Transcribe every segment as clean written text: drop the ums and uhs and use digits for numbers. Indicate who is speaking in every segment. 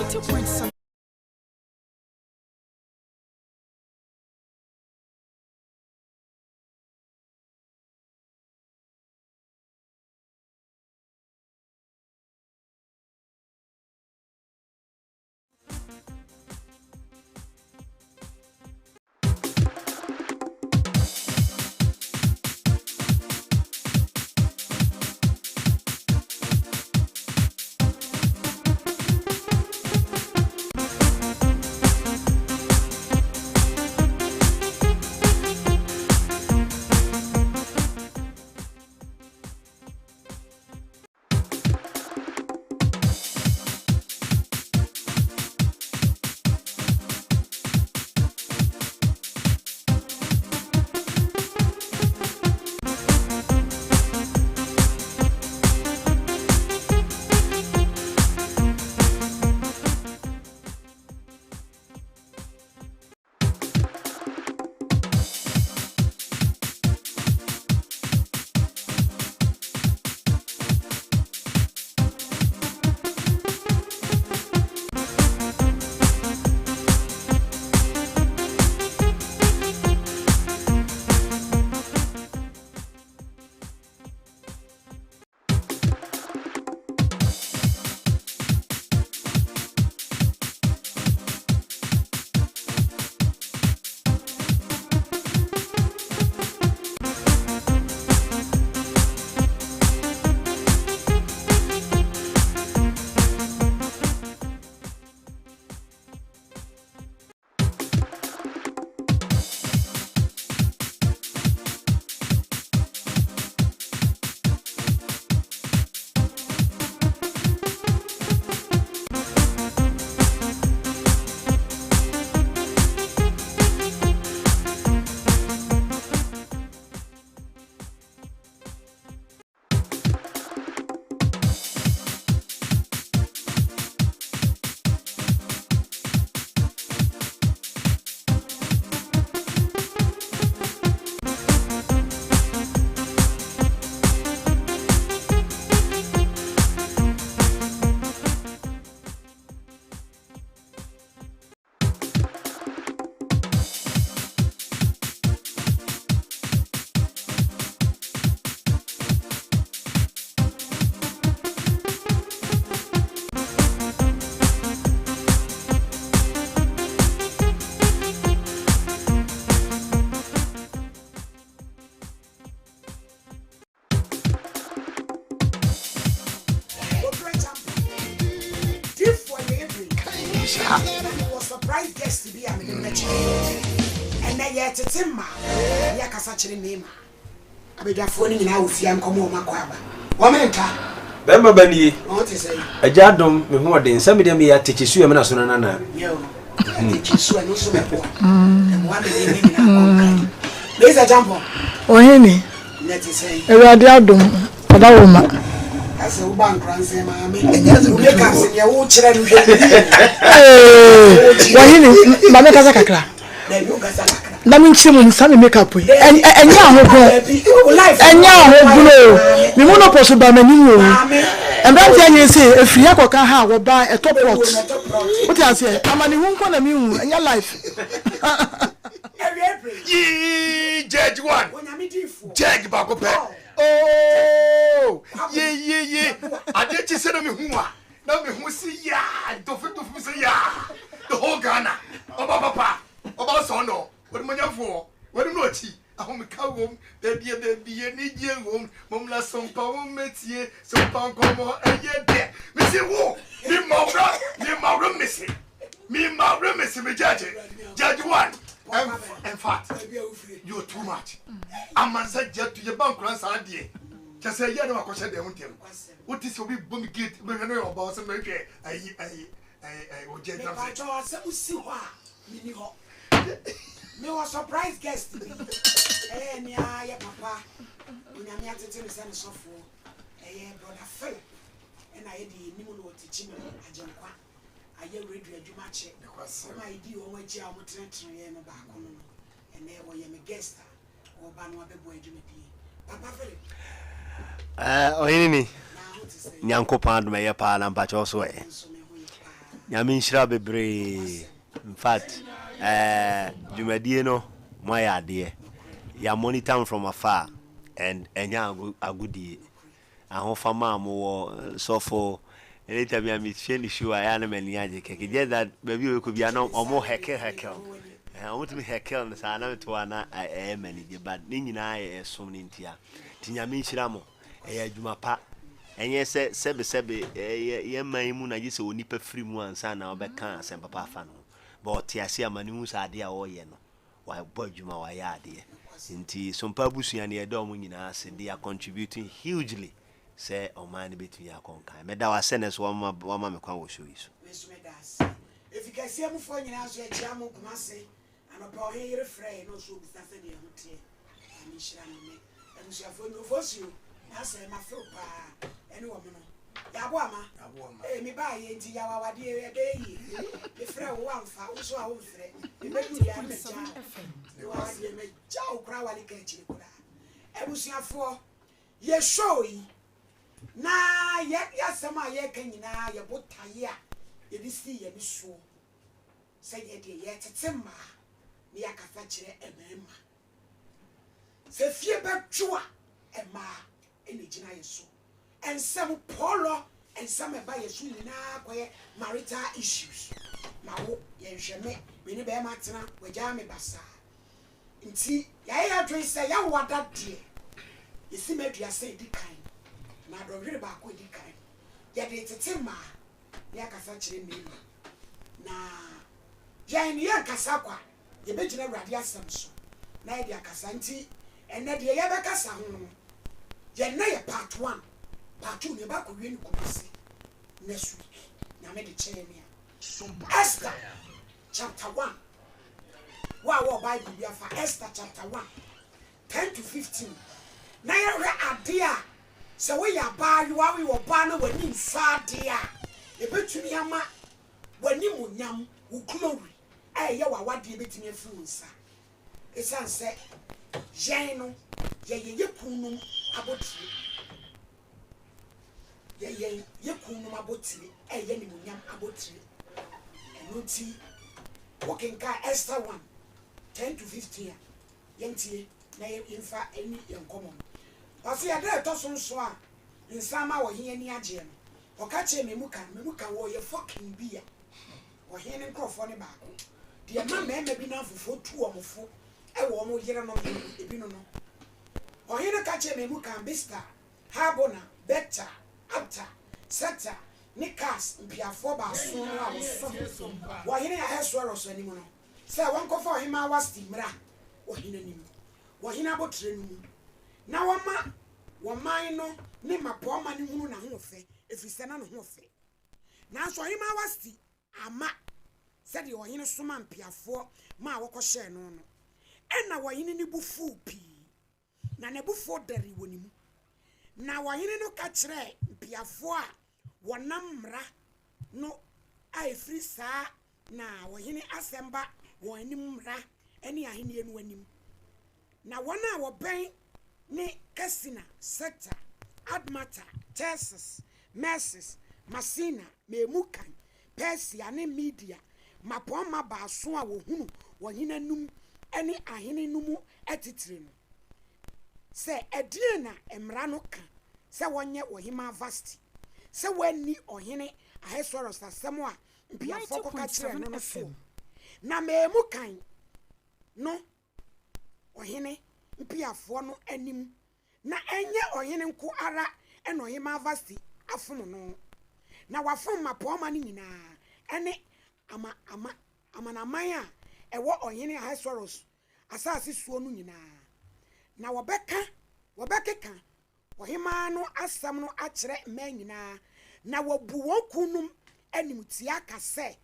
Speaker 1: 90.7.
Speaker 2: Surprise guest bi a mede bɛkyɛ ɛnɛ yɛtete mma yɛkasa kyerɛ mmarima abadwafoɔ no nyinaa wɔ fie nkɔmmɔ ɔma kɔ aba wɔmene nta
Speaker 3: Bɛrima ba nie.
Speaker 2: Ɔte sɛ
Speaker 3: Agya adom me ho ɔden sɛ medeɛ meyɛ atekye su ɛmena so no nana.
Speaker 2: Atekye su ɛno nso mɛboa ɛboa me ne nyinaa kɔnkan Mesa Champon.
Speaker 4: Ɔhene.
Speaker 2: Nɛ te sɛ
Speaker 4: Awurade adom ɔda wo ma.
Speaker 2: Asɛ woba nkora nsɛn maame. Wo makeup sɛ deɛ wokyerɛ no hwɛ.
Speaker 4: Wɔhene ma me kasa kakra.
Speaker 2: Dabi wo kasa kakra.
Speaker 4: Na me nkyerɛ mu saa me makeup yi. Ɛnyɛ ahogono. Ɛnyɛ ahogono o. Me mu no pɔ so ba m'anim o. Mmeranteɛ nyɛ sɛ efiri ha kɔka ha a wɔba ɛtɔ plot. Wote aseɛ? Amanehu nko na mehu ɛnyɛ life.
Speaker 5: Yii judge one judge baako pɛ ooo yiyiyi adeɛ kyi sɛ na mehu a na mehu si yaa ntofi ntofi sɛ yaa the whole Ghana ɔba papa ɔba sɔndɔ ɔdumanyɛfoɔ wɔnim na ɔkyi ahomeka wom baabi a baabi anigye wom momla sompa wo mɛtie sompa nkɔmmɔ ɛyɛ dɛ mesi wo me ma wura me ma wura mesi me ma wura mesi me judge judge one in fact you too much amansa gya tu yɛ ba nkura nsa adeɛ kyɛ sɛ yɛ ne wakɔhyɛ dɛm ntɛm wote sɛ obi bɔ me gate bɛhwɛ no yɛ ɔba ɔsɛ mɛhwɛ ayi ayi ayi ayi ɔgya gyam sɛ
Speaker 2: Mepakyɛw asɛm si hɔ a menni hɔ. Mewɔ surprise guest bi. Ɛyɛ nea yɛ papa Onyame atete no sɛ ne sɔfoɔ. Ɛyɛ brother Philip ɛna yɛde yɛnim no wɔ Techiman Agyenkwa. Ayɛ radio adwuma akyɛ. Wɔn a yɛdii wɔn akyi a wɔtenetenee yɛn no baako no no. Ɛnɛ ɔyɛ me guest a ɔreba no abɛboa adwumadie. Papa Philip.
Speaker 6: Ɔhene ni.
Speaker 2: Na ho te sɛ.
Speaker 6: Nyankopɔn adom ɛyɛ paa na mpakyɛw so ɛ.
Speaker 2: Nso me ho yɛ paa.
Speaker 1: Nyame nhyira bebree. In fact, eh, dwumadie no moayɛ adeɛ. Yɛ monitor mo from afar and ɛnyɛ agodie. Ahofama a mowɔ sɔfo anytime a mehwɛ ne show a ɛyɛ a na m'ani agye kɛkɛ. Just that baabi a ɔbɛkɔ biara na ɔmo heckle heckle. Eh, ɔmo tumi heckle no saa na meto a na ɛyɛ m'ani gye but ne nyinaa yɛ ɛsom no ntia. Nti Nyame nhyira mo. Ɛyɛ adwuma pa. Ɛnyɛ sɛ sɛbesɛbe yɛ yɛn man yi mu na gye sɛ onipa firi mu ansa na ɔbɛka asɛm papa afa ne ho. But ɔte ase ama no hu sɛ adeɛ a ɔreyɛ no, wabɔ adwuma, wayɛ adeɛ. Nti Sompa abusua no yɛda wɔn nyinaa ase. They are contributing hugely sɛ ɔman no bɛtumi akɔ nkan. Meda wo ase nnɛ nso woama woama me kwan wɔ show yi so.
Speaker 2: Me nso meda ase. Efi kɛseɛ mufoɔ nyinaa nso yɛkyea mo Kumase. Anɔpa ɔhene yere frɛɛ na ɔso obisa sɛdeɛ ɛho teɛ. Nyame nhyira no ne abusuafoɔ nyina. Ofosuo n'asɛm mafew paa ɛne wɔn no. Yɛabo ama ee me baa yɛ nti yaw awadeɛ ɛbɛyɛ yie. Me frɛ wo wamfa wo nso a wo mfrɛ. Me bɛduru yɛ a na magyaa wo. Me wɔ ha deɛ magyaa wo koraa wale ka akyire koraa. Abusuafoɔ yɛ show yi na yɛ yɛasɛm a yɛka nyinaa yɛ botaeɛ a yɛde sii yɛn ani soɔ sɛ yɛ deɛ yɛtete mmaa na yɛakasa kyerɛ mmarima. Sɛ fie bɛdwo a, mmaa na ɛgyina yɛ so. Nsɛm pɔlɔ, nsɛm a ɛba yɛ so nyinaa kɔyɛ marital issues. Ma wo, yɛnhwɛ me, me ne barima atena, wagyaa me basaa. Nti yɛayɛ yɛn adwene sɛ yɛawo ada deɛ, yɛsi ma aduasa a ɛdi kan anaa dɔnhwere baako a ɛdi kan no, yɛde retete mmaa na yɛakasa kyerɛ mmarima. Na yɛn no yɛnkasa kwa, yɛbɛgyina Awurade asɛm so na yɛde akasa. Nti ɛnnɛ deɛ yɛbɛkasa ho no, yɛn nnɛ yɛ part one, part two no yɛbɛ akɔwie no Kumasi next week, Nyame de kyɛ yɛn a. Esther chapter one, wo a wɔ Bible bi afa Esther chapter 1, 10 to 15, na yɛhwɛ adeɛ a sɛ woyɛ abaayewa, woyɛ ɔbaa na w'ani nsɔ adeɛ a, ɛbɛtumi ama w'animuonyam, wo glory a ɛyɛ w'awadeɛ bɛtumi afiri wo nsa. Ɛsiane sɛ yɛn no, yɛyɛ yɛ kununom abotire. Yɛyɛ yɛ kununom abotire a ɛyɛ animuonyam abotire. Ɛno nti, wokenkan Esther 1, 10 to 15 a, yɛntie na yɛmfa nni yɛn nkɔmmɔ no. Ɔse, Ɛda a ɛtɔ so nson a nsa ama ɔhene ani agyeɛ no, ɔka kyerɛɛ Memukan, Memukan wɔ ɔyɛfoɔ king bi a ɔhene no nkurɔfoɔ no baako, deɛ ɛma mmarima bi nnamfofoɔ tu wɔn fo wɔ wɔn yerenom ho no, ebi no no. Ɔhene no ka kyerɛɛ Memukan, Bista, Harbona, Begta, Abta, Setar, ne Kars mpiafoɔ baason no a wɔsom wɔ ɔhene Ahasweros anim no, sɛ wɔnkɔfa Ɔhemmaa Wasti mmra ɔhene anim wɔ ɔhene abotire no mu, na wɔmma wɔn no ne mmapɔmma no nhunu n'ahoɔfɛ, ɛfiri sɛ na ne ho fɛ. Nanso Ɔhemmaa Wasti amma sɛdeɛ ɔhene somaa mpiafoɔ maa wɔkɔhyɛɛ no no. Ɛnna ɔhene no bo fuu pii, na n'abufuo dɛree wɔ ne mu. Na ɔhene no ka kyerɛɛ mpiafoɔ a wɔnam mmara no a ɛfiri saa na ɔhene asɛm ba wɔn anim mmara ne ahennie no anim. Na wɔn a wɔbɛn ne Karsena, Setar, Admata, Tarsis, Mersis, Marsena, Memukan, Persia ne Media mmapɔmma baason a wɔhunu ɔhene anim ne ahene no mu atitire no, sɛ, Ɛdeɛn na mmara no ka sɛ wɔnyɛ Ɔhemmaa Vasti, sɛ wanni Ɔhene Ahasweros asɛm a mpiafoɔ kɔka kyerɛɛ no no soɔ? Na Memukan no ɔhene mpiafoɔ no anim, na ɛnyɛ ɔhene nko ara na Ɔhemmaa Vasti afom no, na wafom mmapɔmma no nyinaa ne ama ama amanaman a ɛwɔ Ɔhene Ahasweros asase soɔ no nyinaa, na wɔbɛka wɔbɛkeka ɔhemmaa no asɛm no akyerɛ mmaa nyinaa, na wɔabu wɔn kununom animtia aka sɛ,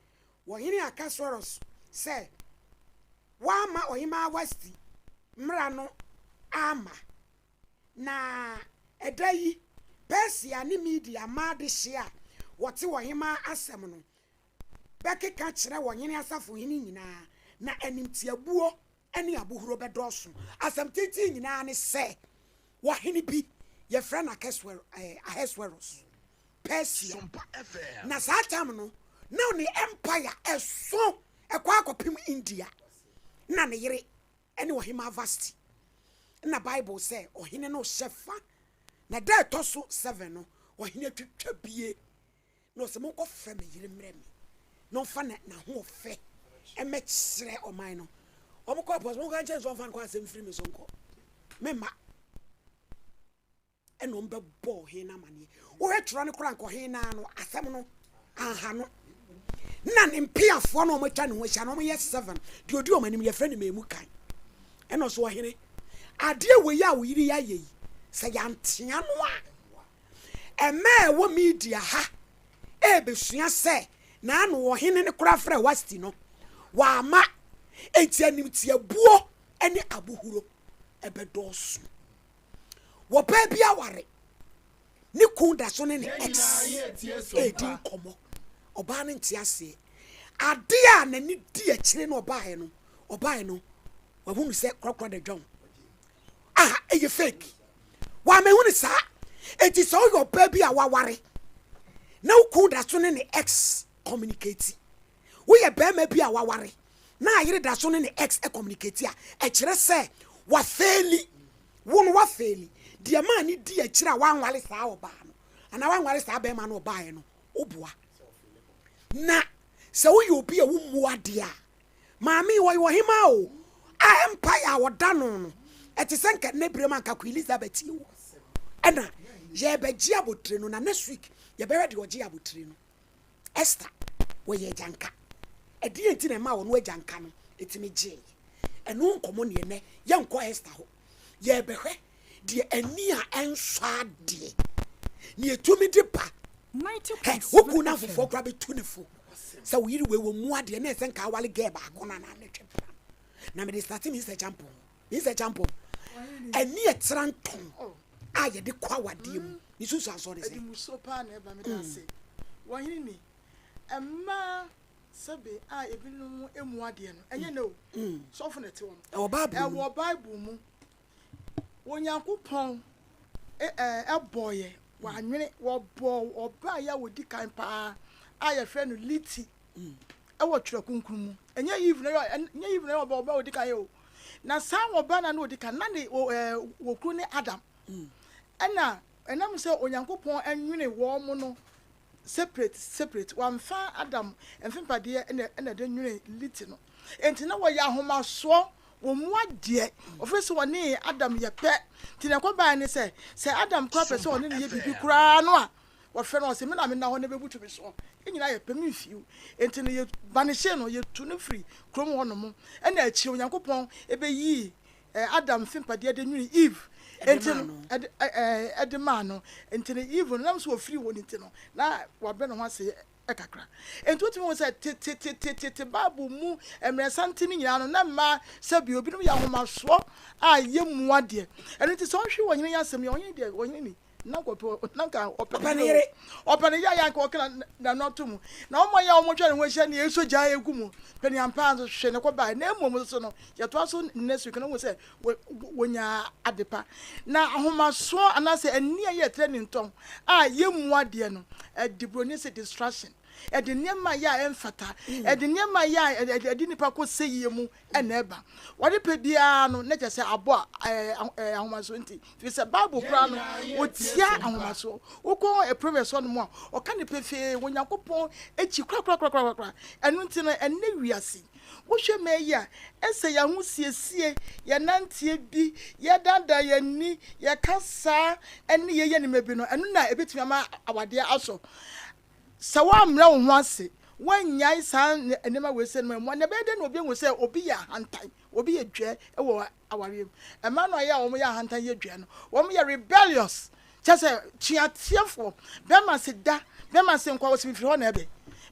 Speaker 2: Ɔhene Akas-weros sɛ wamma Ɔhemmaa Wasti mmara no amma. Na ɛda yi, Persia ne Media mmaa adehyeɛ a wɔte ɔhemmaa asɛm no bɛkeka kyerɛ ɔhene asafohene nyinaa, na animtiabuo ne abohuro bɛdɔɔso. Asɛm tenten nyinaa ne sɛ, ɔhene bi, yɛfrɛ no Ahasweros, Persia. Na saa tam no, Na ne empire ɛso ɛkɔ akɔpem India. Na ne yere ɛne ɔhemaa Vasti. Ɛna Bible sɛ ɔhene no hyɛ fa. Na da ɛtɔ so 7 no, ɔhene atwitwa bie. Na ɔsɛ monkɔfrɛ me yere mmerɛ me na ɔmfa n'ahoɔfɛ mmɛkyerɛ ɔman no. Wɔkɔ apɔs, monka nkyɛn sɛ ɔmfa nkɔ asɛm mfiri me so nkɔ. Memma. Ɛna wɔbɛbɔ ɔhene no amaneɛ. Wohwɛ twerɛ no koraa nka ɔhene no ara no asɛm no anha no. Na ne mpeafoɔ no a wɔatwa ne ho ahyia no wɔyɛ seven. Deɛ ɔdi wɔn anim yɛfrɛ no Memukan. Ɛna ɔso ɔhene, adeɛ wei a wo yere yi ayɛ yi, sɛ yɛantea no a, ɛmɛ a ɛwɔ media ha ɛrebɛsua sɛ n'ano ɔhene no koraa frɛ Wasti no, wamma. Enti animtiabuo ne abohuro ɛbɛdɔɔso. Wɔbaa bi aware, ne kun da so ne ne ex redi nkɔmmɔ. Ɔbaa no nte aseɛ. Adeɛ a n'ani di akyire no ɔbaeɛ no, ɔbaeɛ no, wahunu sɛ korakora da dwa Ah, ɛyɛ fake. Wamɛhu no saa. Enti sɛ woyɛ ɔbaa bi a waware na wo kun da so ne ne ex communicate, Woyɛ barima bi a waware na ayere da so ne ne ex communicate a, ɛkyerɛ sɛ wafeeli. Wo no wafeeli. Deɛ maa ne di akyire a wanware saa ɔbaa no anaa wanware saa barima no ɔbaeɛ no, woboa. Na sɛ woyɛ obi a wommu adeɛ a, maame yi ɔyɛ ɔhemaa o, a empire a ɔda no no, ɛte sɛ nka nnɛ berɛ mu anka Queen Elizabeth yi o. Ɛna yɛrebɛgye abotire no, na next week yɛbɛhwɛ deɛ ɔgye abotire no. Esther, wɔyɛ agyanka. Ɛdeɛn nti na ɛmaa ɔno agyanka no tumi gyeeɛ? Ɛno nkɔmmɔ ne ɛnnɛ. Yɛnkɔ Esther hɔ. Yɛrebɛhwɛ deɛ ani a ɛnsɔ adeɛ, nea ɛtumi de ba. Hɛ, wo kunu nnamfofoɔ koraa bɛtu ne fo sɛ wo yere wei wɔ mu adeɛ na ɛsɛ nka awale gɛɛ baako no anaa ne twe pra. Na mede starte me Mr. Champon. Mr. Champon, ani ɛtra ntɔn a yɛde kɔ awadeɛ mu. Ne nsunsuansoɔ ne sɛn?
Speaker 4: Ɛde mmusuo paa na ɛba, meda ase. Wɔ hene ni? Mmaa sɛbe a ebinom mmu adeɛ no, ɛnyɛ nnɛ o, sɔfo na ɛte hɔ no.
Speaker 2: Ɛwɔ Bible mu.
Speaker 4: Ɛwɔ Bible mu. Onyankopɔn bɔɔ yɛ, wanwene, wɔbɔɔ ɔbaa yi a wɔdi kan paa a yɛfrɛ no Liti ɛwɔ Twerɛ Kronkron mu. Ɛnyɛ Eve na ɛnyɛ Eve na ɛyɛ ɔbaa a ɔdi kan yɛ o. Na saa ɔbaa na na ɔdi kan, na ne wɔ kunu ne Adam. Ɛna ɛnam sɛ Onyankopɔn nwene wɔn no separate separate, wamfa Adam mfempadeɛ na ɛna ɛde nwene Lilith no. Enti na wɔyɛ ahomasoɔ, wɔn mu adeɛ, wɔfiri sɛ wɔne Adam yɛ pɛ. Nti na ɛkɔbaeɛ ne sɛ, sɛ Adam koraa pɛ sɛ ɔne no yɛ biribi koraa no a, wɔfrɛ no ɔse me na mena hɔ na bɛbutu me soɔ. Yɛn nyinaa yɛ pɛ, memfiw. Enti no yɛ banehyee no, yɛtu no firi kurom hɔ nom. Ɛna akyire Onyankopɔn bɛyii Adam fi mpadeɛ de nwene Eve nti no ɛde ɛde maa no nti no Eve no nam so ofiri hɔ no nti no na wabrɛ ne ho ase kakra nti wotumi hu sɛ tetetetete Bible mu mmerɛsante no nyinaa no na mmaa sɛ bi obinom yɛ ahomasoɔ a yɛ mu adeɛ ɛno nti sɛ ɔhwe wɔ nyene yɛ asɛm yɛ ɔhene deɛ ɔhene ni Na nka ɔpɛ na nka ɔpɛ ne yere ɔpɛ ne yɛ a nka ɔka n'ano ato mu na wɔn a wɔn atwa ne ho ahyia ne yɛsɔ gya egu mu pɛ ne ampa nso hwɛ ne kɔ bae na mmom nso no yɛtoa so next week no ho sɛ wɔnya adepa na ahomasoɔ anaasɛ ani a yɛ tẹ ne ntɔn a yɛmmu adeɛ no ɛde buroni sɛ distraction ɛde nneɛma yɛ a ɛmfata ɛde nneɛma yɛ a ɛde nipa kɔ sɛyie mu na ɛba. Wɔde pɛ biara no, na kyerɛ sɛ abɔ ahomasoɔ nti. Firi sɛ Bible koraa no, wɔtia ahomasoɔ. Wokɔ Proverbs hɔ nom a, ɔka no pefee, Onyankopɔn akyi korakorakorakorakora. Ɛno nti no, ɛnnɛ wiase, wohwɛ mmaa yi a, ɛsɛ yɛn ahosiesie, yɛn nanteɛ bi, yɛdandan yɛn ani, yɛn kasa, ne yɛyɛ nneɛma bi no, ɛno na ɛbɛtumi ama awadeɛ asɔ. Sɛ woammrɛ wo ho ase, woannyae saa nneɛma wei sɛ no mu a, na ɛbɛyɛ dɛn na obi ahu sɛ obi yɛ ahantan, obi yɛ dwɛɛ wɔ awareɛ mu? Mmaa no a ɛyɛ a wɔyɛ ahantan yɛ dwɛɛ no, wɔyɛ rebellious, kyerɛ sɛ tuateɛfoɔ. Bɛrima se da, bɛrima se nkɔ, wɔse mefiri hɔ na ɛbɛ.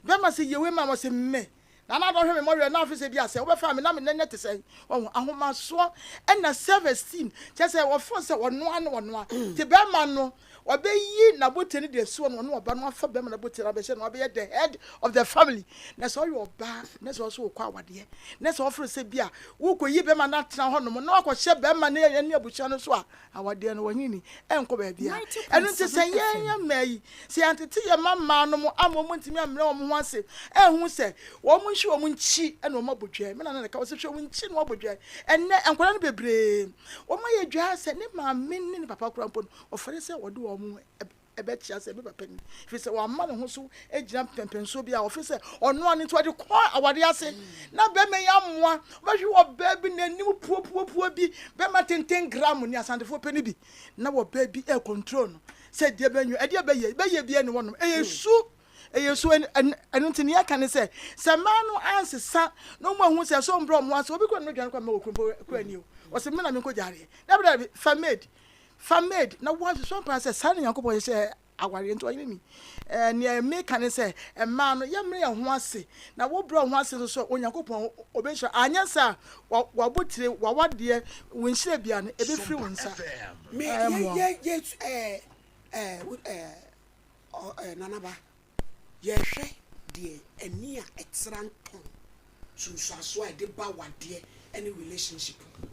Speaker 4: Bɛrima se yɛ wei ma, wɔse me. Nana Addo hwɛ me mmɔwerɛ na afe sɛ bi a sɛ wobɛfaa me na me nɛ nyɛ te sɛn. Wahu, ahomasoɔ ɛna self esteem, kyerɛ sɛ wɔfeel sɛ ɔnoa ne ɔnoa. Nti bɛrima no ɔbɛyi n'abotire no de asi hɔ na ɔne ɔba no afa bɛrima no abotire no abɛhyɛ na wabɛyɛ the head of the family. Na sɛ ɔyɛ ɔbaa na sɛ ɔsɛ wokɔ awadeɛ na sɛ ɔfeel sɛ bi a wokɔyi bɛrima no atena hɔnom na wakɔhyɛ bɛrima no ne abusua no so a, Awadeɛ no, wɔnye nni, ɛnkɔ baabiara. Ɛno nti sɛ yɛn yɛn mmaa yi, sɛ yɛantete yɛn mma mmaa no mo ama wɔn ntumi ammrɛ wɔn ho ase anhu sɛ wɔn nhwe wɔn nkyi na wɔn abɔ dua. Me nana na ɛka, ɔse hwɛ wo nkyi na wɔabɔ dua. Ɛnnɛ nkwadaa no bebree, wɔn ayɛ dua sɛ ne maame ne ne papa koraa mpo no, wɔfɛre sɛ wɔde wɔn ɛbɛkyea sɛ me papa ni, ɛfiri sɛ wama ne ho so agyina mpɛmpɛnsoɔ bi a ɔfiri sɛ ɔno ano nti ɔde kɔ awadeɛ ase na bɛrima yi amoa wobɛhwe wɔ baa bi n'anim puopuopuo bi bɛrima tenten gram ne asantefoɔ pɛ no bi na wɔ baa bi air control no sɛ deɛ bɛnwo ɛdeɛ bɛyɛ bɛyɛ bi ɛne wɔnom ɛyɛ su ɛyɛ su ɛno nti nea ɛka ne sɛ sɛ mmaa no ansesa na wɔn ahu sɛ so mbrɛ wɔn ase obi kura no dwane kɔ mma wɔ kurom kura ni o ɔsɛ me na menkɔ gyareɛ dabi dabi fa maid Fa maid na woasusuan paa sɛ saa na Nyankopɔn hyehyɛɛ awareɛ nti ɔyere ni. Ɛɛ nea meka ne sɛ mmaa no yɛmmrɛ yɛn ho ase na wo brɛ wo ho ase nso so a Onyankopɔn ɔbɛnhyira anyɛ saa a w'abotire w'awadeɛ wo nhyira biara no ɛbɛfiri wo nsa.
Speaker 2: Me
Speaker 4: Ɛɛ
Speaker 2: yɛ
Speaker 4: mmoa wo.
Speaker 2: yɛ yɛ ɛɛ ɛɛ ɛɛ ɔ ɛɛ Nanaba. Yɛhwɛ deɛ ani a ɛtra ntɔn nsunsuansoɔ a ɛde ba awadeɛ ne relationship mu.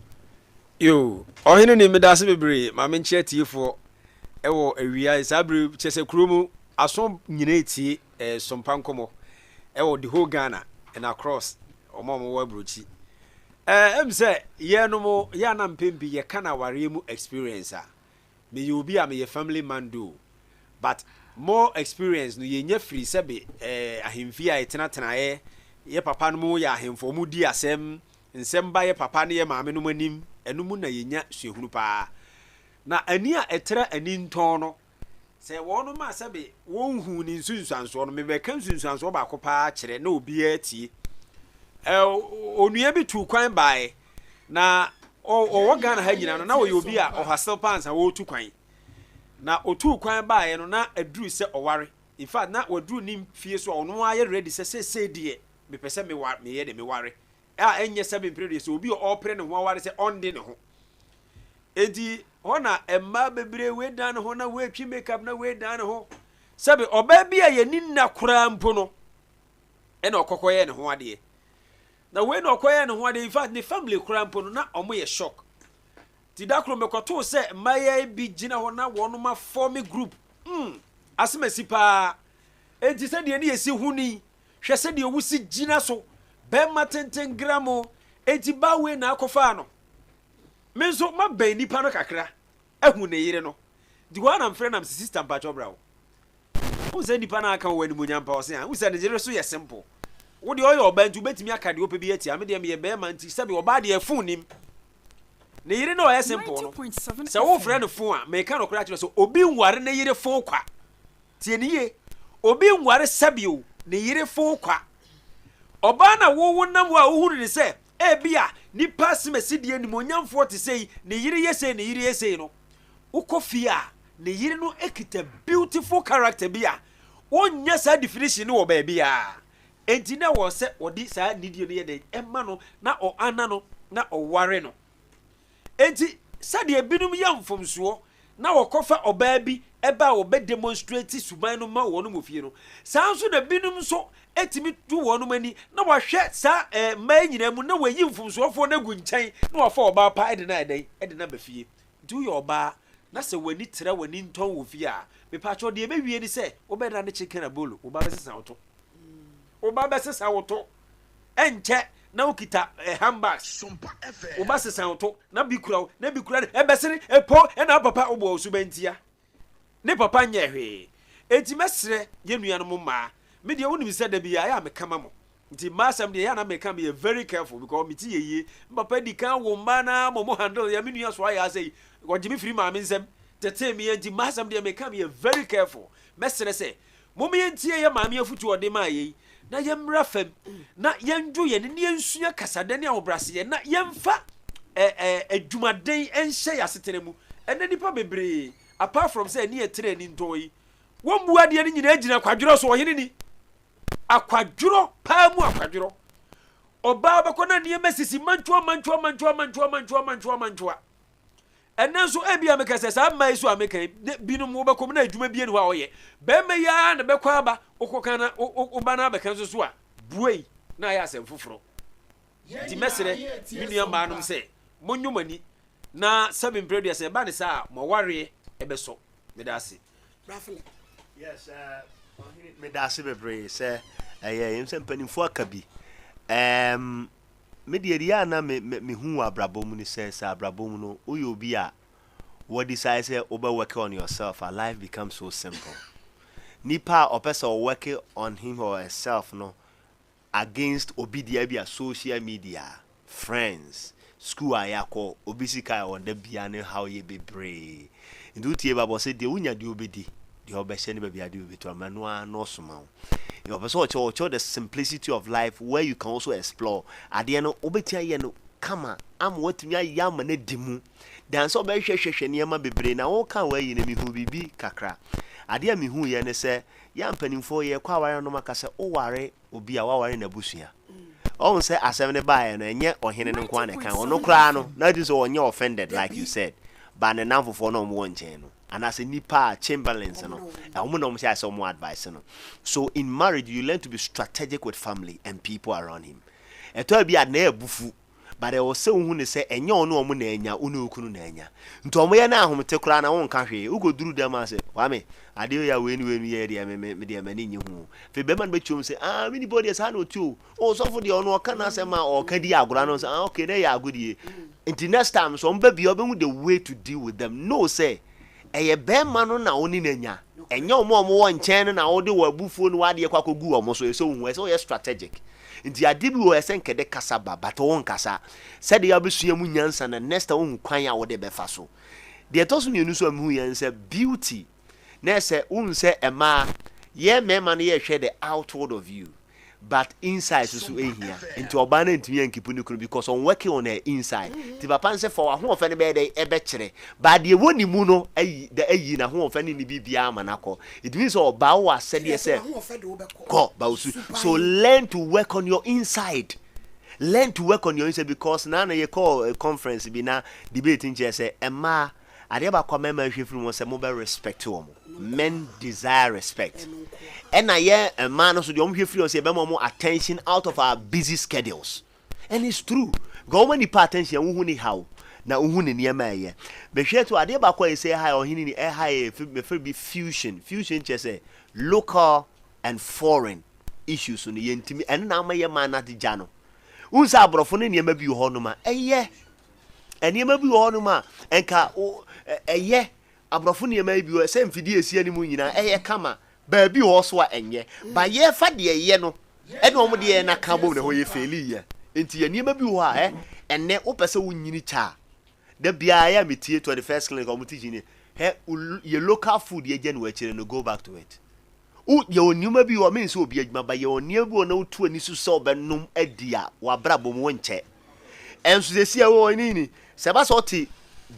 Speaker 3: Yoo, ɔhene ni medase bebree ma menkyerɛ atiefoɔ ɛwɔ awia yi saa bere kyerɛ sɛ kuro mu aso nyina etie eh, sompa nkɔmɔ ɛwɔ the whole Ghana and across wɔn a wɔwɔ aburokyi eh, ɛm sɛ yɛnom yɛ ana mpɛn pii yɛka na awareɛ mu experience a Meyɛ obi a meyɛ family man though but more experience no yɛnya firi sɛbe eh, ahemfie a yɛtenatenaeɛ, yɛ papa nom yɛ ahemfo, wɔn di asɛm, nsɛm ba yɛ papa ne yɛ maame nom anim, ɛno mu na yɛnya suahunu paa. Na ani a ɛtra ani ntɔn no, Sɛ wɔnom a sɛbe wɔnhuu ne nsunsuansoɔ no, mebɛka nsunsuansoɔ baako paa kyerɛ na obiara atie. Ɛ, onua bi tuu kwan baeɛ, na ɔwɔ Ghana ha nyina no, na ɔyɛ obi a ɔhasel paa ansa ɔretu kwan. Na ɔtuu kwan baeɛ no, na aduru sɛ ɔware. In fact, na waduru ne mfie so a ɔno ara yɛ ready sɛ seesei deɛ mepɛ sɛ meware, meyɛ dɛ meware. A ɛnyɛ sɛ mempere deɛ, sɛ obi a ɔrepere ne ho aware sɛ ɔnde ne ho. Enti hɔ na mmaa bebree wei dan ne ho na wei twi makeup na wei dan ne ho. Sɛbe ɔbaa bi a yɛni nna koraa mpo no ɛna ɔkɔkɔyɛ ne ho adeɛ. Na wei na ɔkɔyɛ ne ho adeɛ in fact ne family koraa mpo no na ɔmo yɛ shock. Ti da koro mekɔtoo sɛ mmaa bi gyina hɔ na wɔn afɔme group. Asɛm asi paa. Enti sɛdeɛ ne yɛsi hu ni hwɛ sɛdeɛ wosi gyina so bɛrima tenten gramo enti baa wei na akɔfaa no. Me nso mabɛn nipa no kakra ahu ne yere no nti hɔ ara na mefrɛ na mese sister mpakyɛw bra o. Wohu sɛ nipa no aka wɔ animuonyam pa ɔse ah wohu sɛ ne yere so yɛ simple. Wo deɛ ɔyɛ ɔbaa nti wobɛtumi aka deɛ wopɛ bi atia me deɛ meyɛ bɛrima nti sɛbi ɔbaa deɛ fon nim. Ne yere no ɔyɛ simple no sɛ wofrɛ no fon a meka nokorɛ akyerɛ sɛ obi nware ne yere fon kwa. Tie no yie, obi nware sɛbio ne yere fo kwa. Ɔbaa no a wo wonam hɔ a wohunu no sɛ ebia nipa asimasi deɛ animuonyamfoɔ te sei, ne yere yɛ sei, ne yere yɛ sei no, wokɔ fie a ne yere no kita beautiful character bi a wonnya saa definition no wɔ baabiara. Enti na ɛwɔ sɛ ɔde saa nidie no yɛ dɛn ɛma no na ɔana no na ɔware no. Enti, sɛdeɛ ebinom yɛ mfomsoɔ na wɔkɔfa ɔbaa bi ba a wɔbɛ demonstrate suban no ma wɔnom wɔ fie no, saa ara nso na binom nso tumi to wɔnom ani na wɔahwɛ saa eh, mmaa yi nyinaa mu na wɔayi mfomsoɔfoɔ no agu nkyɛn na wɔafa ɔbaa pa de no ayɛ dɛn de no aba fie. Nti woyɛ ɔbaa na sɛ w'ani tra w'ani ntɔn wɔ fie a, mepaakyɛw deɛ ɛbɛwie ne sɛ wobɛdane chicken abolo, wo ba bɛsesa wo to. Wo ba bɛsesa wo to. Ɛnkyɛ na wokita eh, handbags. Wo ba sesa wo to na bi kura wo na bi kura no ɛbɛsene ɛpo ɛna wo papa wobɔ wo so bɛntia. Ne papa nyɛɛ hwee. Enti mɛsrɛ yɛn nuanom mmaa, me deɛ wonim sɛ da biara ɛyɛ a meka ma mo. Nti mmaa asɛm deɛ ɛyɛ a na meka meyɛ very careful because me ti yɛ yie. Me papa di kan wo mmaa no ara ma ɔmo handle yɛ, me nua so ayɛ ara sɛ yi, ɔgye me firi maame nsam tetee me nti mmaa asɛm deɛ meka meyɛ very careful. Mɛsrɛ sɛ Mom yɛntie yɛn maame afotu a ɔde maa yɛn yi, na yɛmmra fam, na yɛndwo yɛn ani, na yɛnsua kasadɛ ne ahobrɛaseyɛ, na yɛmfa adwumaden nhyɛ yɛn asetena mu. Ɛnnɛ nnipa bebree, apart from sɛ ani yɛ tena ani ntɔn yi, wɔmmu adeɛ no nyinaa gyina akwadworɔ so. Ɔhene ni. Akwadworɔ paa mu akwadworɔ. Ɔbaa bɛkɔ na nneɛma sisi mantwoa mantwoa mantwoa mantwoa mantwoa mantwoa mantwoa. Ɛnnɛ nso ebia meka sɛ saa mmaa yi so a meka yi, binom wobɛkɔ mu na adwuma bi ni hɔ a ɔyɛ. Bɛrima yi ara na bɛkɔ aba, wokɔka na woba no abɛka nso so a, buei na ayɛ asɛm foforɔ. Nti mɛsrɛ me nua mmaanom sɛ monnwo mo ani na sɛbe mprɛ aduasa ɛba ne saa a, mo awareɛ ɛbɛsɔ. Meda ase.
Speaker 2: Bra Philip.
Speaker 1: Yes, uh, meda ase bebree sɛ ɛyɛ yɛn sɛ mpanimfoɔ aka bi. Um, me deɛ deɛ a na me me mehu wɔ abrabɔ mu ne sɛ sɛ abrabɔ mu no woyɛ obi a wɔ decide sɛ wobɛ work on yourself a life becomes so simple. Nipa a ɔpɛ sɛ ɔwork on him or herself no against obi deɛ ebia social media, friends, school a yɛakɔ, obi sika a ɛwɔ da biara ne haw yɛ bebree. Nti wotie Bible ɔse deɛ wonya deɛ wobɛdi, deɛ wobɛhyɛ ne baabi a deɛ wobɛtu ama ɛno ara na ɔsoma wo. Nti ɔpɛ sɛ ɔkyerɛ ɔkyerɛ the simplicity of life where you can also explore. Adeɛ no wobɛtumi ayɛ no kama ama watumi ayɛ ama no adi mu dan sɛ ɔbɛhwehwɛhwɛ nneɛma bebree na woka wayi no mehu biribi kakra. Adeɛ a mehuiɛ ne sɛ Yɛ a mpanimfoɔ yɛkɔ aware no maka sɛ woware obi a waware n'abusua. Ɔhu sɛ asɛm no baeɛ no ɛnyɛ ɔhene no nko ara na ɛka ɔno koraa no na adi sɛ ɔnyɛ offended like you said but ne namfofoɔ na wɔn wɔ nkyɛn no anaasɛ nipa a chamberlains no wɔn na wɔn hyɛ asɛ wɔn advice no. So in marriage you learn to be strategic with family and people around him. Ɛtɔ bi a na ɛbufu But ɛwɔ sɛ wohu no sɛ ɛnyɛ ɔne wɔn na anya, wo ne wo kunu na anya. Nti wɔn yɛ no ahomete koraa na wonka hwee. Wokɔduru dɛm a sɛ, Kwame, adeɛ wei a wei ne wei no yɛɛ deɛ me me me deɛ m'ani nnye ho o. Afei bɛrima no bɛkyerɛ mu sɛ, ah, me nipa deɛ saa na ɔte o. Oh, sɔfo deɛ ɔno ɔka n'asɛm a ɔka di agorɔ ano sɛ, ah, okay, na ɛyɛ agodie. Nti next time so wɔn ba bia wobɛhu the way to deal with them. Know sɛ Ɛyɛ barima no na wo ne no anya, ɛnyɛ wɔn a wɔwɔ nkyɛn no na wode wɔn abufuo ne w'adeɛ kɔ akɔgu wɔn so. Ɛsɛ sɛ wohu, ɛsɛ sɛ woyɛ strategic. Nti adeɛ bi wɔ hɔ ɛsɛ nkɛdɛ kasa ba, but wonkasa. Sɛdeɛ wobɛsua mu nyansa na next time wohu kwan a wode bɛfa so. Deɛ ɛtɔ so mmienu nso a mehuiɛ ne sɛ beauty. Na ɛsɛ wohu sɛ mmaa, yɛn mmarima no yɛhwɛ the outward of you. But inside so so ehia. Nti ɔbaa no antumi ankipu ne kunu because ɔn working on her inside. Nti papa no sɛ fa w'ahoɔfɛ no bɛyɛ dɛn ɛbɛkyerɛ. But deɛ ɛwɔ ne mu no ayi da ayi n'ahoɔfɛ ne ne biribiara ama no akɔ. It means sɛ ɔbaa wowɔ asɛdeɛ sɛ kɔ ba wo su. So learn to work on your inside. Learn to work on your inside because na na yɛkɔɔ conference bi na debate nkyerɛ sɛ mmaa Adeɛ baako a mmarima hwɛ firi mu sɛ mobɛ respect wɔn. Men desire respect. Ɛna yɛ mmaa no so deɛ wɔn hwɛ firi wɔn sɛ yɛbɛma wɔn attention out of our busy schedules. And it's true. Because wɔn nipa attention wohu ne haw na wohu ne nneɛma ɛyɛ. Mehwɛ to adeɛ baako a yɛsɛ ɛha ɔhene ni ɛha yɛ mefrɛ bi fusion. Fusion kyerɛ sɛ local and foreign issues no yɛntumi ɛno na ama yɛ man no ade gya no. Wohu sɛ aborɔfo no nneɛma bi wɔ hɔ nom a ɛyɛ Nneɛma bi wɔ hɔnom a nka ɛyɛ aborɔfo nneɛma yi bi wɔ sɛ mfidie esi anim nyinaa ɛyɛ kama baabi wɔ hɔ so a ɛnyɛ ba yɛfa deɛ ɛyɛ no ɛne wɔn deɛ na ka bom na ɛhɔ yɛ feeli yɛ nti yɛ nneɛma bi wɔ hɔ a ɛ ɛnɛ wopɛ sɛ wonyini kyɛ a da biara yɛ a metie 21st clinic wɔn teaching ni hɛ yɛ local food yɛ gya no akyire no go back to it. Wo yɛwɔ nneɛma bi wɔ me nsɛ obi adwuma ba yɛwɔ nneɛma bi wɔ na wotu ani so sɛ ɔbɛnom adi a w'abrabɔ mu wonkyɛ. Ɛnso sɛsi a wɔ ne ni sɛ ɛba sɛ ɔte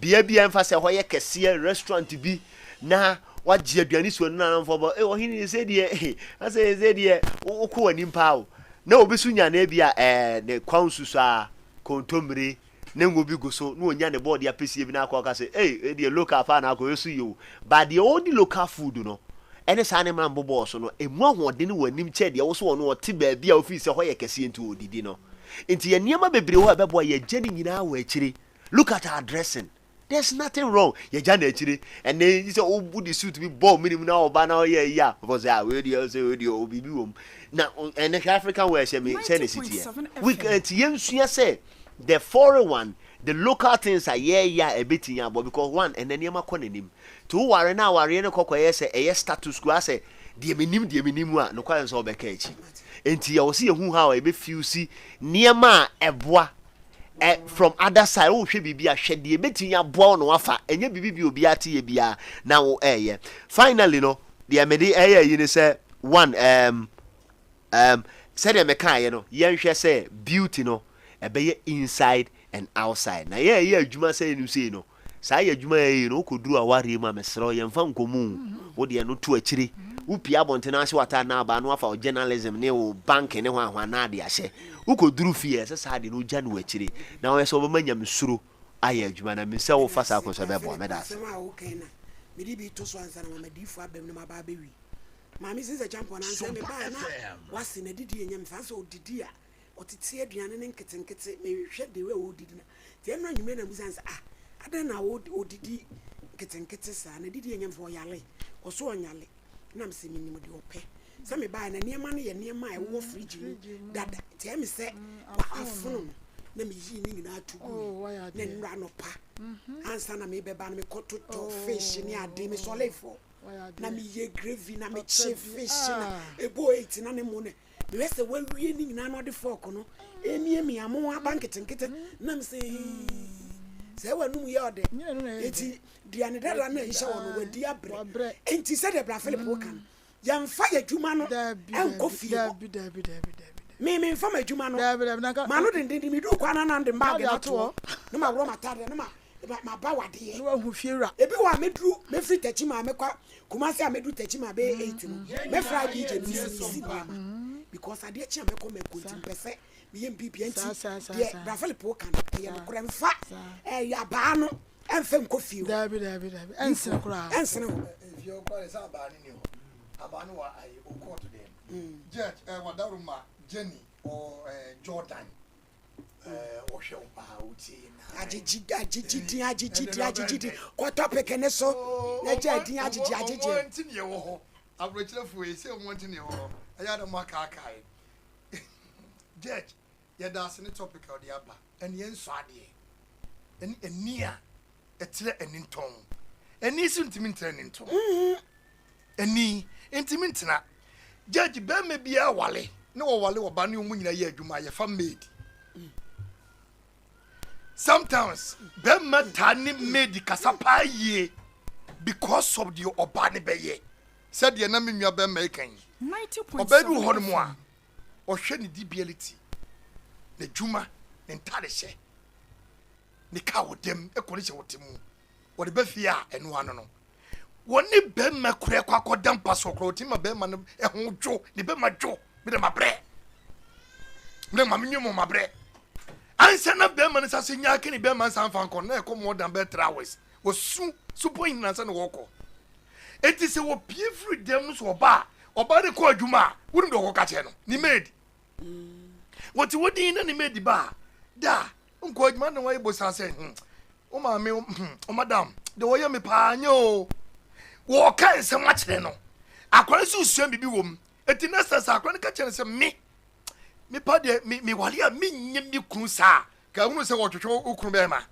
Speaker 1: bea bi a ɛmfa sɛ ɛhɔ yɛ kɛseɛ restaurant bi na wagye aduane si w'anim na anamfoɔ bɔ eh ɔhene sɛ deɛ asɛ sɛ deɛ wokɔ w'anim paa o na obi so nya na ebi a ɛɛ ne kwan susu a kontommire ne ngo bi gu so na onya ne bɔɔde apɛsie bi na akɔ aka sɛ ei wei deɛ local paa na akɔ ɛso yie o but deɛ ɔredi local food no ɛne saa ne mmara mbobɔɔ so no ɛmu ahoɔden wɔ anim kyɛn deɛ wo so ɔno ɔte baabi a ofii sɛ hɔ yɛ kɛseɛ nti ɔredidi no nti yɛ nneɛma bebree hɔ a ɛbɛboa yɛgya ne nyinaa wɔ akyire look at our dressing There's nothing wrong. Yɛgya no akyire. Ɛnɛ yi sɛ wode suit bi bɔ mene mu na ɔba na ɔyɛ yi a ɔfɔ sɛ ah wei deɛ ɔsɛ wei deɛ ɔwɔ biribi wɔ mu. Na ɛnɛ hwɛ African wear hyɛ me sɛ ne si teɛ. We can nti yɛnsua sɛ the foreign one the local things a yɛyɛ a ɛbɛtumi abɔ because one ɛnɛ nneɛma kɔ n'anim. Nti woware na awareɛ no kɔkɔyɛ sɛ ɛyɛ status quo asɛ deɛ menim deɛ menim a nokware sɛ ɔbɛka akyi. Nti yɛwɔ sɛ yɛhu how a yɛbɛfuse nneɛma a ɛboa ɛ from other side wohwɛ biribi a hwɛ deɛ ebetumi aboa wo na wafa ɛnyɛ biribi bi obiara te yɛ biara na wo ɛyɛ finally no deɛ mede ɛyɛ yi ne sɛ one um, um, sɛdeɛ mekaeɛ no yɛnhwɛ sɛ beauty no ɛbɛyɛ inside and outside na yɛ ɛyɛ adwuma sɛ yɛnim sei no Saa yɛ adwuma yɛ yi no wokɔduru awareɛ mu a mesrɛ wo yɛmfa nkɔmu wo deɛ no to akyire. Wopue abɔnten na ahyɛ w'ataade na aba na wafa wo journalism ne wo banking ne hwanhwan na ade ahyɛ. Wokɔduru fie a, ɛsɛ saa ade no wogya no wɔ akyire na woyɛ sɛ wobɛma nyamesuro ayɛ adwuma na menim sɛ wofa
Speaker 2: Meda
Speaker 1: saa
Speaker 2: ase,
Speaker 1: kwan so a
Speaker 2: Bra
Speaker 1: ɛbɛboa.
Speaker 2: Philip,
Speaker 1: Meda ase.
Speaker 2: asɛm a woka yi na mede bi to so ansa na mama diifo aba mu na maba abɛwie. Maame Caesar Champon, ansa
Speaker 6: Sompa
Speaker 2: mebaeɛ na
Speaker 6: FM.
Speaker 2: wase n'adidi ɛnyɛ me fɛ, asɛ ɔdidi a Ɔtete aduane no nketenkete, mehwɛ the way a ɔredidi no. Nti ɛno anwummerɛ na mebisa no sɛ, ah, adɛn na ɔdidi nketenkete saa? Na didi ɛnyɛ mfa ɔyare. Ɔso ɔnyare. Na mesɛ menim deɛ ɔpɛ. Sɛ mebaeɛ na nneɛma no yɛ nneɛma a ɛwɔ fridge mu dada. Nti ɛyɛ me sɛ afono no. Na meyii ne nyinaa to gui. Na nnora anɔpa ansa na mebɛba no mekɔtotɔ fish ne ade. Mesɔlefoɔ. Na meyɛ gravy na mekye fish na ɛbɔɔ 8 na ne mo no Mehwɛ sɛ wawie ne nyinaa na ɔde fɔɔko no emiamia mo aba nketenkete nam sɛ sɛ w'anum yɛ ɔdɛ eti duane dada na ɛnhyɛ wɔ no wadi abrɛ enti sɛdeɛ bra Philip mm. ka no yɛmfa yɛ adwuma no ɛnkɔ fie hɔ me memfa m'adwuma no ma no dendenden medu kwan na nande mbaage no atoɔ na maworɔ m'atadeɛ na ma maba wadeɛ.
Speaker 4: Na wahu fiewura.
Speaker 2: Ebi wɔ a mɛduru mɛfiri takyi maa mɛkɔ Kumasi a mɛduru takyi maa bɛyɛ 8 no mɛfra DJ no mesi mesi nneɛma because adeɛ kye a mɛkɔ mɛkɔ nti mpɛ sɛ meyɛ mbibia nti deɛ Bra Philip ka no ɛyɛ nokorɛ mfa ɛyɛ abaa no ɛmfa nkɔ fie hɔ.
Speaker 4: Daabi daabi daabi ɛnsene koraa.
Speaker 2: Ɛnsene hɔ.
Speaker 5: Efie hɔ koraa deɛ sɛ abaa no ni hɔ abaa no wɔ ayi o court dɛm judge ɛɛ wadaroma Jenny ɔwɔ ɛɛ Jordan.
Speaker 2: Agyegye agyegye din agyegye din agyegye din kɔ topic ne so na gya din agyegye agyegye.
Speaker 5: Wɔn nti na ɛwɔ hɔ aburokyerɛfoɔ yi sɛ wɔn nti na ɛwɔ hɔ ɛyɛ adɛ mo akaakae judge yɛda ase ne topic a ɔde aba ɛne yɛn nsɔ adeɛ ɛne ani a ɛkyerɛ ani ntɔn ani so ntumi nkyerɛ ani ntɔn. Ani ntumi ntena. Judge bɛrima biara wale ne wɔwale ɔba ne wɔn nyinaa yɛ adwuma yɛfa maid. Sometimes bɛrima taa ne maid kasa paa yie because of deɛ ɔba ne bɛyɛ. Sɛdeɛ na me nua bɛrima yi kan yi. Ɔbaa bi wɔ hɔ nom a ɔhwɛ ne DBLT, n'adwuma, ne ntadehyɛ, ne kaa wɔ dɛm, ɛkɔ ne hyɛ wɔ te mu. Wɔde ba fie a ɛno ano no wɔne bɛrima kura kɔ akɔda mpa so koraa ɔtumi ma bɛrima no ho dwo ne bɛrima dwo me dɛ mabrɛ me dɛ ma menwe mo mabrɛ ansa na bɛrima no sa so nya aka ne bɛrima nsa mfa nkɔ na ɛkɔ more than bɛɛ three hours wɔsu supɔ nyina ansa na wɔkɔ enti sɛ wɔpie firi dɛm no so ɔba a ɔba no kɔ adwuma a wonim deɛ ɔkɔka kyerɛ no ne maid wɔte wɔ din na ne maid ba a da nkɔ adwuma na wɔayɛ bosa sɛ hmm wo maame hmm wo madam deɛ wɔyɛ me paa nyɛ o wɔka nsɛm akyerɛ no akwadaa nso sua biribi wɔ mu eti na sɛ sɛ akwadaa no ka kyerɛ no sɛ me mepa deɛ me mewale a menyɛ me kunu saa ka ehunu sɛ wɔtwetwe wo kunu bɛrima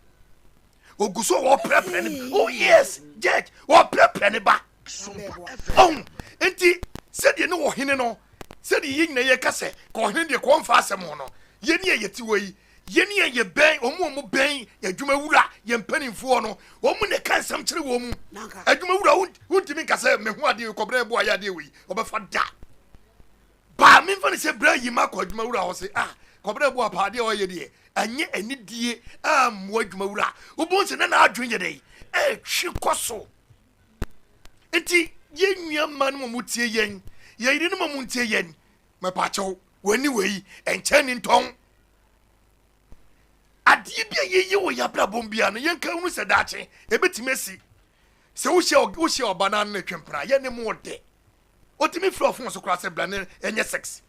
Speaker 5: ogu so wɔprɛprɛ ne oh yes judge wɔprɛprɛ ne ba ɔho nti sɛdeɛ ne ɔhene no sɛdeɛ yɛn nyinaa yɛka sɛ ka ɔhene deɛ kɔnfa asɛm ho no yɛn ni a yɛte hɔ yi Yɛn a yɛbɛn wɔn a wɔbɛn adwumawura, yɛn mpanimfoɔ no, wɔn na ɛka nsɛm kyerɛ wɔn mu. Adwumawura, wontumi nka sɛ meho adeɛ kɔbrɛ ɛbo ayɛ adeɛ wei, ɔbɛfa da. Baa memfa no sɛ berɛ yi ma kɔ adwumawura hɔ sɛ ah kɔbrɛ ɛbo apa adeɛ ɔyɛ deɛ ɛnyɛ anidie ammoa adwumawura. Wobɛhu sɛ na n'adwene yɛ dɛn ɛretwe kɔ so. Nti yɛn nua mma no mu tie yɛn, yɛn yere no mu ntie yɛn, mɛpakyɛw w'ani wei ɛnkyɛn ne ntɔn. Adeɛ bi a yɛyɛ wɔ yɛn abrabɔ mu biara no, yɛnka hunu sɛ daakye ɛbɛtumi asi. Sɛ wohyia wohyia ɔba no ano no twe mpena, yɛ ne mo dɛ. Ɔtumi frɛ ɔfon so koraa sɛ bra ne ɛnyɛ sex.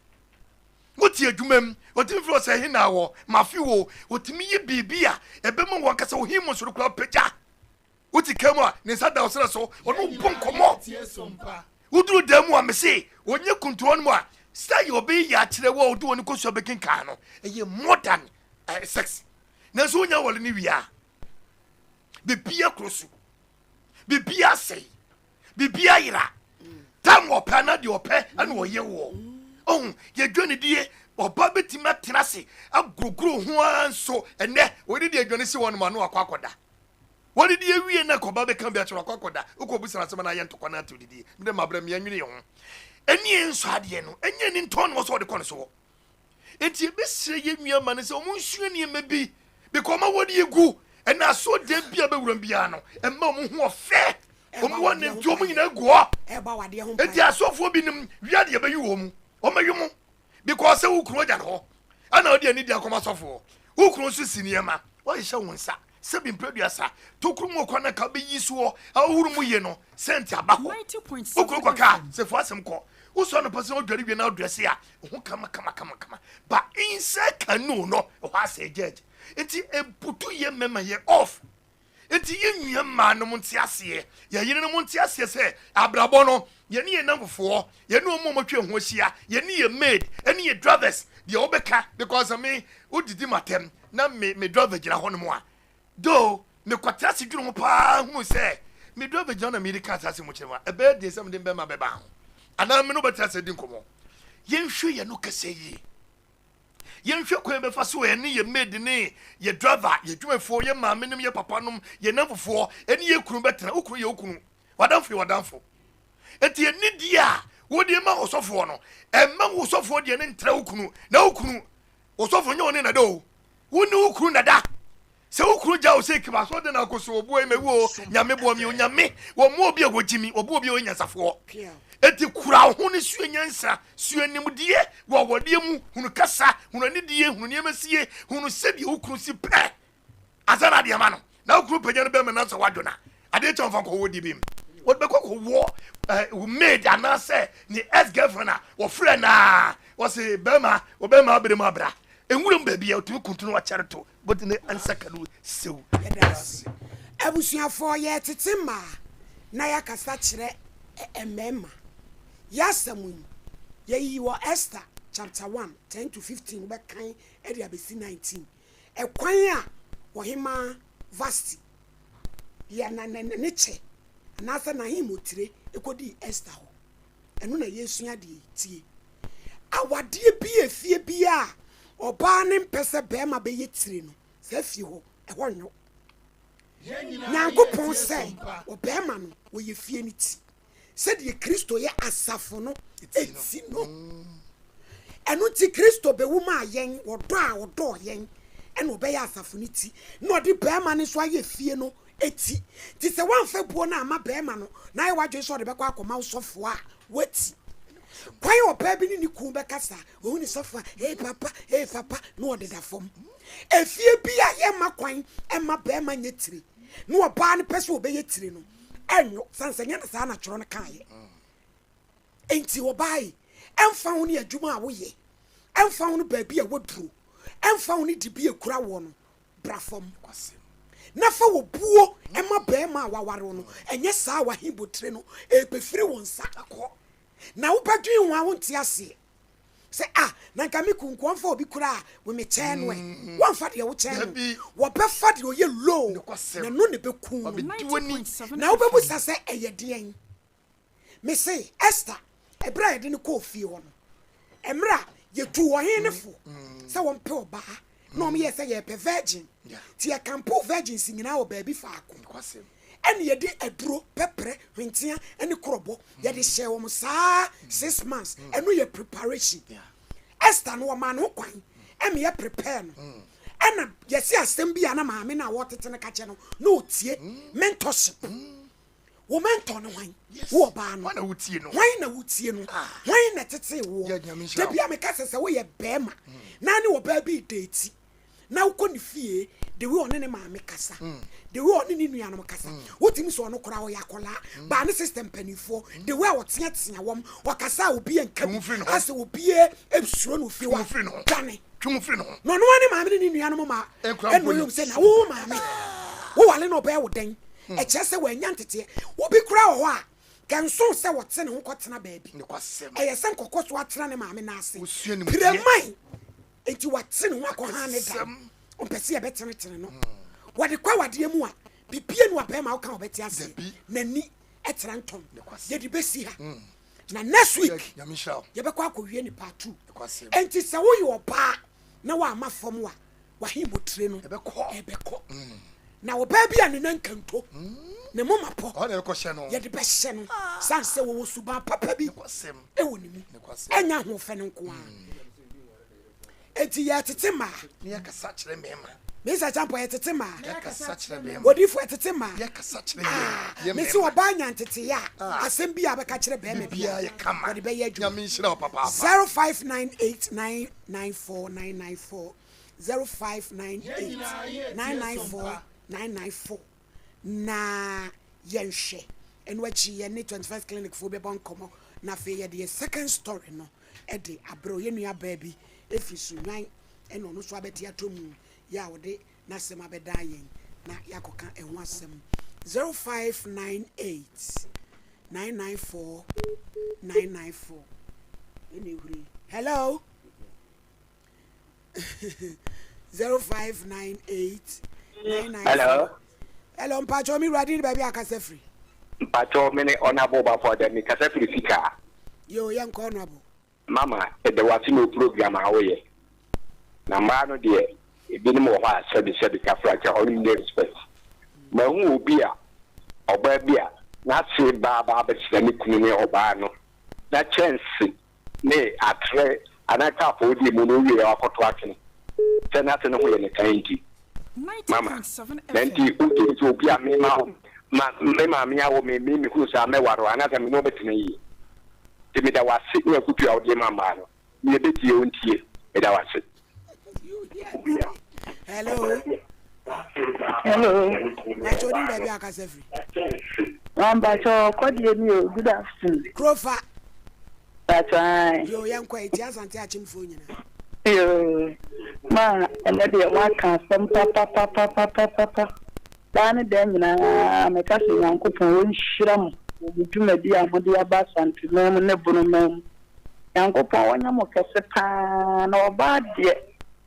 Speaker 5: Wote adwuma mu, ɔtumi frɛ sɛ he na wɔ, mafe wo. Ɔtumi yɛ biribi a ɛbɛma wɔn ankasa wo he mu soro koraa pagya. Wote kaa mu a, ne nsa da wo serɛ so, ɔne wo bɔ nkɔmmɔ. Woduru dan mu a, mese ɔnyɛ kuntu hɔ no mu a, sɛ yɛ ɔbɛyɛ yɛ akyerɛ wo a wode wɔne kosua bɛkenkan no, ɛyɛ more than uh, sex. Nanso wonya wɔle no wie a, biribiara koro so, biribiara asɛe, biribiara yera. Tam ɔpɛ anaa deɛ ɔpɛ ɛna ɔyɛ woɔ. Ɔhu, yɛdwa ne die, ɔba bɛtumi atena ase agorogoro ho ara nso ɛnɛ wɔde deɛ adwane si hɔ nom ano akɔ akɔda. Wɔdidi awie na kɔba bɛka bi akyerɛ wakɔ akɔda. Wokɔ bisa no asɛm na ayɛ ntɔkwa na atew didie. Mede mabrɛ me yɛnwene yɛn ho. Ɛni nsɔ adeɛ no, ɛnyɛ ani ntɔn na wɔsɛ wɔde kɔ ne soɔ. Enti yɛbɛsrɛ yɛn nua ma no sɛ wɔn nsua nneɛma bi because ɔma wɔde egu ɛna asoɔden bi a bɛwuram biara no ɛma wɔn ho ɔfɛ. Wɔn wɔ ne nti wɔn nyinaa gu hɔ. Eti asɔfoɔ binom wia deɛ bɛyi wɔn mu. Wɔn bɛyi mo because sɛ wo kunu agya ne hɔ ɛna ɔde ani di akɔma sɔfoɔ. Wo kunu nso si nneɛma wɔhyehyɛ wo nsa sɛbi mprɛduasa tokuru mu kɔ na ka bɛyi soɔ ahohoro mu yie no sɛnti aba hɔ. Wo kunu kɔ kaa sɛ fo asɛm kɔ. Wosɔ no pɛ sɛ ɔdware wie na ɔdrɛse a ho kama kama kama kama ba inside canoe no ɛhɔ asɛ judge nti ebutu yɛ mɛma yɛ off. Enti yɛn nua mmaa nom nte aseɛ, yɛn yerenom nte aseɛ sɛ abrabɔ no, yɛne yɛn nnamfofoɔ, yɛne wɔn a wɔatwa yɛn ho ahyia, yɛne yɛn maid, ɛne yɛn drivers, deɛ wobɛka, because me, wodidi m'atɛm na me, me driver gyina hɔ nom a, though mekɔtena ase dwene ho paa hunu sɛ me driver gyina hɔ na mereka saa asɛm kyerɛ mu a, ɛbɛyɛ den sɛ mede bɛrima bɛba ho, anaa me ne wobɛtena ase adi nkɔmmɔ. Yɛnhwɛ yɛn no kɛsɛ yie. Yɛnhwɛ kwan yɛbɛfa so yɛne yɛn maid ne yɛn driver, yɛn adwumayɛfoɔ, yɛn maame nom, yɛn papa nom, yɛn nnamfofoɔ, ɛne yɛn kunu bɛtena. Wo kunu yɛ wo kunu, w'adamfo yɛ w'adamfo. Enti anidie a wode ma ɔsɔfoɔ no, ɛmma wo sɔfoɔ deɛ no ntra wo kunu, na wo kunu, ɔsɔfoɔ nyɛ wo ne nada o, wo ne wo kunu nada. Sɛ wo kunu gya wo sɛ kim asɔre dɛn na akɔ so ɔboa yi mawu o nyame boa mi o nyame wɔmmoa obi a wɔgye mi wɔboa obi a ɔyɛ nyansafoɔ enti kura wo ho ne sua nyansa sua nimdeɛ wɔ awadeɛ mu hunu kasa hunu anidie hunu nneɛma sie hunu sɛdeɛ wo kunu si pɛ ansa na adeɛ ma no na wo kunu pagya no bɛma na sɛ wadwo na adeɛ kyɛ wɔmfa nkɔwɔ di bi mu wɔde bɛkɔ kɔwɔ eh, wo maid anaasɛ ne ex girlfriend a wɔfrɛ naa wɔse bɛrima wɔbɛrima abere mu abra nwuram baabi a ɔtumi kuntunu wakyɛre to Body ne nsa ka no sew.
Speaker 2: Yɛda ase. Abusuafoɔ yɛretete mmaa na yɛakasa kyerɛ mmarima. Y'asɛm yi, yɛyiyi wɔ Esther chapter 1, 10 to 15, wobɛkan de abɛsi 19. Ɛkwan a Ɔhemaa Vasti yɛ na ne ne kyɛ anaasɛ n'ahemmotire kɔdii Esther hɔ. Ɛno na yɛresua adeɛ yi. Tie. Awadeɛ bi efie biara a ɔbaa no mpɛ sɛ barima bɛyɛ tire no, saa fie hɔ, ɛhɔ nnwo. Nyankopɔn sɛ ɔbarima no, ɔyɛ fie no ti, sɛdeɛ Kristo yɛ asafo no ti no. Ɛno nti Kristo bɛwu maa yɛn, ɔdɔ a ɔdɔɔ yɛn, ɛna ɔbɛyɛ asafo no ti, na ɔde barima no nso ayɛ fie no ti. Nti sɛ woamfa buo no amma barima no, na ayɛ w'adwene sɛ ɔde bɛkɔ akɔma wo sɔfoɔ a, woati. Kwan a ɔbaa bi ne ne kunu bɛkasa, ohu ne sɔfo a, ee papa, ee papa, na ɔdeda fam. Efie bi a yɛmma kwan mma barima nyɛ tire, na ɔbaa no pɛ sɛ ɔbɛyɛ tire no, ɛnwo, sane sɛ nyɛ na saa na twerɛ no kaeɛ. Enti ɔbaa yi, ɛmfa ho ne adwuma a woyɛ, ɛmfa ho ne baabi a waduro, ɛmfa ho ne dibea ekura woɔ no, bra fam na fa obuo ma barima a waware wo no, ɛnyɛ saa a w'ahembotire no ɛrebɛfiri wo nsa akɔ. Na wobɛdwen ho a wonte aseɛ sɛ ah na nka me kun nko ɔmfa obi koraa a mekyɛn no ɛ. Mm. Wɔmfa deɛ wokyɛn no, wɔbɛfa deɛ ɔyɛ low na no na ɛbɛku no. Na wobɛbusa sɛ ɛyɛ deɛn? Mese, Ester, ɛberɛ a yɛde no kɔɔ fie hɔ no, mmerɛ a yɛtuu ɔhene no fo sɛ wɔmpɛ ɔbaa, na wɔyɛɛ sɛ yɛrepɛ virgin, nti yɛkampoo virgins nyinaa wɔ baabi faako, ɛne yɛde aduro, pɛprɛ, hwentea ne korɔbɔ, yɛde hyɛɛ wɔn saa 6 months, ɛno yɛ preparation. Esther no, wɔmaa ne ho kwan ɛma yɛ prepare no, ɛna yɛse asɛm bi a na maame no a wɔtete no ka kyɛ no, na ɔtie mentorship. Wo mentor ne hwan? Wo ɔbaa no.
Speaker 5: Hwan na wotie no?
Speaker 2: Hwan na wotie no? Ah. Hwan na tetee woɔ? Da bi a meka sɛ sɛ woyɛ bɛrima mm. na ne ɔbaa bi date na wokɔ ne fie, the way ɔne ne maame kasa, mm. the way ɔne ne nuanom kasa, mm. wotumi sɛ ɔno koraa ɔyɛ akɔlaa, mm. baa ne sister mpanimfoɔ, the way a ɔteatea wɔm, ɔkasa a obi nka bi, asɛ obi esuro no ofie wa, dwane. Na ɔno ne maame ne ne nuanom ma ɛna ɔyɛ sɛ na wo maame, wowale na ɔbɛyɛ wo dɛn? Ɛkyerɛ sɛ wannya nteteɛ. Obi koraa wɔ hɔ a, kɛnso sɛ wɔte ne ho kɔtena baabi. Ɛyɛ sɛ nkɔkɔ so atena ne maame nan ase. Pireman nti wate ne ho akɔha ne dan. Ɔmpɛ sɛ yɛbɛtenetene no. Wɔde kɔ awadeɛ mu a, bibie no a bɛrima woka wɔbɛte aseɛ. N'ani ɛtra ntɔn. Yɛde bɛsi ha. Na next week yɛbɛkɔ akɔwie ne part 2. Enti sɛ woyɛ ɔbaa na woamma fam a, w'ahemmotire no ɛbɛkɔ. Na ɔbaa bi a ne nan nkanto, ne moma pɔ, yɛde bɛhyɛ no, sane sɛ wɔwɔ suban papa bi wɔ ne mu, ɛnyɛ ahoɔfɛ no nko ara. Enti yɛtete mmaa
Speaker 5: na yɛkasa kyerɛ mmarima.
Speaker 2: Mesa Champɔ yɛtete mmaa.
Speaker 5: Yɛkasa kyerɛ mmarima.
Speaker 2: Odifo yɛtete mmaa.
Speaker 5: Yɛkasa kyerɛ yɛn
Speaker 2: Ah,
Speaker 5: yɛn
Speaker 2: mese
Speaker 5: mmarima.
Speaker 2: ɔbaa nya nteteyɛ a,
Speaker 5: Ah.
Speaker 2: asɛm bi a bɛka kyerɛ bɛrima
Speaker 5: Biribiara
Speaker 2: biara,
Speaker 5: yɛ kama.
Speaker 2: wɔde bɛyɛ adwuma.
Speaker 5: Nyame nhyira wo papaapa.
Speaker 2: 0598994994 0598994994 na yɛnhwɛ. Ɛno akyi yɛne 21st Clinic foɔ bɛbɔ nkɔmmɔ na afei yɛde yɛ second story no ɛde abrɛ wo. Yɛn nua baa bi ɛfiri Sunyani ɛna ɔno nso abɛte atɔ mu yɛ a ɔde n'asɛm abɛdan yɛn na yɛakɔka ɛho asɛm. 0598 994 994 ɛna ehuri. Hello. 0598 994.
Speaker 6: Hello.
Speaker 2: Hello, mpatsɔ mi wura di ni baabi akasa firi.
Speaker 6: Mpatsɔ me ne Honorable Bafo Adam mi kasa firi Sika.
Speaker 2: Yo, yɛn kɔ Honorable.
Speaker 6: Mama, ɛda wase ne wo program a woyɛ. Na mmaa no deɛ, ebinom wɔ hɔ a sɛbi sɛbi kafra kyɛ ɔno nni respect. Mahu obi a, ɔbaa bi a n'ase ba aba abɛsra ne kunu ne ɔbaa no na kyɛnse ne atrɛ anaa cup a ɔdi mu no owie a wakɔto atwene sɛ n'ase no ho yɛ ne tan nti. Mama, na nti wogye di sɛ obi a me ma ma me maame awo me me mehunu saa mɛware wo anaasɛ me ne wo bɛtena yie? Nti meda wo ase ne afotu a wode ma mmaa no. Nea ɛbɛtie ɔntie. Meda wo ase.
Speaker 2: Hello.
Speaker 7: Hello.
Speaker 2: Mpatsɔ odin baabi akasa firi.
Speaker 7: Mpatsɔ kɔdeɛ ni o. Good afternoon.
Speaker 2: Kurofa.
Speaker 7: Mpatsɔ ayi.
Speaker 2: Yo, yɛn kɔ eti Asante Akyemfoɔ nyinaa.
Speaker 7: Yoo. Ma ɛnɛ deɛ waka asɛm papapapapapapa. Daa ne daa nyinaa meka sɛ Nyankopɔn ɔnhyira mo wɔ mo dwumadi a mode aba Asanteman mu ne Bonoman mu. Nyankopɔn ɔnyɛ mo kɛse paa na ɔbaa deɛ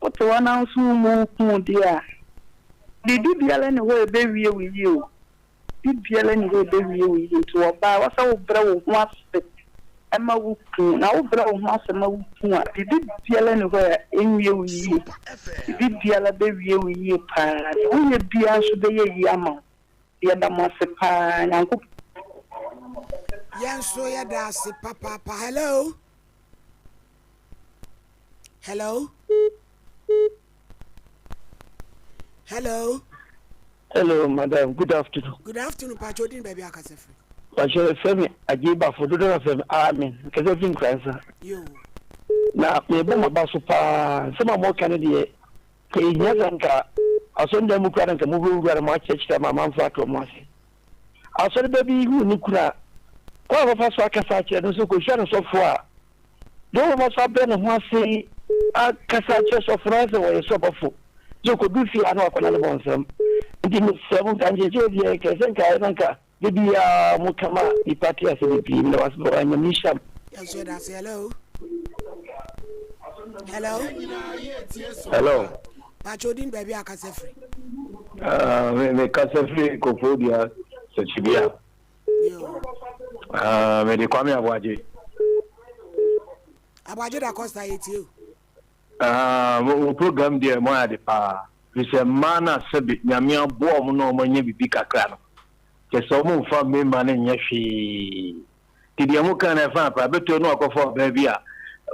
Speaker 7: wote hɔ na nso wo mu hu deɛ a biribi biara nni hɔ a ɛbɛwie wo yie o. Biribi biara nni hɔ a ɛbɛwie wo yie nti ɔbaa ɛwɔ sɛ wobrɛ wo ho ase ma wo kunu na wobrɛ wo ho ase ma wo kunu a biribi biara nni hɔ a ɛnwie wo yie. Biribi biara bɛwie wo yie paa. Deɛ woyɛ biara nso bɛyɛ yie ama wo. Yɛda mo ase paa Nyankopɔn.
Speaker 2: Yɛn nso yɛda ase papaapa. Hello. Hello. Hello.
Speaker 8: Hello, madam. Good afternoon.
Speaker 2: Good afternoon, Pacho. Din baabi akasa firi.
Speaker 8: Pacho, fẹ́ mi Agyei Bafo, dodo na fẹ́ mi Amen. Kẹsẹ́ fi Nkuransa.
Speaker 2: Yo.
Speaker 8: Na mebɔ m'aba so paa. Nsɛm a mɔka no deɛ, ka ehia sɛ nka asɔredan mu koraa na nka mowurawura no mo akyerɛkyerɛ ama amanfoɔ ate wɔn ase. Asɔreba bi hu ne kunu a, kwan a ɔbɛfa so akasa akyerɛ no nso kɔhyia no sɔfoɔ a, deɛ ɔbɛfa so abrɛ ne ho ase akasa akyerɛ sɔfo no ayɛ sɛ ɔyɛ sɛ ɔbɔfo. Sɛ ɔkɔdu fie a na wakɔda ne bɔnsam. Nti mesrɛ mo nka nkyerɛkyerɛ deɛ kɛɛ sɛ nka ayɛ na nka da biara mo ka ma nipa te ase bebree. Meda wase papa Nyame nhyira mo.
Speaker 2: Yɛn nso yɛda ase. Hello. Hello.
Speaker 9: Hello.
Speaker 2: Pacho din baabi akasa firi.
Speaker 9: Uh, me me kasa firi Koforidua Sɛkyibea.
Speaker 2: Yo.
Speaker 9: Uh, me de Kwame Aboagye.
Speaker 2: Aboagye da Costa yɛ tie o.
Speaker 9: Uh, mo program deɛ mo ayɛ de paa. Fi sɛ mmaa no asɛbe Nyame aboa wɔn na wɔn anya biribi kakra no. Kyɛ sɛ wɔn mfa mmarima no nyɛ hwee. Nti deɛ mo kan no ɛfa paa bɛtɔ no akɔfa ɔbaa bi a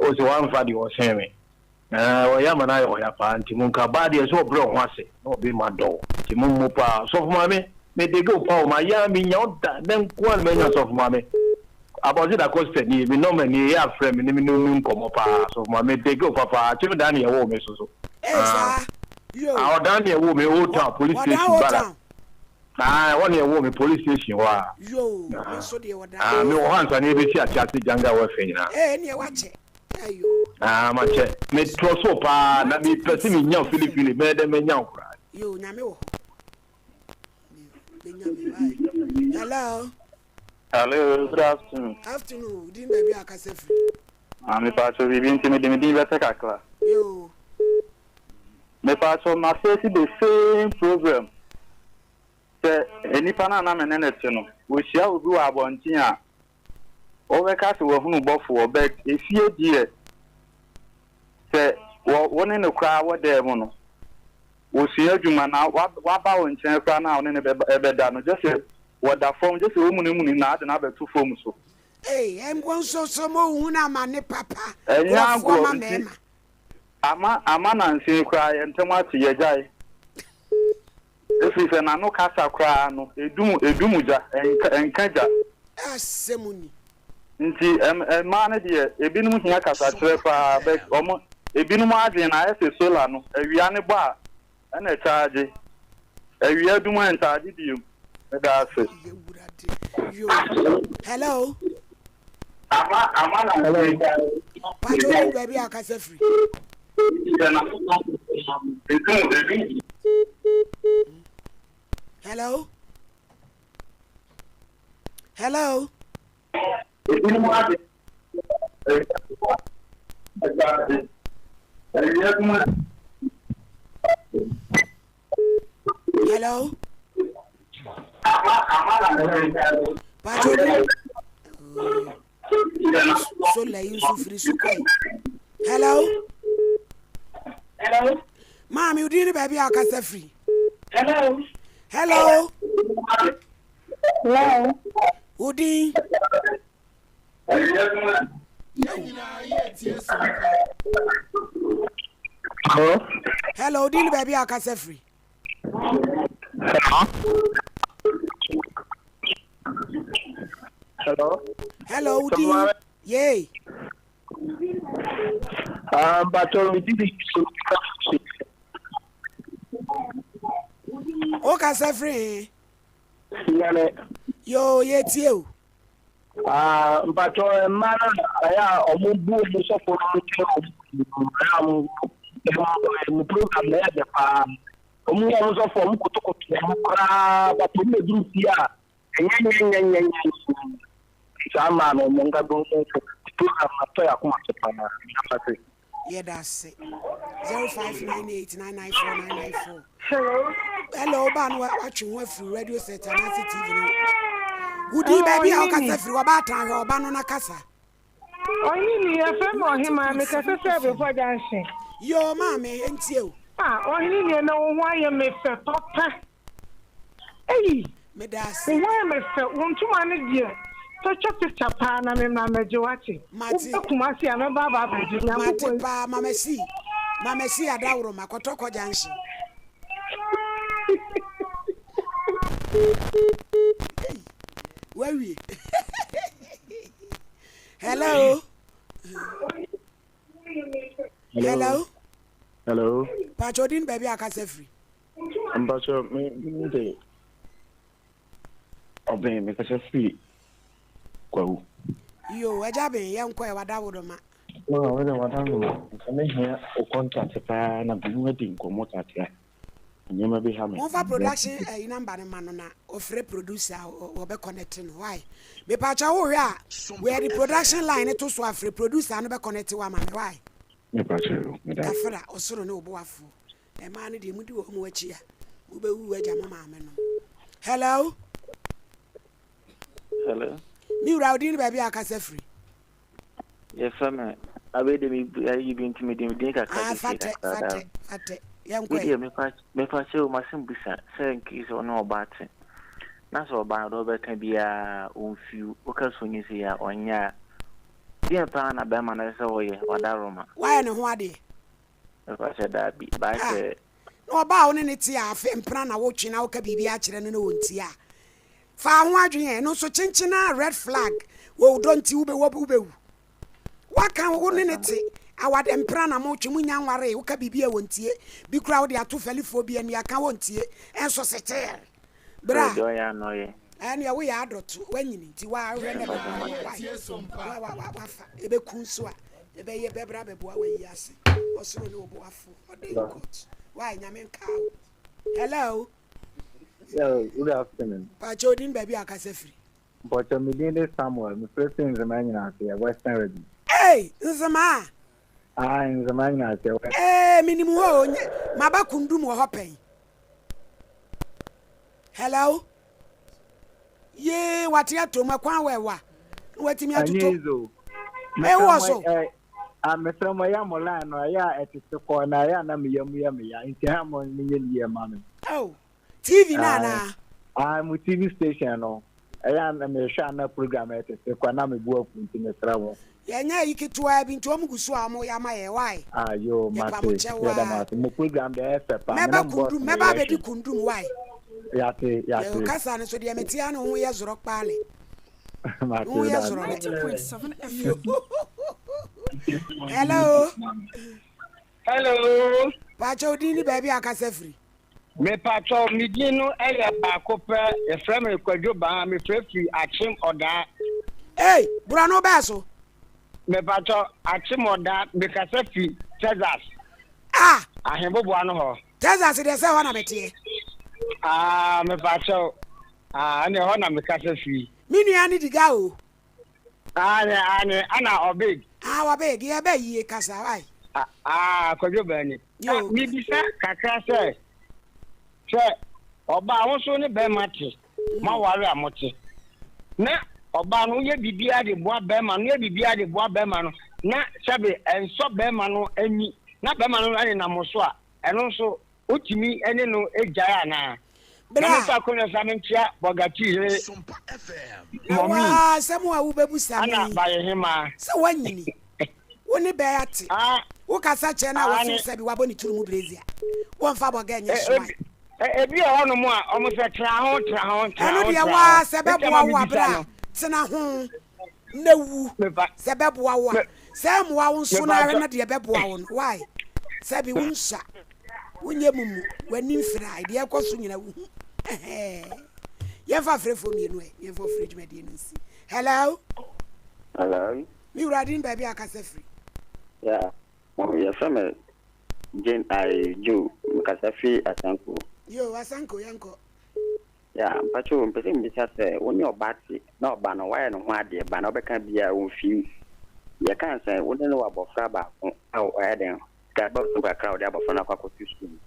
Speaker 9: ɔsɛ wamfa deɛ ɔsɛn me. Ɔyɛ ama no ayɛ ɔya paa nti mo nka baa deɛ sɛ ɔbrɛ ɔho ase na ɔbe ma dɔw nti mo mmo paa. Sɔfo maame me dege wo paa o ma yɛ a me nya wo da nɛ nko a na manya sɔfo maame. Abɔse da Costa nie me nɔma nie yɛ afrɛ me ne me ne no nkɔmɔ paa sɔfo maame me dege wo papaa kyem daa ne yɛwoo me so so. Ah ɔdan ne yɛwoo me old town police station bara. Ah, ɛhɔ na yɛwoo me, police station hɔ a.
Speaker 2: Yoo, me nso deɛ wɔda.
Speaker 9: Ah, me wɔ hɔ ansa na yɛbɛsi ate ase Jungle Welfare nyinaa.
Speaker 2: Ee, ɛneɛ wakyɛ. Ayo.
Speaker 9: Ah, makyɛ. Me trɔ so paa, na me pɛ sɛ me nya wo fili fili, mɛyɛ dɛ mɛnya wo koraa.
Speaker 2: Yoo, Nyame wɔ hɔ. Bɛnya me, why? Hello.
Speaker 10: Hello, good afternoon.
Speaker 2: Afternoon, din baabi a akasa firi.
Speaker 10: Ah, me pacho biribi nti mede me din bɛkyɛ kakra.
Speaker 2: Yoo.
Speaker 10: Me pacho ma face the same problem. Sɛ nipa no a na me ne no te no, wɔhyia obi wɔ abɔnten a, wɔbɛka sɛ wahunu bɔfoɔ, but efie deɛ, sɛ wɔ wo ne no koraa wɔ dan mu no, wɔsua adwuma na waba wo nkyɛn koraa na wo ne no bɛda no, gye sɛ wɔda fam, gye sɛ wɔmunimuni na ade no abɛto fam so.
Speaker 2: Ei, ɛngo nso so mo hunu amane papa,
Speaker 10: Ɛnyɛ
Speaker 2: nkurɔfoɔ
Speaker 10: agorɔ
Speaker 2: ma
Speaker 10: nti
Speaker 2: mmarima.
Speaker 10: ama ama nansa yi koraa yɛn ntam ate, yɛagyae. Ɛfiri sɛ n'ano kasa koraa no, ɛdum, ɛdum gya, ɛnka, ɛnka gya.
Speaker 2: Asɛm ni.
Speaker 10: Nti ɛm, mmaa no deɛ, ebinom hia kasakyerɛ paa, but wɔn, ebinom adwene no ayɛ sɛ solar no, awia no bɔ a, ɛna ɛkyaagye. Awia dum a ɛntaagye biom. Meda ase.
Speaker 2: Yo. Hello. Pacho ni baabi a kasa firi. Hello. Hello. Hello. Pacho ni. Sola yi nso firi so kɔe. Hello.
Speaker 7: Hello.
Speaker 2: Maame, wo din ne baabi a ɔkasa firi.
Speaker 7: Hello.
Speaker 2: Hello.
Speaker 7: Hello.
Speaker 2: Wo din.
Speaker 9: Hello.
Speaker 2: Hello, wo din ne baabi a ɔkasa firi.
Speaker 9: Hello. Hello.
Speaker 2: Hello, wo din. Yay.
Speaker 9: Ah, mpatsɔ mi di di.
Speaker 2: Wo kasa firi he?
Speaker 9: Nyane.
Speaker 2: Yoo, yɛtie o.
Speaker 9: Ah, mpatsɔ mmaa no ɛyɛ a ɔmo bu ɔmo sɔfo no kyerɛ ɔmo ɛyɛ a ɔmo ɔmo program na ɛyɛ dɛ paa. Ɔmo ɔmo sɔfo ɔmo kotokoto ɔmo koraa but ɔmo bɛduru fie a ɛnyɛ nyɛ nyɛ nyɛ nyɛ nyɛ. Saa mmaa no ɔmo nka bi ɔmo nso program na tɔ yɛ akoma so paa. Meda ase.
Speaker 2: Yɛda ase. 0598994994.
Speaker 11: Hello.
Speaker 2: Hello, ba no watwe ho afiri radio set anaasɛ TV no. Wodin baabi a wokasa firi wɔbaatan hwɛ ɔba no na kasa.
Speaker 11: Ɔhene ni, yɛfrɛ me Ɔhemaa, mekasa firi Abrepɔ Junction.
Speaker 2: Yoo maame, yɛntie o.
Speaker 11: Ah, Ɔhene ni, ɛnɛ wo ho ayɛ me fɛ papa. Ei,
Speaker 2: Meda ase.
Speaker 11: wo ho ayɛ me fɛ, wo ntoma no deɛ, tɔ twa picture paa na me mmra mmɛgye wate.
Speaker 2: Mate.
Speaker 11: Woba Kumasi a mɛba aba abɛgye,
Speaker 2: Mate
Speaker 11: Nyankopɔn.
Speaker 2: paa, Mama C, Mama C Adaworoma, Kɔtɔkɔ Junction. Ei, wawie. Hello. Hello.
Speaker 12: Hello.
Speaker 2: Pacho din baabi akasa firi.
Speaker 12: Mpacho me me de ɔbɛn me kasa firi Kwawu.
Speaker 2: Yo, agya ben yɛn kɔ ɛ wada wo do ma.
Speaker 12: Wa wada wada wo ma. Nka me hia o contact paa na bi mu adi nkɔmmɔ kakra. Nneɛma bi ha me.
Speaker 2: Momfa production ayi number no ma no na ɔfrɛ producer a ɔbɛ connect no why mepakyɛ wo hwɛ a wei yɛde production line no to so a frɛ producer no bɛ connect wo ama me why
Speaker 12: Mepakyɛ o meda ase.
Speaker 2: Kafra ɔsoro ne ɔboafoɔ ɛmaa no deɛ modi wɔn mu akyi a mobɛwu agya mo maame nom hello
Speaker 13: Hello.
Speaker 2: Me wura wo din ne baabi a akasa firi.
Speaker 13: Yɛfrɛ me abɛyɛ dɛ me ayi bi nti mede me din kakra
Speaker 2: Ah,
Speaker 13: bi sie
Speaker 2: fatɛ,
Speaker 13: kakra daa.
Speaker 2: fatɛ, fatɛ. Yɛnkɔ
Speaker 13: Me
Speaker 2: ɛ.
Speaker 13: deɛ mepa mepa kyɛ o masɛm bisa sɛ nkei sɛ ɔne ɔbaa te na sɛ ɔbaa no deɛ ɔbɛka biara ɔmfiw woka sɛ ɔnyɛ sei a ɔnyɛ a deɛn paa na bɛrima no ɛsɛ sɛ ɔyɛ ɔdaroma.
Speaker 2: Woayɛ ne ho adeɛ?
Speaker 13: Mepa kyɛ daabi bae
Speaker 2: Ah,
Speaker 13: sɛ.
Speaker 2: na ɔbaa a wo ne no te a afe mpena na wotwe na woka biribi akyerɛ no na ɔntie a, fa ho adwene ɛ. Ɛno nso kyenkyen ara red flag wɔ wo dɔ nti wobɛ wobɛwu. Woaka wo ne no te awade mpena na motwe monnya nwaree woka biribi a ɔntie bi koraa wode ato fɛlifoɔ bi ani aka ɔntie ɛnso settle. Bra.
Speaker 13: Sɛ deɛ ɔyɛ a na ɔyɛ.
Speaker 2: Ɛneɛ woyɛ adɔto wanyini nti woahwɛ na ɛbɛboa wo why wa wa wafa ɛbɛku nso a ɛbɛyɛ bɛbra bɛboa wayi ase ɔsoro ne ɔboafoɔ ɔde nkot why nyame nkaa wo hello.
Speaker 14: Yeah, good afternoon.
Speaker 2: Pakyɛ odin baabi a akasa firi.
Speaker 14: Mpɔkyɛ me din de Samuel, me frɛ firi Nzema Nyinaseɛ, Western Region.
Speaker 2: Ei, Nzemaa!
Speaker 14: Aye, Nzema Nyinaseɛ, Western.
Speaker 2: Ee, menim hɔ o, nye, maba Kundum wɔ hɔ pɛn. Hello? Yee, wate atom, ɛkwan wɔ ɛwa, na watumi
Speaker 14: Ɛnyɛ
Speaker 2: atoto.
Speaker 14: easy o.
Speaker 2: Ee,
Speaker 14: Mesrɛ
Speaker 2: wowɔ
Speaker 14: mo,
Speaker 2: so?
Speaker 14: ɛ, ah, mesrɛ mo, ɛyɛ mo line no, ɛyɛ a ɛtete kɔ, na ɛyɛ a na me yam yɛ me ya, nti ɛyɛ a mo nyɛ ne yie ma me.
Speaker 2: Oh, TV no
Speaker 14: Aye,
Speaker 2: anaa?
Speaker 14: aye, mo TV station no, ɛyɛ a na mehwɛ a na program ɛtete kɔ, na me bo afu, nti mesrɛ mo.
Speaker 2: Yɛnyɛ ayi ketewaa bi nti wɔn gu so a wɔyɛ ama yɛn why?
Speaker 14: Ah, yoo,
Speaker 2: Yɛpa mo
Speaker 14: mate,
Speaker 2: kyɛw
Speaker 14: yɛda mo
Speaker 2: aa.
Speaker 14: ase. Mo program deɛ ɛyɛ fɛ paa, me
Speaker 2: Mɛba
Speaker 14: ne mo boss
Speaker 2: Kundum,
Speaker 14: na
Speaker 2: mɛba abɛdi
Speaker 14: yɛhwɛ.
Speaker 2: Kundum why?
Speaker 14: Yɛate, yɛate.
Speaker 2: Yɛ kasa no so deɛ mete ano ho yɛ zorɔ kpaale.
Speaker 14: Mate,
Speaker 2: Ho yɛ
Speaker 14: da.
Speaker 2: zorɔ dɛ. Hello.
Speaker 15: Hello.
Speaker 2: Pakyɛ wo din ne baabi a akasa firi.
Speaker 15: Mepakyɛw me din no yɛ baako pɛ yɛfrɛ me Kwadwo Baa mefrɛ firi Akyem Ɔdaa.
Speaker 2: Ei borɔno bɛɛ so.
Speaker 15: Mepakyɛw Akyem Ɔdaa mekasa firi Texas.
Speaker 2: Ah.
Speaker 15: Ahemboboa no hɔ.
Speaker 2: Texas deɛ sɛ hɔ na meteɛ.
Speaker 15: Ah mepakyɛw ah ɛne hɔ na mekasa firi.
Speaker 2: Me nua ne diga o.
Speaker 15: Aane aane ana ɔbeg.
Speaker 2: Ah ɔbeg yɛ bɛ yie kasa wai.
Speaker 15: Ah Kwadwo Bani. Na mebisa kakra sɛ sɛ ɔbaa wo nso ne bɛrima te moaware a mote na ɔbaa no woyɛ biribiara de boa bɛrima no woyɛ biribiara de boa bɛrima no na sɛbe ɛnsɔ bɛrima no ani na bɛrima no nenam wo so a ɛno nso Wotumi ne no gyae anaa? Na memfa akonnwa sa menkyea Bɔgati yere
Speaker 2: Na
Speaker 15: Mɔmi
Speaker 2: waa asɛm a wobɛbusa me
Speaker 15: ana
Speaker 2: yi,
Speaker 15: Bayehemaa.
Speaker 2: sɛ woanyini, wo ne bɛɛ ate,
Speaker 15: Ah,
Speaker 2: wokasa kyerɛ no a wɔse wo
Speaker 15: aane.
Speaker 2: sɛbi wabɔ ne tiri mu brezia, wɔmfa bɔga nyɛ
Speaker 15: E,
Speaker 2: hyewan.
Speaker 15: ebi, e, ebi wɔ hɔnom a wɔn sɛ tra ho, tra ho, tra
Speaker 2: Ɛno
Speaker 15: ho,
Speaker 2: deɛ
Speaker 15: tra ho.
Speaker 2: waa sɛ
Speaker 15: Nti ama
Speaker 2: ɛbɛboa wo a
Speaker 15: mebisa
Speaker 2: berɛ a
Speaker 15: no.
Speaker 2: tena ho na wu,
Speaker 15: Mepa,
Speaker 2: sɛ ɛbɛboa wo a,
Speaker 15: me,
Speaker 2: sɛ ɛmmoa wo nso no ara
Speaker 15: mepakyɛ.
Speaker 2: na deɛ ɛbɛboa wo no, why? Sɛbi wo nsua. Wonyɛ mumu, w'ani mfirae, deɛ ɛkɔ so nyina wohu. Ɛhɛɛ. Yɛmfa afrɛfoɔ mmienu ɛ, yɛmfa ɔfrɛ dwumadie no nsi. Hello?
Speaker 16: Hello?
Speaker 2: Me wura din baabi a akasa firi.
Speaker 16: Yeah, mo yɛfrɛ me Jane I Joe, mekasa firi Asanko.
Speaker 2: Yo, Asanko, yɛnkɔ.
Speaker 16: Yeah, mpakyɛw mpɛ sɛ mebisa sɛ wo ne ɔba te na ɔba no wayɛ ne ho adeɛ ba na wobɛka biaa ɔmfii. Yɛka no sɛ wo ne no wɔ abɔfra baako a ɔyɛ dɛn Sika ba mu kakra a ɔde abɔfra no akɔ akɔto sukuu mu.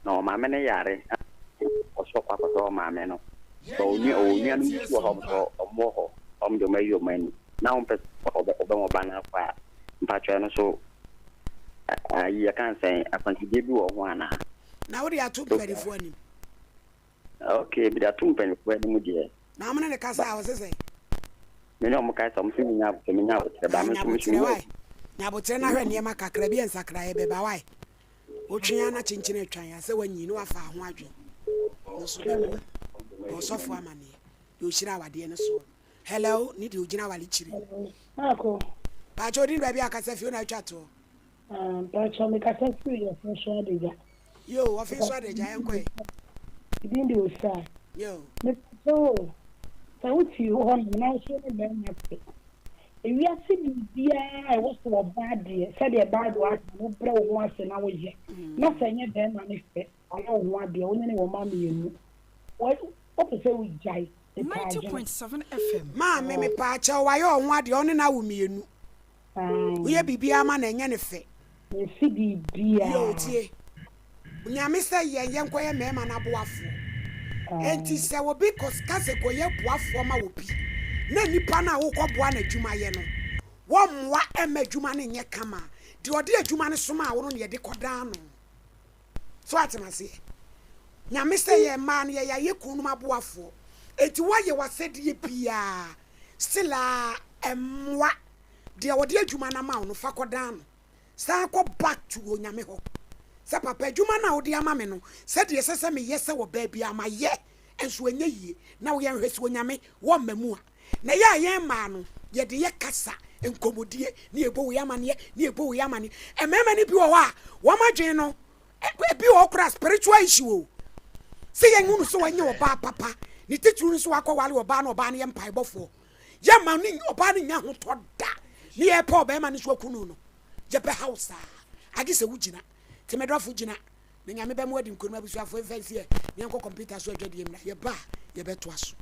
Speaker 16: Na ɔmaame no yare na ɔsɛ ɔkɔ akɔhwɛ ɔmaame no. But onua ɔwɔ nuanom bi nso wɔ hɔ a wɔn nso wɔn wɔ hɔ. Wɔn deɛ wɔn ayi wɔn ani. Na wɔn pɛ sɛ ɔbɛ ɔbɛma ɔba no akɔ a, mpakyɛw ɛno nso ayi yɛka no sɛn akwansideɛ bi wɔ ho anaa?
Speaker 2: Na wode ato mpanimfoɔ anim.
Speaker 16: Okay, mede ato mpanyinfoɔ anim deɛ.
Speaker 2: Na wɔn ne no kasa a, ɔse sɛn?
Speaker 16: Me ne wɔn kasa, wɔn se menya aboterɛ, menya aboterɛ, ba me nso me nso
Speaker 2: Nyaboterɛ
Speaker 16: meyɛ.
Speaker 2: wai, nyaboterɛ na hwɛ nneɛma kakra bi a nsakraeɛ bɛba wai. Wotwe ara na kyenkyen atwan a sɛ wanyi na wafa ho adwen no so bɛboa. Bɔ ɔsɔfo amaneɛ, deɛ ɔhyira awadeɛ no soɔ no. Hello, ne deɛ ɔgyina aware kyiri.
Speaker 11: Maako.
Speaker 2: Pakyɛ odin baabi a kasa fi wo na atwa toɔ.
Speaker 11: Ah, mpakyɛ me kasa firi ɔfe so adagya.
Speaker 2: Yo, ɔfe so adagya, yɛnkɔ ɛ.
Speaker 11: Me din de Osaa.
Speaker 2: Yo.
Speaker 11: Me pakyɛ o, sɛ wo te hɔ nom na wo so ne bɛrima te. Ewiase biribiara a ɛwɔ sɛ ɔbaa deɛ, sɛdeɛ Bible aka no, wo brɛ wo ho ase na wo yɛ. Na sɛ ɛnyɛ bɛrima ne fɛ, wayɛ wo ho adeɛ, wo ne ne wɔ mma mmienu. Wɔ, wopɛ sɛ wo gyae, mepɛ adwene.
Speaker 2: Maame, mepaakyɛw, wayɛ wo ho adeɛ, ɔne no awo mmienu. Woyɛ biribiara ma no ɛnyɛ no fɛ.
Speaker 11: Mensi biribiara.
Speaker 2: Yoo tie. Nyame sɛ yɛn yɛnkɔyɛ mmarima no aboafoɔ. Enti sɛ obi kɔ ka sɛ kɔyɛ boafoɔ ma obi na nipa no a wokɔboa no adwuma yɛ no wɔmmoa mma adwuma no nyɛ kama a, deɛ ɔde adwuma no somaa wo no na yɛde kɔdan no. So ate maseɛ? Nyame sɛ yɛn mmaa no yɛyɛ ayɛ kununom aboafoɔ. Enti woayɛ w'asɛdeɛ biara still a ɛmmoa. Deɛ ɔde adwuma no ama wo no fa kɔdan no. San kɔ back to Onyame hɔ sɛ papa adwuma no a wode ama me no sɛdeɛ ɛsɛ sɛ meyɛ sɛ ɔbaa biara mayɛ nso ɛnyɛ yie na woyɛ nhwɛ sɛ Onyame wɔmma mu a. Na ɛyɛ a yɛn mmaa no yɛde yɛ kasa, nkɔmmɔdie ne yɛbɔ wei amaneɛ ne yɛbɔ wei amaneɛ. Mmarima no bi wɔ hɔ a wɔn adwene no ebi wɔ hɔ koraa spiritual issue o. Sɛ yɛn hunu sɛ wɔnyɛ ɔbaa papa ne titiriw no sɛ wakɔware ɔbaa na ɔbaa no yɛ mpaebɔfoɔ. Yɛmma ne ɔbaa no nnya ahotɔ da ne yɛpɛ ɔbarima no nso aku no no, yɛbɛha wo saa. Agye sɛ wogyina. Nti me dɔfo gyina na Nyame bɛma wadi nkonim. Abusuafoɔ mfa nsi ɛ na yɛnkɔ kɔmputa so adwadie mmra. Yɛba a yɛbɛtoa so.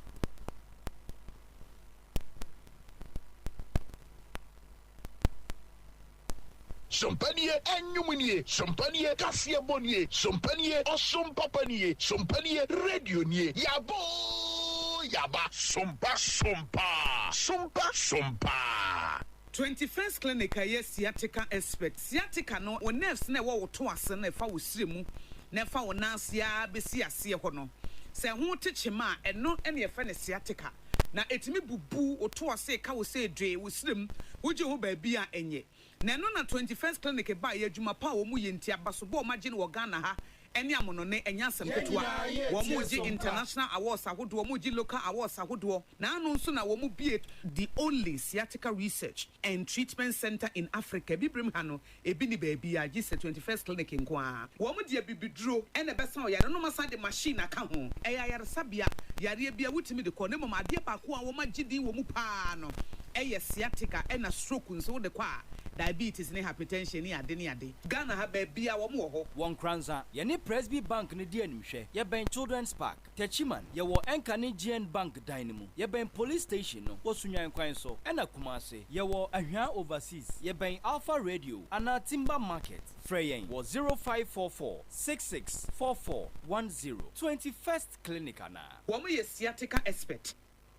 Speaker 5: Sompa nie, ɛnwom nie, sompa nie, kaseɛbɔ nie, sompa nie, ɔsom papa nie, sompa nie, radio nie, yɛaba oo yɛaba. Sompa sompa, sompa sompa.
Speaker 17: 21st Clinic a ɛyɛ sciatica expert. Sciatica no, wo nerves no a ɛwɔ wo to ase no a ɛfa wo srɛ mu na ɛfa wo nan ase ara bɛsi aseɛ hɔ no, sɛ ɛho te kyema a, ɛno na yɛfrɛ no sciatica. Na ɛtumi bubu wo to ase, ka wo sɛ dwee, wo srɛ mu, wogye ho baabi a ɛnyɛ. Na ɛno na 21st Clinic baeɛ, adwuma pa a wɔyɛ nti, abasobɔ a wɔagye no wɔ Ghana ha. ne amonɔne ɛnyɛ asɛm ketewa. Wɔn regye international awards ahodoɔ, wɔn regye local awards ahodoɔ. Na ano nso na wɔn bue the only sciatica research and treatment centre in Africa. Abibirem ha no, ebi nni baabiara gye sɛ 21st Clinic nko ara. Wɔn de abibiduro na ɛbɛsa wo yare na wɔasan de machine aka ho. Ɛyɛ ayaresabea, yareɛ biara wotumi de kɔ na mmom adeɛ baako a wɔagye din wɔ mu pa ara no yɛ sciatica ɛna stroke nso wode kɔ a, diabetes ne hypertension ne ade ne ade. Ghana ha baabiara wɔn wɔ hɔ.
Speaker 18: Wɔ Nkoranza, yɛne Presby Bank no di animhwɛ. Yɛbɛn Children's Park. Techiman, yɛwɔ Ɛnka ne GN Bank dan no mu. Yɛbɛn Police Station no wɔ Sunyani kwan so. Ɛna Kumasi, yɛwɔ Ahwea Overseas. Yɛbɛn Alpha Radio anaa Timber Market. Frɛ yɛn wɔ 0544 66 44 10. 21st Clinic anaa.
Speaker 17: Wɔn yɛ sciatica expert.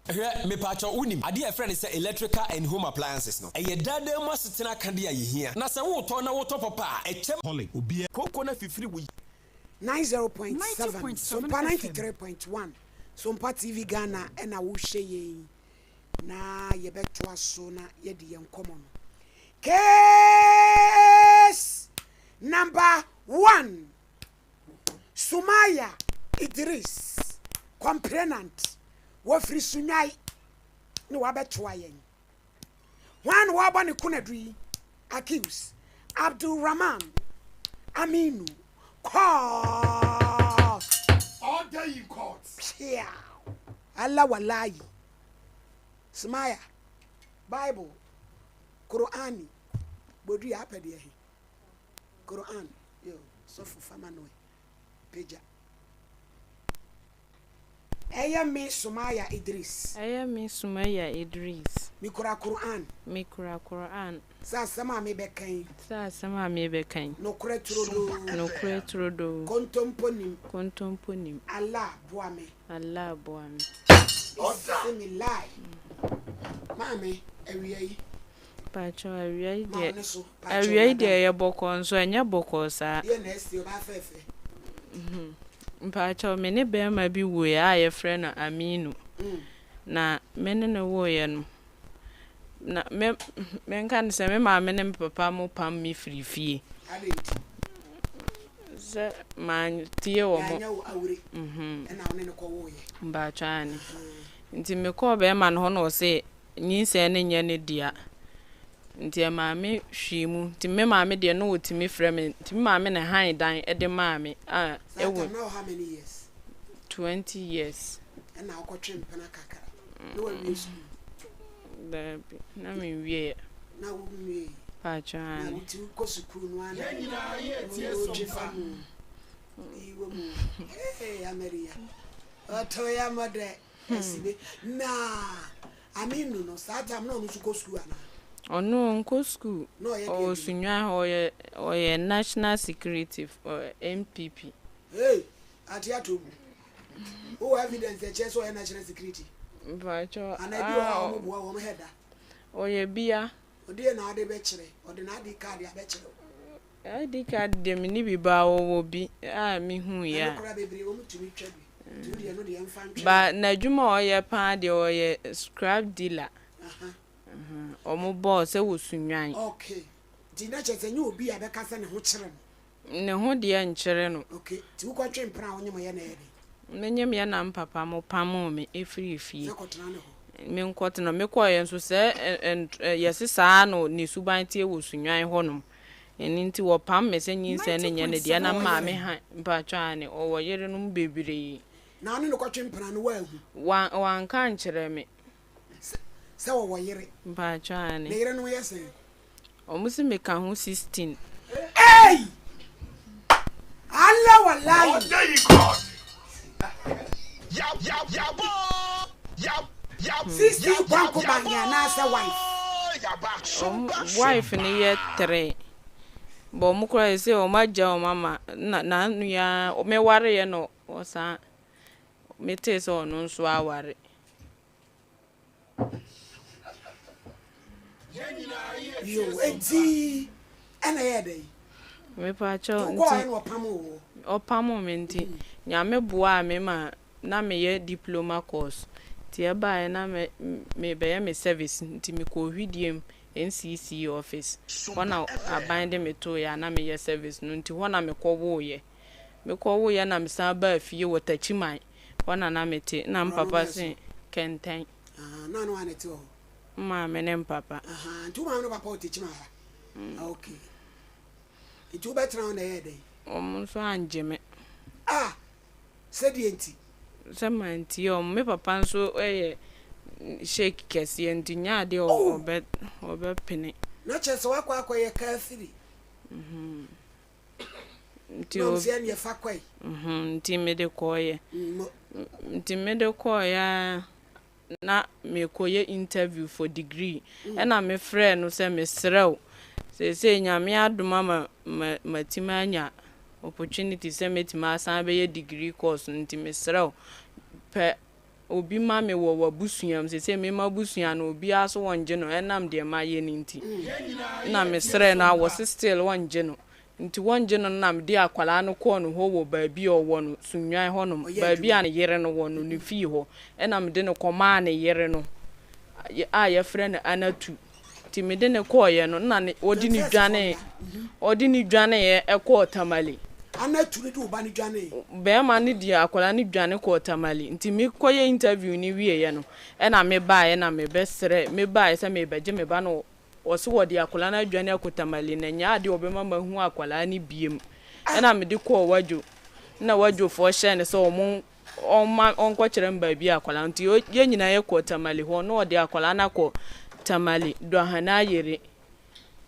Speaker 19: Hwɛ, mepaakyɛw, wunim ade a yɛfrɛ no sɛ electrical and home appliances no? Ɛyɛ daa daa mu asetena akade a yehia. Na sɛ woretɔ na wotɔ papa a, ɛkyɛ.
Speaker 20: Holly, obiara.
Speaker 19: Kooko no afifiri wo.
Speaker 2: 90.7 Sompa 93.1 Sompa TV Ghana na wohwɛ yɛn yi na yɛbɛtoa so na yɛde yɛn nkɔmmɔ no. Case number one Sumaya Idris, complainant, wɔfiri Sunyai na wabɛtoa yɛn. Hwan na wɔabɔ ne konadu yi? Accused, Abdul Rahman Aminu, court.
Speaker 5: Order in court.
Speaker 2: Piaw. Allah walayi. Sumaya, Bible, Qur'ani, bodua apɛ deɛ he. Qur'an, yo, sɔfo fa ma no ɛ, pagya. Ɛyɛ me Sumaya Idris.
Speaker 21: Ɛyɛ me Sumaya Idris.
Speaker 2: Mekura Qur'an.
Speaker 21: Mekura Qur'an.
Speaker 2: Sɛ asɛm a mebɛka yi.
Speaker 21: Sɛ asɛm a mebɛka yi.
Speaker 2: Nokorɛ turodoo.
Speaker 21: Nokorɛ turodoo.
Speaker 2: Kontompo nim.
Speaker 21: Kontompo nim.
Speaker 2: Allah boa me.
Speaker 21: Allah boa me.
Speaker 2: Bismillah. Maame, awia yi.
Speaker 21: Pakyɛw awia yi deɛ awia yi deɛ ɛyɛ bɔkɔɔ nso ɛnyɛ bɔkɔɔ saa. Mpakyɛw me ne bɛɛma bi woeɛ a yɛfrɛ no Aminu na me ne no woeɛ no na me menka no sɛ me maame ne me papa mo pam me firi fie sɛ mantie wɔn mpakyɛw aane nti mekɔɔ bɛɛma no hɔ na ɔse nyinsɛn no nyɛ ne dea. Nti ɛmaa me hwee mu. Nti me maame deɛ na ɔtumi frɛ me. Nti me maame na hann dan de maa me a
Speaker 2: Saa
Speaker 21: ɛwɔ.
Speaker 2: time na wo how many years?
Speaker 21: 20 years.
Speaker 2: Ɛna wokɔtwe mpena kakra. Na wawie sukuu?
Speaker 21: Daabi, na menwieɛ.
Speaker 2: Na wonwiee?
Speaker 21: Paatwɔ
Speaker 2: Na
Speaker 21: aane.
Speaker 2: woti wokɔ sukuu no ara na wotwe fa mu. Wɔ mu. Hey, Amaria. Ɔtɔ ya mɔdɛ. Asibe. Na Aminu no, saa time na ɔno nso kɔ sukuu anaa?
Speaker 21: Ɔno ɔnkɔ sukuu.
Speaker 2: Na ɔyɛ deɛ
Speaker 21: Ɔwɔ
Speaker 2: adwuma?
Speaker 21: Sunyani hɔ, ɔyɛ ɔyɛ National Security NPP.
Speaker 2: Hey! Ate ato mu. Wowɔ evidence ɛkyerɛ sɛ ɔyɛ National Security?
Speaker 21: Mpakyɛw,
Speaker 2: Anaa ebi wɔ hɔ a
Speaker 21: ah,
Speaker 2: wɔn boa wɔn hɛ da?
Speaker 21: Ɔyɛ bia.
Speaker 2: Ɔdeɛ na ade bɛkyerɛ, ɔde n'ade card abɛkyerɛ wo.
Speaker 21: ID card deɛ menni bi but ɔwɔ bi a mehuiɛ
Speaker 2: Ɛno
Speaker 21: a.
Speaker 2: koraa bebree wɔn tumi twa bi. Nti wo deɛ ɛno deɛ mfa ntwɛn.
Speaker 21: But n'adwuma a ɔyɛ paa deɛ ɔyɛ scrap dealer. Wɔn bɔɔ sɛ wɔ Sunyani.
Speaker 2: Okay. Nti na kyerɛ sɛ nyɛ obi a bɛka sɛ ne ho kyere no.
Speaker 21: Ne ho deɛ nkyere no.
Speaker 2: Okay. Nti wokɔtwe mpena a wonyem yɛ na ɛyɛ den?
Speaker 21: Menyem yɛ na me papa mo pamoo me firii fie.
Speaker 2: Sɛ kɔtena ne hɔ.
Speaker 21: Me nkɔtena. Me kɔeɛ nso sɛ yɛse saa na ne suban teɛ wɔ Sunyani hɔ nom. Ɛno nti wɔpam me sɛ nyinsɛn no nyɛ ne dea na maame ha mpakyɛw aane ɔwɔ yerenom bebree.
Speaker 2: Na ɔne no kɔtwe mpena no woanhu?
Speaker 21: Wan wanka ankyerɛ me.
Speaker 2: Sɛ sɛ ɔwɔ yere?
Speaker 21: Mpakyɛw aane.
Speaker 2: Ne yerenom yɛ sɛn?
Speaker 21: Ɔmo se meka ho 16.
Speaker 2: Ei! Allah wallahi.
Speaker 5: Ɔda yi God.
Speaker 2: 16 kwankoban yɛ anaasɛ wife?
Speaker 21: Ɔmo wife no yɛ tre but ɔmo koraa sesei ɔmo agya ɔmo ama na n'ano yi ara me wareɛ na ɔsan me tee sɛ ɔno nso aware.
Speaker 2: Yoo enti ɛna ɛyɛɛ dɛn?
Speaker 21: Mepaakyɛw
Speaker 2: Nti
Speaker 21: nti.
Speaker 2: wokɔɔɛ na ɔpamoo wo?
Speaker 21: Ɔpamoo me nti Nyame boaa me ma na meyɛ diploma course nti ɛbaeɛ na me mebɛyɛ me service nti mekɔɔ Hwidiem NCC office hɔ na aban de me tooeɛ a na meyɛ service no nti hɔ na mekɔ woeɛ. Mekɔwoeɛ na mesan baa fie wɔ Takyiman hɔ na na mete. Na me
Speaker 2: Borɔno
Speaker 21: papa
Speaker 2: bɛn so?
Speaker 21: se Kɛntɛn.
Speaker 2: Ahaa, na ne hwan na ɛte wɔ hɔ?
Speaker 21: Me maame ne me papa.
Speaker 2: Ahaa, nti wo maame ne wo papa wɔ Takyiman ha? Okay. Nti wobɛtena hɔ na ɛyɛɛ dɛn?
Speaker 21: Wɔn nso angye me.
Speaker 2: Ah! Sɛdeɛ nti?
Speaker 21: Sɛ mantie wɔn. Me papa nso yɛ sheik kɛseɛ nti nyɛ adeɛ a
Speaker 2: Oh!
Speaker 21: ɔbɛ ɔbɛpene.
Speaker 2: Na kyerɛ sɛ woakɔ akɔyɛ kafiri.
Speaker 21: Mhm. Nti
Speaker 2: Na wɔn
Speaker 21: o
Speaker 2: sɛ ɛneɛ fa kɔe.
Speaker 21: Mhm, nti mede kɔeɛ.
Speaker 2: Mo.
Speaker 21: Nti mede kɔeɛ ara na merekɔyɛ interview for degree ɛna me frɛɛ no sɛ mesrɛ wo seesei Nyame adom ama matumi anya opportunity sɛ mɛtumi asan abɛyɛ degree course no nti mesrɛ wo pɛ obi ma me wɔ w'abusua mu seesei me m'abusua no obiara so wɔngye no ɛnam deɛ mayɛ no nti na mesrɛɛ no a wɔse still wɔngye no Nti wɔngye no no na mede akwadaa no kɔɔ ne hɔ wɔ baabi a ɔwɔ no, Sunnwan hɔ nom,
Speaker 2: Ɔyɛ
Speaker 21: baabi
Speaker 2: adwuma.
Speaker 21: a ne yere no wɔ no, ne fie hɔ. Ɛna mede no kɔmaa ne yere no a yɛfrɛ no Anatu. Nti mede no kɔeɛ no, na ne, ɔde no
Speaker 2: 21st foɔ
Speaker 21: dwanee,
Speaker 2: mmra. Mhm.
Speaker 21: ɔde no dwaneeɛ kɔɔ Tamale.
Speaker 2: Anatu no de wo ba no dwanee?
Speaker 21: Barima no de akwadaa no dwane kɔɔ Tamale. Nti mekɔyɛ interview no wieeɛ no, ɛna mebaeɛ na mebɛsrɛɛ, mebaeɛ sɛ merebɛgye me ba no Wɔse wɔde akwadaa no adwane akɔ Tamale na ɛnyɛ adeɛ a ɔbɛma mahu akwadaa no biom. Ɛna mede kɔɔ Wadwo na Wadwofoɔ hyɛɛ no sɛ wɔn ɔmma ɔnkɔkyerɛ me baabi a akwadaa no nti yɛn nyinaa yɛkɔɔ Tamale hɔ na ɔde akwadaa no akɔ Tamale Dwahanayere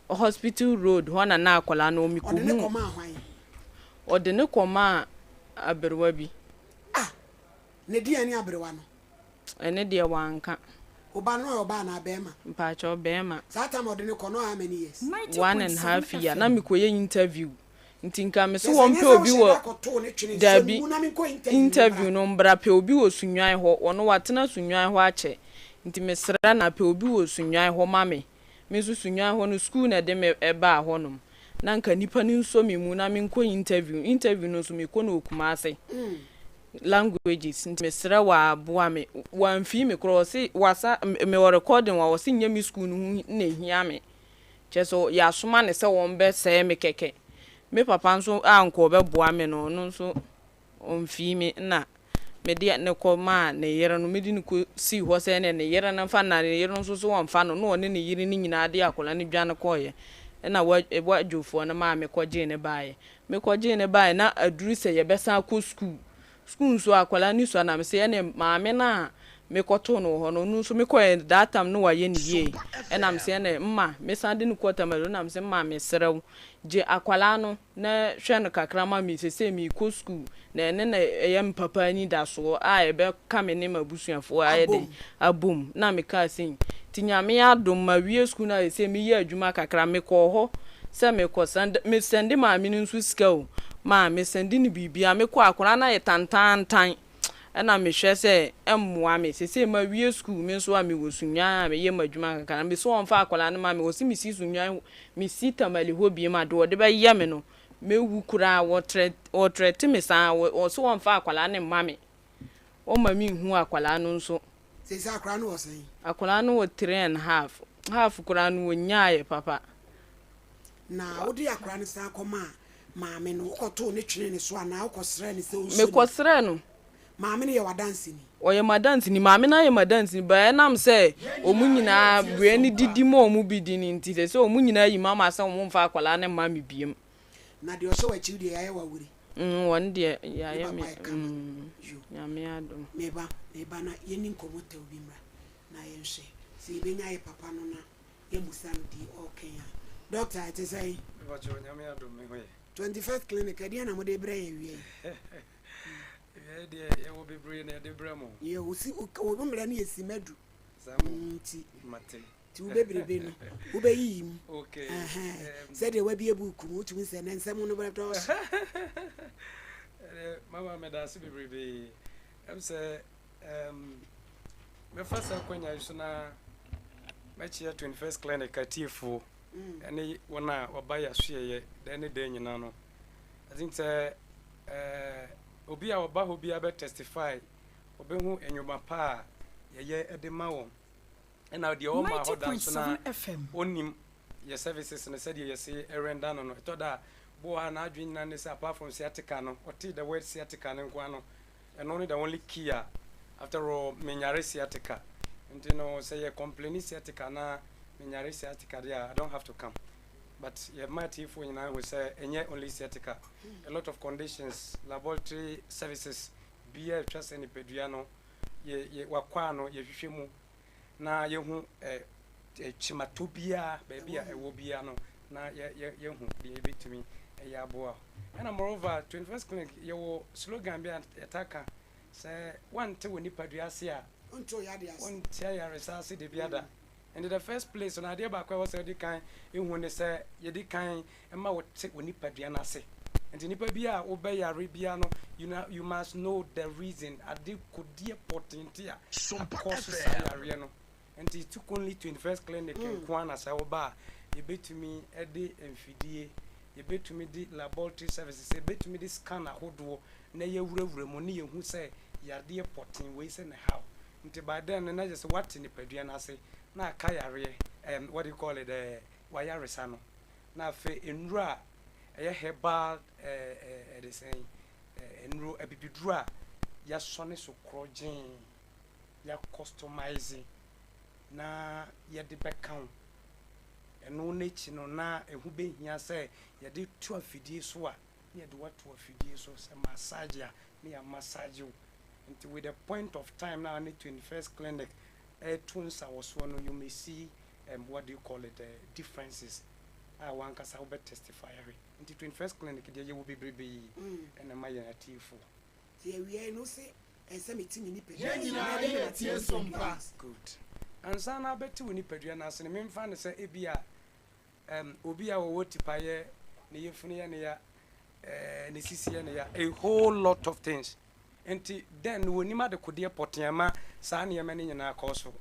Speaker 21: Hospital Road hɔ na na akwadaa no wɔ.
Speaker 2: Ɔde no
Speaker 21: Mekɔhuu
Speaker 2: kɔmaa hwan?
Speaker 21: Ɔde no kɔmaa aberewa bi.
Speaker 2: Ah! Ne deɛn ne aberewa no?
Speaker 21: Ɛno deɛ wanka.
Speaker 2: Wo ba no ɔyɛ ɔbaa anaa bɛɛma?
Speaker 21: Mpakyɛw bɛɛma.
Speaker 2: Saa time a ɔde no kɔ no ɔyɛ how many years?
Speaker 21: One and half year na mekɔ yɛ interview nti nka mese
Speaker 2: Kyerɛ sɛ
Speaker 21: wɔn
Speaker 2: nyɛ
Speaker 21: pɛ
Speaker 2: sɛ
Speaker 21: obi
Speaker 2: wohyɛ
Speaker 21: wɔ
Speaker 2: da kɔtoo ne twene sɛ
Speaker 21: dabi
Speaker 2: mu na menkɔ interview no
Speaker 21: interview
Speaker 2: mmra.
Speaker 21: no mbra pɛ obi wɔ Sunyani hɔ ɔno watena Sunyani hɔ akyɛ nti mesrɛ no pɛ obi wɔ Sunyani hɔ ma me me nso Sunyani hɔ no school na ɛde me baa hɔ nom na nka nipa no nsɔ me mu na menkɔ interview interview no nso mekɔ no wɔ Kumasi Languages nti mesrɛ wo aa boa me wamfii me koraa ɔse wasa mewɔ recording wa ɔse nyɛ me school no ho na ehia me kyerɛ sɛ yasoma no sɛ wɔn bɛ sɛe me kɛkɛ me papa nso a nka ɔbɛ boa me no ɔno nso ɔnfii me na mede no kɔ maa ne yere no mede no kɔ sii hɔ sɛ ɛne ne yere no nfa na ne yere no nso so ɔnfa no na ɔne ne yere no nyinaa de akwadaa no dwane kɔeɛ ɛna wa wadwofoɔ no maa me kɔ gyee no baeɛ Mekɔgyee no baeɛ na aduru sɛ yɛbɛsan akɔ sukuu. Sukuu nso akwadaa no sua na mese ɛneɛ maame no a mekɔtoo no wɔ hɔ no ɔno nso mekɔeɛ that time no wayɛ no yie ɛna mese ɛneɛ mma mesan de no kɔɔ Tamale na mese mma mesrɛ wo gye akwadaa no na hwɛ no kakra ma me sesei merekɔ sukuu na ɛno na ɛyɛ me papa anidasoɔ a ɛbɛka me ne m'abusuafoɔ ayɛ dɛn abom na mekaa sei nti Nyame adom mawie sukuu no a sesei meyɛ adwuma kakra mekɔɔ hɔ sɛ mekɔ sɛnde me sɛnde maame no nso sika o maa me sɛnde no biribiara mekɔ akwadaa no ayɛ tantaantan ɛna mehwɛ sɛ ɛmmoa me sesei mawie sukuu me nso a mewɔ Sunnwan a meyɛ m'adwuma kakra mese ɔmfa akwadaa no ma me ɔse mesi Sunnwan mesi Tamale hɔ biem a deɛ ɔde bɛyɛ me no mɛwu koraa wɔtrɛ wɔtrɛte me saa wɔ ɔse ɔmfa akwadaa no mma me ɔmma me nhu akwadaa no nso.
Speaker 2: Seesei akwadaa no wɔ sɛn?
Speaker 21: Akwadaa no wɔ three and half, half koraa no ɔnyaaeɛ papa.
Speaker 2: Na wode akwadaa no san kɔmaa maame no, wokɔtoo ne twenee ne so anaa wokɔsrɛɛ no sɛ ɔnsu no?
Speaker 21: Mekɔsrɛɛ no.
Speaker 2: Maame no yɛ w'adanseni?
Speaker 21: Ɔyɛ m'adanseni. Maame no ayɛ m'adanseni but ɛnam sɛ wɔn nyinaa berɛ no didi ma wɔn bi di no nti, seesei wɔn nyinaa ayi m'ama sɛ wɔmfa akwadaa no mma me biom.
Speaker 2: Na deɛ ɔhyɛ w'akyiri deɛ yɛayɛ wo awere.
Speaker 21: Mm, wɔn deɛ yɛayɛ
Speaker 2: Ne
Speaker 21: me
Speaker 2: papa yɛ kama.
Speaker 21: mm,
Speaker 2: Yo.
Speaker 21: Nyame adom.
Speaker 2: Meba, meba na yɛnni nkɔmmɔ tɛw bi mmra na yɛnhwɛ sɛ yɛbɛnya yɛ papa no na yɛamusa no deɛ ɔɔkɛn a. Doctor, ɛte sɛn?
Speaker 20: Mepakyɛw, Nyame adom me ho yɛ.
Speaker 2: 21st clinic, ɛdeɛn na mode brɛ yɛn awia yi?
Speaker 20: Awia yi deɛ yɛwɔ bebree na yɛde brɛ mo.
Speaker 2: Yɛ, wo si, wo mmerɛ no yɛ simma du.
Speaker 20: Saa mo.
Speaker 2: Nti.
Speaker 20: Mate.
Speaker 2: Nti wo bebrebe no, wobɛyiyi mu.
Speaker 20: Okay.
Speaker 2: Ɛhɛn. Sɛdeɛ wabie buuku mu, wotumi sɛ nɛ nsɛm no bɛdɔɔso.
Speaker 20: Ɛdeɛ, mama meda ase bebrebe. Ɛm sɛ, um, mɛfa saa akwanya yi so na mɛkyerɛ 21st Clinic atiefoɔ ɛne wɔn a wɔba yɛ asoɛyɛ dɛn ne dɛn nyinaa no. I think sɛ, eh, obi a ɔba hɔ biara bɛ testify, ɔbɛhu nnwuma pa a yɛyɛ de ma wɔn. Ɛna deɛ ɔma hɔ da nso na ɔnnim yɛ services no sɛdeɛ yɛse render no no, ɛtɔ da a Bi wɔ hɔ a n'adwene nyinaa ne sɛ apart from sciatica no, ɔtee the word sciatica no nko ara no, ɛno ne the only key a, after all menyare sciatica nti no sɛ yɛ complaini sciatica na menyare sciatica deɛ a, I don't have to come. But yɛma atiefoɔ nyinaa hu sɛ ɛnyɛ only sciatica, a lot of conditions, laboratory services biara ɛtwa sɛ nipadua no yɛ yɛ wakwaa no yɛhwehwɛ mu na yɛhu ɛ ɛ kyematɔ biara baabi a ɛwɔ biara no na yɛ yɛ yɛhu deɛ yɛbɛtumi ɛyɛ aboa. Ɛna moreover 21st clinic yɛwɔ slogan bi a yɛtaa ka sɛ wante wo nipadua ase a wonte ayaresa ase da biara da. Nti the first place no adeɛ baako a ɛwɔ sɛ wodi kan hu ne sɛ yɛdi kan ma wote wo nipadua no ase. Nti nipa bi a wobɛyare biara no you na you must know the reason ade kodeɛ pɔtee nti a akɔ so saa yareɛ no. Nti it took only 21st clinic nko ara na sɛ woba a yɛbɛtumi de mfidie, yɛbɛtumi de laboratory services, yɛbɛtumi de scan ahodoɔ na yɛawurawura mu ne yɛhu sɛ yadeɛ pɔtee wei sɛ na ɛha wo. Nti by then no na kyerɛ sɛ woate nipadua no ase na aka yareɛ ɛɛm what do you call it ɛɛ wayaresa no. Na afei nnuro a ɛyɛ herbal ɛɛ ɛɛ ɛde sɛn ɛɛ nnuro abibiduro a yɛasɔne so korɔgyee yɛ customize na yɛde bɛka wo. Ɛno n'akyi no na ɛho bɛhia sɛ yɛde to afidie so a na yɛde wo ato afidie so, sɛ massage a na yɛ massage wo. Nti with the point of time na ne 21st clinic ɛreto nsawɔsoɔ no you may see um, what do you call it, uh, differences a wankasa wobɛ testify ahwɛ. Nti 21st clinic deɛ yɛwɔ bebrebe ɛna ɛma yɛn atiefoɔ.
Speaker 2: Nti awiei no wose ɛsɛ mete me nipadua
Speaker 3: Yɛn
Speaker 2: ase.
Speaker 3: nyinaa yɛ tie so mpa.
Speaker 20: Good. Ansa na abɛte wo nipadua no ase no, memfa no sɛ ebia um, obi a ɔwɔ tipaeɛ, ne yafunu yɛ ne ya, eh, ne sisi yɛ ne ya, a whole lot of things. Nti then no wɔnim adekodeɛ pɔtee ama saa nneɛma no nyinaa kɔ so.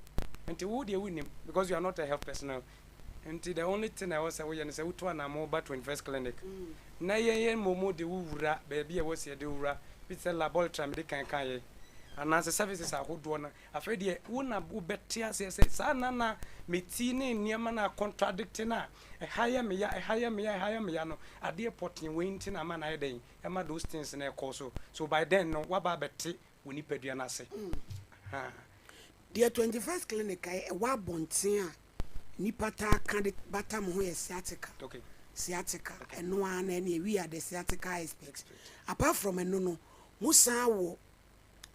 Speaker 20: Nti wo deɛ wonnim because you are not a health personnel. Nti the only thing a ɛwɔ sɛ woyɛ ne sɛ wotu anamɔ ba 21st clinic na yɛn yɛn mmom de wo wura baabi a ɛwɔ sɛ yɛde wo wura bi te sɛ laboratory a mede kan kaeɛ anaasɛ services ahodoɔ no. Afei deɛ wo na wobɛte aseɛ sɛ saa na na me ti ne nneɛma no a contradict no a ɛha yɛ me ya, ɛha yɛ me ya, ɛha yɛ me ya no adeɛ pɔtee wei nti na ama no ayɛ dɛn ɛma those things no ɛkɔ so. So by then no woaba abɛte wo nipadua no ase. Ahaa.
Speaker 2: Deɛ 21st clinic a ɛwɔ abɔnten a nnipa taa ka de bata mo ho yɛ sciatica.
Speaker 20: Okay.
Speaker 2: Sciatica, ɛno ara na ɛneɛ we are the sciatica expert. Apart from ɛno no, mo san wɔ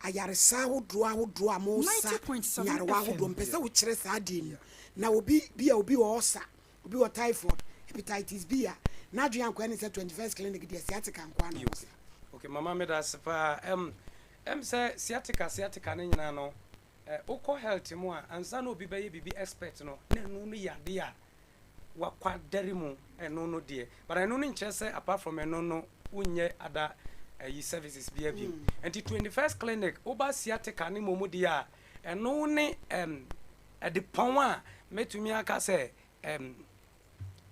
Speaker 2: ayaresa ahodoɔ ahodoɔ a mo sa
Speaker 17: 90.7
Speaker 2: nyarewa
Speaker 17: FM.
Speaker 2: ahodoɔ. Mpɛ sɛ wokyerɛ saa adeɛ mu. Na obi bi a obi wɔ ulcer, obi wɔ typhoid, hepatitis B a, n'adwene ankɔyɛ ne sɛ 21st clinic deɛ sciatica nko ara na wɔsa.
Speaker 20: Okay, mama meda ase paa. Ɛm, ɛm sɛ sciatica sciatica ne nyinaa no, eh, wokɔ health mu a, ansa na obi bɛyɛ biribi expert no, na ɛno no yɛ adeɛ a wakwadare mu, ɛno no deɛ. But ɛno no nkyerɛ sɛ apart from ɛno no, wonyɛ other ayi services biara bio. Nti 21st clinic, woba sciatica ne mmom deɛ a, ɛno ne ɛm, ɛdepɔn a mɛtumi aka sɛ ɛm,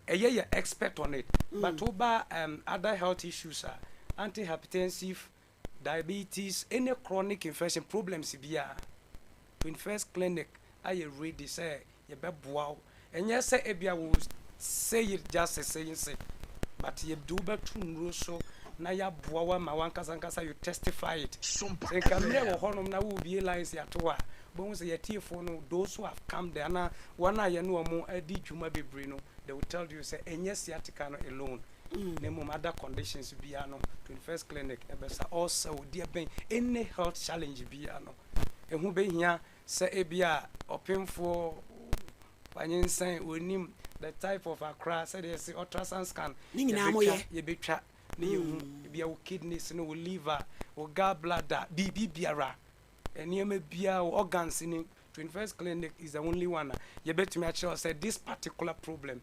Speaker 20: ɛyɛ yɛ expert on it. But woba um, other health issues a, antihypertensive, diabetes, any chronic infection problems biara, 21st clinic ayɛ ready sɛ yɛbɛboa wo. Ɛnyɛ sɛ ebia we will say it just sɛ saying sake, but yɛde wo bɛto nnuro so na yɛaboa wo ama w'ankasa ankasa you testify it. Sɛ nka mmerɛ wɔ hɔnom na worebue lines ato hɔ a, wobɛhu sɛ yɛatiefoɔ no, those who have come there anaa wɔn a yɛne wɔn adi dwuma bebree no, they will tell you sɛ ɛnyɛ sciatica no alone na mmom other conditions biara no, 21st clinic ɛbɛsa ulcer o, deɛ bɛn, any health challenge biara no, ɛho bɛhia sɛ ebia ɔpemfoɔ wanyinsɛn, ɔnim the type of akora, sɛdeɛ yɛse ultrasound scan,
Speaker 2: Ne nyinaa mo
Speaker 20: yɛbɛtwa,
Speaker 2: yɛ.
Speaker 20: yɛbɛtwa na yɛhu ebia wo kidneys no, wo liver, wo gallbladder, biribi biara, nneɛma biara, wo organs no, 21st clinic is the only one a yɛbɛtumi akyerɛ wo sɛ this particular problem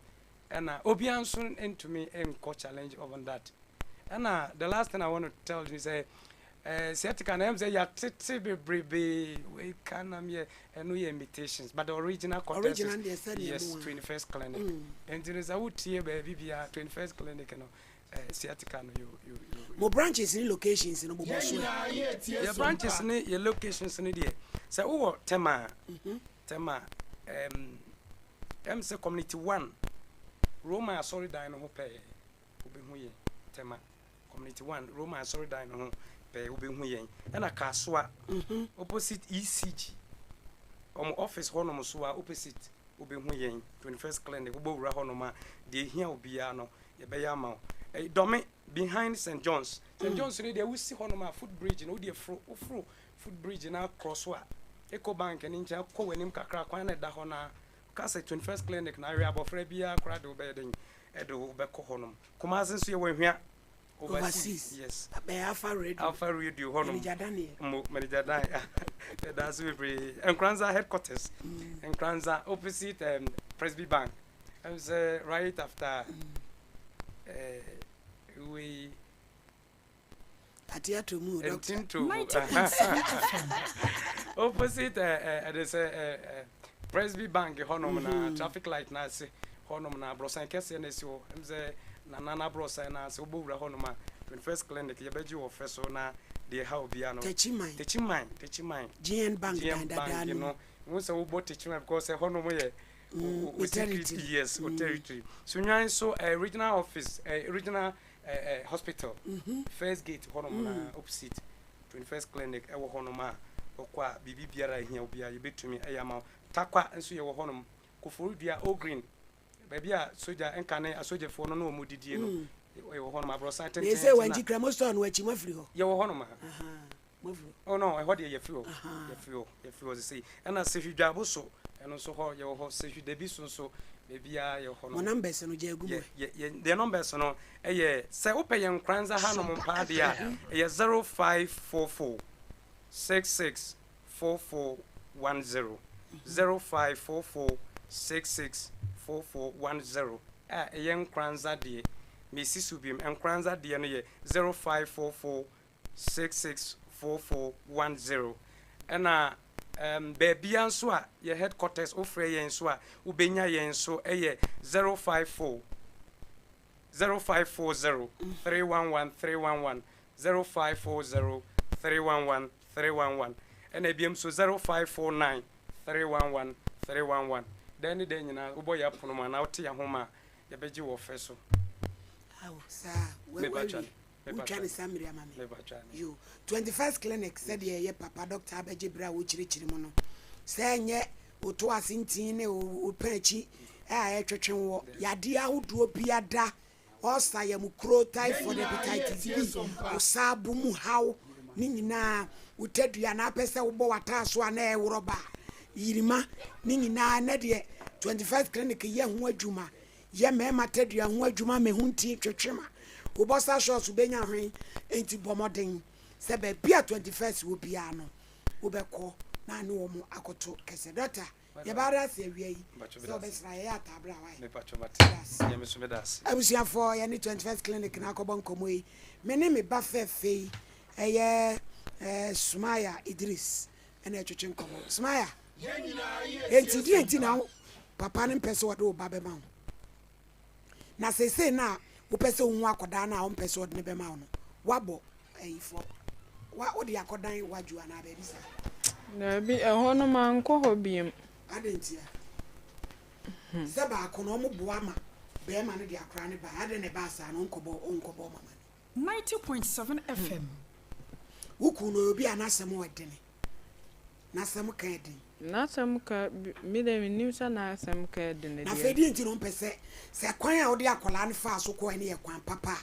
Speaker 20: ɛna obiara nso ntumi nkɔ challenge on that. Ɛna the last thing I want to tell you sɛ eh, sciatica na ɛm sɛ yɛatete bebrebe wei ka nam yɛ ɛno yɛ imitations but the original context
Speaker 2: Original deɛ
Speaker 20: is
Speaker 2: sɛdeɛ
Speaker 20: yes
Speaker 2: mu a.
Speaker 20: 21st clinic. Nti no sɛ wotie baabi biara 21st clinic no eh, sciatica no you you you
Speaker 2: Mo branches ne locations no bobɔ
Speaker 3: Yɛn
Speaker 2: so ɛ.
Speaker 3: nyinaa yɛ tie
Speaker 20: yɛ
Speaker 3: so
Speaker 20: branches
Speaker 3: mpa.
Speaker 20: ne yɛ locations no deɛ sɛ wowɔ Tema a Tema um, ɛm sɛ community one Roma asɔredan no ho pɛɛ wobɛhu yɛn. Tema Community 1, Roman asɔredan no ho pɛɛ wobɛhu yɛn. Ɛna Kasoa, opposite ECG, wɔn office hɔnom so a opposite wobɛhu yɛn, 21st Clinic, wobɔ wura hɔnom a, deɛ ɛhia wo biara no, yɛbɛyɛ ama wo. Ɛyi, Dɔme, behind St. John's. St. John's no deɛ wosi hɔnom a, foot bridge no, wodeɛ foro, woforo foot bridge no akorɔ so a, Eco Bank no nkyɛn, kɔ w'anim kakra, kwan no ɛda hɔ no ara, woka sɛ 21st Clinic na ahwɛ abɔfra biara koraa de wobɛyɛ den, ɛde wo bɛkɔ hɔnom. Kumasi nso yɛwɔ Ahwia
Speaker 2: Overseas.
Speaker 20: Yes.
Speaker 2: Abɛn Alpha Radio.
Speaker 20: Alpha Radio hɔnom.
Speaker 2: Manager Daniel.
Speaker 20: Mo Manager Dan. Yɛda ase bebree. Nkoranza headquarters. Nkoranza opposite Presby Bank. Ɛm sɛ right after wei.
Speaker 2: Ate ato mu o, doctor.
Speaker 20: Ntinto mu. Opposite ɛde sɛ Presby Bank hɔnom na traffic light na ase hɔnom na aborɔsan kɛseɛ na esi hɔ. Ɛm sɛ Nana n'aborɔsan na ase wobɔ wura hɔnom a 21st Clinic yɛbɛgye wɔ fɛ so na deɛ ɛha obiara no.
Speaker 2: Techiman.
Speaker 20: Techiman, Techiman.
Speaker 2: GN Bank
Speaker 20: GN
Speaker 2: dan dadaa
Speaker 20: Bank
Speaker 2: no mu.
Speaker 20: no. Wohu sɛ wobɔ Techiman because ɛhɔnom yɛ
Speaker 2: Me territory.
Speaker 20: Yes, o territory. Sunyani nso regional office, regional hospital first gate hɔnom na opposite 21st clinic ɛwɔ hɔnom a ɔkɔ a biribi biara a ɛhia obiara yɛbɛtumi ɛyɛ ama wo. Takwa nso yɛwɔ hɔnom, Koforidua Old Green baabi a sogya nkane asogyafoɔ no ne wɔn didie no yɛwɔ hɔnom aborɔsan
Speaker 2: Na ɛsɛ
Speaker 20: tententen a
Speaker 2: Wankyi Kramo store no akyi moafiri hɔ?
Speaker 20: Yɛwɔ hɔnom a.
Speaker 2: Moafiri hɔ?
Speaker 20: Oh no, ɛhɔ deɛ yɛfiri hɔ, yɛfiri hɔ, yɛfiri hɔ sesei. Ɛna Sehwi Dwabo so, ɛno nso hɔ yɛwɔ hɔ, Sehwi Dabi so nso baabiara yɛwɔ hɔ
Speaker 2: Mo
Speaker 20: nom.
Speaker 2: numbers no gya agu mu
Speaker 20: Yɛ
Speaker 2: ɛ.
Speaker 20: yɛ yɛ deɛ numbers no ɛyɛ sɛ wopɛ yɛn Nkoranza ha nom paa deɛ a ɛyɛ 0544 66 44 10, 0544 66 44 10 a ɛyɛ Nkoranza deɛ. Mesi so biom, Nkoranza deɛ no yɛ 0544 664410 ɛna um, baabia nso a yɛ headquarters wofrɛ yɛn nso a wobɛnya yɛn nso ɛyɛ 054 0540 311 311 0540 311 311 ɛna ebiom nso 0549 311 311 dɛn ne dɛn nyinaa wobɔ yɛ apono mu anaa wote yɛ ahoma a yɛbɛgye wɔ fɛ so.
Speaker 2: Awo saa wawie. Wotwa ne summary ama me. Yo, 21st clinic sɛdeɛ ɛyɛ papa doctor abɛgye berɛ a wokyerɛkyerɛ mu no. Sɛ ɛnyɛ wo to ase ntin ne wo pɛn akyi a ɛtwetwe wɔ yadeɛ ahodoɔ biada, ulcer, yamukuro, typhoid, hepatitis B, wo saabo mu haw ne nyinaa, wo tadua na apɛ sɛ wobɔ w'ataaso a na ɛworɔ ba a, yirima ne nyinaa ɛnɛ deɛ 21st clinic yɛ ho adwuma. Yɛ mmarima tadua ho adwuma ma ɛho nti twetwe ma wo bɔsa shorts wobɛnya hwen enti bɔ mmɔden sɛ baabi a 21st wɔ biara no wobɛkɔ na ne wɔn akɔto kɛsɛ. Dɔkta yɛbɛada ase awia yi sɛ wobɛsra yɛyɛ ataabere a wayɛ. Abusuafoɔ yɛne 21st clinic na akɔbɔ nkɔmmɔ yi me ne me ba fɛfɛ yi ɛyɛ eh, Sumaya Idris ɛna ɛtwetwe nkɔmmɔ. Sumaya Enti deɛ nti na wo papa no mpɛ sɛ ɔde wo ba bɛma wo? Na seesei no a wopɛ sɛ wohu akɔdaa no a ɔmpɛ sɛ ɔde no bɛma wo no, woabɔ ayifoɔ, wa wode akɔdan wadwo anaa baabi saa?
Speaker 21: Daabi, ɛhɔ no mankɔ hɔ biom.
Speaker 2: Adɛn ntia? Sɛ baako no wɔboa ma bɛrima no de akora no ba, adɛn na ɛbaa saa no ɔnkɔbɔ ɔnkɔbɔ wɔn amane?
Speaker 17: 90.7 FM.
Speaker 2: Wo kunu no ɔyɛ obi a n'asɛm wɔ dene. N'asɛm ka yɛ den.
Speaker 21: N'asɛm ka, me deɛ mennim sɛ n'asɛm ka yɛ den
Speaker 2: Na afei
Speaker 21: deɛ.
Speaker 2: deɛ nti na ɔmpɛ sɛ, sɛ kwan a wode akwadaa no faa so kɔɛ no yɛ kwan papa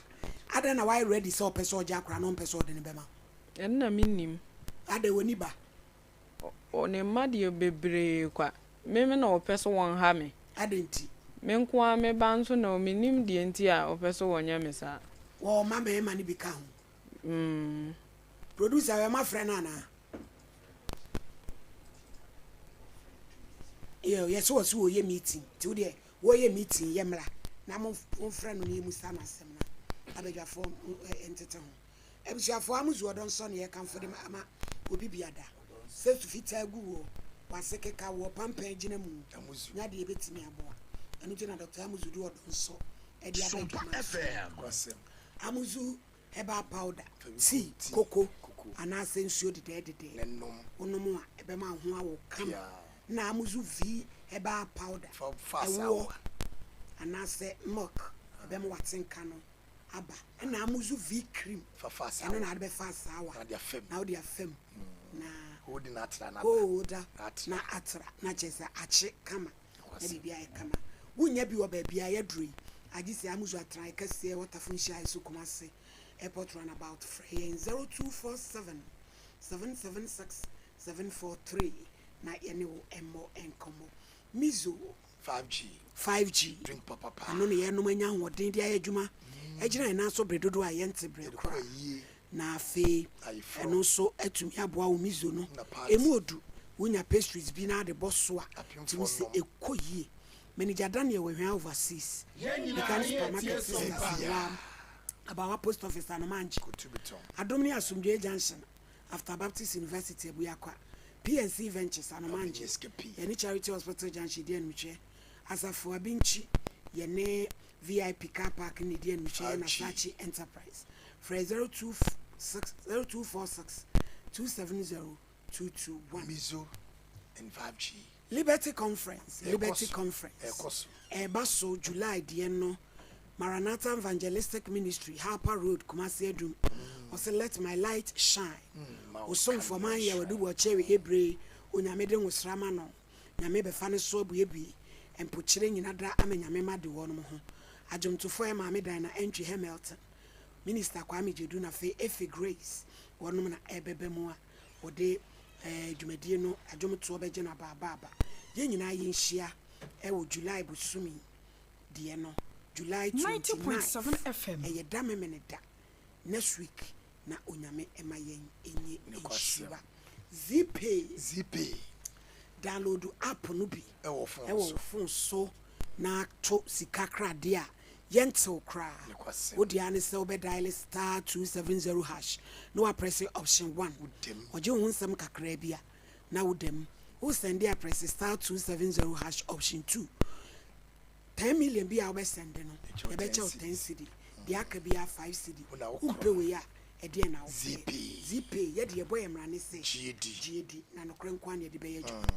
Speaker 2: a, adɛn na wayɛ ready sɛ ɔpɛ sɛ ɔgye akwadaa no ɔmpɛ sɛ ɔde no bɛma wo?
Speaker 21: Ɛno na mennim.
Speaker 2: Adɛn, ɔnni ba?
Speaker 21: Ɔ, ne mma deɛ bebree kwa. Me me na ɔpɛ sɛ wɔha me.
Speaker 2: Adɛn nti?
Speaker 21: Me nko ara me ba nso na mennim deɛ nti a ɔpɛ sɛ wɔnyɛ me saa.
Speaker 2: Wɔwɔ mma mmarima no bi ka ho?
Speaker 21: Mm.
Speaker 2: Producer wɛ ma frɛ no anaa? Yɛ yɛ sɛ wɔsi wɔyɛ meeting nti wo deɛ wɔyɛ meeting yɛ mmra na mo mfrɛ no na yɛmu sa no asɛm na abadwafoɔ ntete ho. Abusuafoɔ amuzu ɔdɔ nsɔ ne yɛkamfo de ama obi biada sɛ su fitaa gu woɔ wase keka woɔ pampan gyina mu nya deɛ ɛbɛtumi aboa ɛno nti na Dr. Amuzu de ɔdɔ nsɔ ɛde aba adwuma so. Amuzu herbal powder, tea, koko anaasɛ nsuo dedɛɛdedɛɛ wonom a ɛbɛma wo ho awo kama. Na Amuzu V herbal powder, ɛwoɔ anaasɛ milk ɛbɛma w'atenka no aba. Ɛna Amuzu V cream.
Speaker 5: Fafa asaawa.
Speaker 2: Ɛno na ade bɛfa asaawa.
Speaker 5: Na ade afam.
Speaker 2: Na wode afam. Na.
Speaker 5: Wode na atra na.
Speaker 2: Kooda na atra na kyerɛ sɛ akye kama. Na biribi ayɛ kama. Wonnya bi wɔ baabi a yɛaduru yi. Agye sɛ Amuzu atrae kɛseɛ wɔ Tafo Nhyiae so Kumasi Airport Runabout. Frɛ yɛn 0247 776 743 na yɛne wo mmɔ nkɔmmɔ. Mizo.
Speaker 5: 5G.
Speaker 2: 5G.
Speaker 5: Drink papa paa.
Speaker 2: Ɛno na yɛnom anya ahoɔden de ayɛ adwuma. Agyina yɛn nan so bere dodoɔ a yɛnte brɛ koraa. Na afei ɛno nso atumi aboa wo miso no. Ɛmu odu, wonya pastries bi na ade bɔ so a, tumi sɛ ɛkɔ yie. Manager Daniel wɔ Hwea Overseas, Mechanic Supermarket, Sisters Awa, Abawa Post Office, Anomangye, Adom ne Asomdwoeɛ Junction, After Baptist University, Abuakwa, PNC Ventures, Anomangye, yɛne Charity Hospital Junction di animhwɛ, Asafo Abinkyi, yɛne VIP Car Park na ɛdi animhwɛ, yɛne Asachi Enterprise. Frɛ 026 0246 270 221.
Speaker 5: Mizo and 5G.
Speaker 2: Liberty Conference,
Speaker 5: Ɛrekɔ
Speaker 2: Liberty
Speaker 5: so,
Speaker 2: Conference.
Speaker 5: ɛrekɔ so.
Speaker 2: Ɛreba so July deɛ no, Maranatha Evangelistic Ministry, Harper Road, Kumasi Adum. Ɔse let my light shine.
Speaker 5: Ma wo
Speaker 2: Osomfoɔ
Speaker 5: kanea
Speaker 2: man yɛ
Speaker 5: nhyerɛn.
Speaker 2: wadu wɔ kyɛwe hebre Onyame de nwosra ma no. Nyame bɛfa ne so abuebue mpokyerɛ nyina da ama Nyame ma de wɔnom ho. Adwomtofoɔ yɛ Maame Dinah Antwi Hamilton, Minister Kwame Gyedu na afei Efe Grace wɔnom na ɛbɛba mu a wɔde eh, dwumadie no adwomtoɔ bɛgye no abaabaaba. Yɛn nyinaa yɛnhyia ɛwɔ July bosome deɛ no, July 29th,
Speaker 1: 90.7 FM.
Speaker 2: ɛyɛ da memene da, next week na Onyame ɛma yɛn ɛnyɛ
Speaker 5: Nokwasɛm.
Speaker 2: nhyira. Zpay.
Speaker 5: Zpay.
Speaker 2: Download app no bi
Speaker 5: Ɛwɔ phone
Speaker 2: ɛwɔ
Speaker 5: so.
Speaker 2: wo phone so na to sika kradeɛ a yɛntew koraa.
Speaker 5: Nokwasɛm.
Speaker 2: Wo deɛ ne sɛ wobɛ dial star 270 hash na wapress option 1.
Speaker 5: Wodam.
Speaker 2: Ɔgye wo ho nsɛm kakraa bi a na wodam. Wo send a press star 270 hash option 2. 10 million bi a wobɛsend no
Speaker 5: Ɛkyɛ wo
Speaker 2: yɛbɛkyɛ wo
Speaker 5: 10
Speaker 2: 10 cedi. Deɛ aka biara 5 cedi.
Speaker 5: Wo na wokɔ.
Speaker 2: Wompɛ wei a ɛdeɛ na wopɛ.
Speaker 5: Zpay.
Speaker 2: Zpay yɛde yɛbɔ yɛ mmara ne sɛ
Speaker 5: Gye di.
Speaker 2: gye di na nokorɛ nko ara na yɛde bɛyɛ adwuma.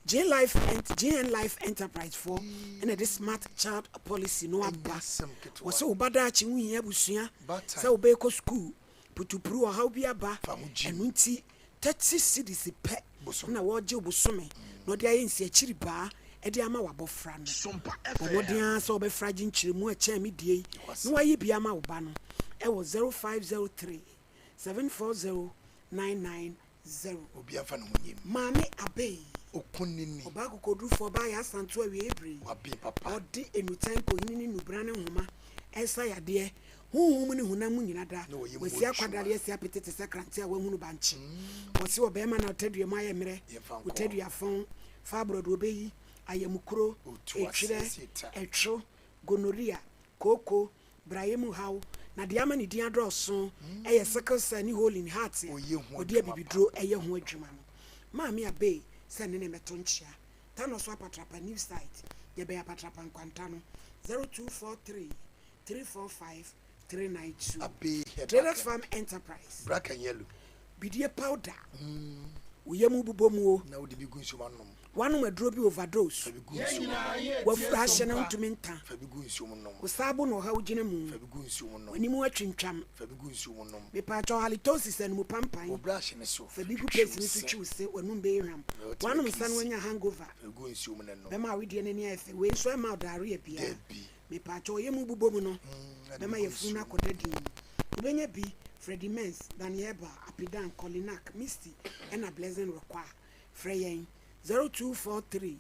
Speaker 2: J Life Ent JN Life Enterprise foɔ ɛna ɛde smart child policy no aba.
Speaker 5: Ɛnyɛ asɛm ketewa.
Speaker 2: Wɔ sɛ wo ba daakye ho hia abusua
Speaker 5: Baatan.
Speaker 2: sɛ wobɛkɔ sukuu putupuru ɔhaw bi aba
Speaker 5: Fa ho gyim.
Speaker 2: ɛno nti 30 cedis pɛ
Speaker 5: Bosome.
Speaker 2: na wɔgye wo bosome na ɔde ayɛ nsiakyiri baa ɛde ama w'abɔfra no. Bɔ mmɔden ara sɛ wobɛfra gye nkyerɛmu a ɛkyɛn me die yi na wayi bi ama wo ba no ɛwɔ 0503 740 990.
Speaker 5: Obi afa ne ho nyim.
Speaker 2: Maame Abey.
Speaker 5: Okunini.
Speaker 2: Ɔbaa kokodurufoɔ ɔbaa yɛ asanto awie ebire.
Speaker 5: Waben papa.
Speaker 2: Ɔde enutan kohini ne nubra ne nhoma ɛsa yadeɛ honhom ne honam mu nyina da.
Speaker 5: Na ɔyɛ mu
Speaker 2: Wasi
Speaker 5: adwuma.
Speaker 2: akwadare asi apete te sɛ krante a wahunu bankye. Ɔse ɔbɛrima na ɔtadua mu ayɛ mmerɛ.
Speaker 5: Yɛmfa nkɔ.
Speaker 2: Ɔtadua fɔn, fibroid obeyi, ayamukuro,
Speaker 5: Otu ase
Speaker 2: etwerɛ,
Speaker 5: si ta.
Speaker 2: ɛtwo, gonorrhea, kooko, brayɛ mu haw. Na deɛ ama ne din adɔɔso ɛyɛ sickle cell ne hole in heart a
Speaker 5: Ɔyɛ ho
Speaker 2: ɔde
Speaker 5: adwuma
Speaker 2: abibiduro ɛyɛ ho adwuma no. Maame Abey sɛ ne ne mɛto nkyea. Tano so apatrapa new site yɛbɛn apatrapa nkwanta no 0243 345 392.
Speaker 5: Abey Herbal
Speaker 2: Traders
Speaker 5: Clinic.
Speaker 2: Farm Enterprise.
Speaker 5: Black and yellow.
Speaker 2: Bidie powder. Wo yam bobɔ mu o.
Speaker 5: Na wode bi gu nsuom anom.
Speaker 2: Wanom aduro bi overdose.
Speaker 5: Fa bi gu nsuom nom.
Speaker 2: Wafuru ahyɛ na wontumi nta.
Speaker 5: Fa bi gu nsuom nom.
Speaker 2: Wo saabo na ɔhaw gyina mu.
Speaker 5: Fa bi gu nsuom nom.
Speaker 2: W'anim atwintwam.
Speaker 5: Fa bi gu nsuom nom.
Speaker 2: Mepaakyɛw halitosis animu pampan.
Speaker 5: Wo brush ne so.
Speaker 2: Fa bi gu
Speaker 5: Twitwi
Speaker 2: paste
Speaker 5: wo
Speaker 2: ne so
Speaker 5: se.
Speaker 2: twi wo se w'anum bɛyɛ hwam.
Speaker 5: Na wotumi
Speaker 2: Wanom nsa no
Speaker 5: kiss.
Speaker 2: wanya hangover.
Speaker 5: Fa bi gu nsuom ne nom.
Speaker 2: Bɛma awedeɛ n'ani ayɛ fɛ. Wei nso ɛma wo diarrhea biara.
Speaker 5: Dabi.
Speaker 2: Mepaakyɛw ɔyɛ mu bobɔ mu no.
Speaker 5: Na de
Speaker 2: Bɛma
Speaker 5: bi gu
Speaker 2: yɛfunu no
Speaker 5: nsuom.
Speaker 2: akɔda din. Wobɛnya bi Freddie Mens, Daniel Eba, Apidan, Colinac, Misty ɛna Blessing Require. Frɛ yɛn 0243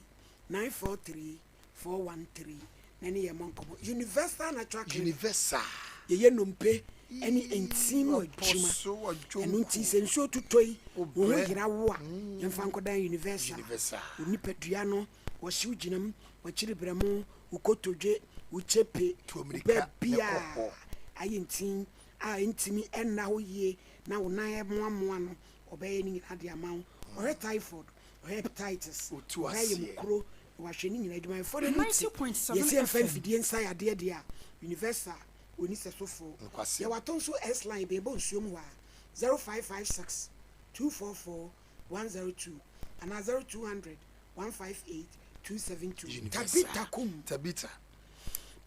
Speaker 2: 943 413 na ne yɛ mmɔ nkɔmmɔ. Universal Natural Clinic.
Speaker 5: Universal.
Speaker 2: Yɛyɛ nnompe ɛne ntin mu adwuma.
Speaker 5: Apɔso adwonku.
Speaker 2: Ɛno nti sɛ nsuo tutɔ yi, wo ho
Speaker 5: Wobrɛ.
Speaker 2: yera wo a, yɛmfa nkɔdan Universal.
Speaker 5: Universal.
Speaker 2: Wo nipadua no, wɔhyew gyina mu, wɔkyere brɛmo, wo kotodwe, wo kyepe,
Speaker 5: Tu
Speaker 2: wo
Speaker 5: mmirika na
Speaker 2: baabi
Speaker 5: kɔ
Speaker 2: a
Speaker 5: hɔ.
Speaker 2: ayɛ ntin a ntumi ɛnna hɔ yie na wo nan ɛmoamoa no, ɔbɛyɛ ne nyinaa de ama wo. Ɔhwɛ typhoid, ɔhwɛ hepatitis,
Speaker 5: Otu
Speaker 2: ɔhwɛ
Speaker 5: aseɛ.
Speaker 2: ayamukuro, na wahwɛ ne nyinaa adwumayɛfoɔ no ani te.
Speaker 1: 90.7
Speaker 2: Yɛsi yɛmfa
Speaker 1: FM.
Speaker 2: mfidie nsa yadeɛ deɛ a, Universal oni sɛ sofoɔ.
Speaker 5: Nokwasɛm.
Speaker 2: Yɛwɔ atɔ nso S line bɛɛbɔ nsuo mu hɔ a 0556 244 102 anaa 0200 158 272.
Speaker 5: Universal.
Speaker 2: Tabita kum.
Speaker 5: Tabita.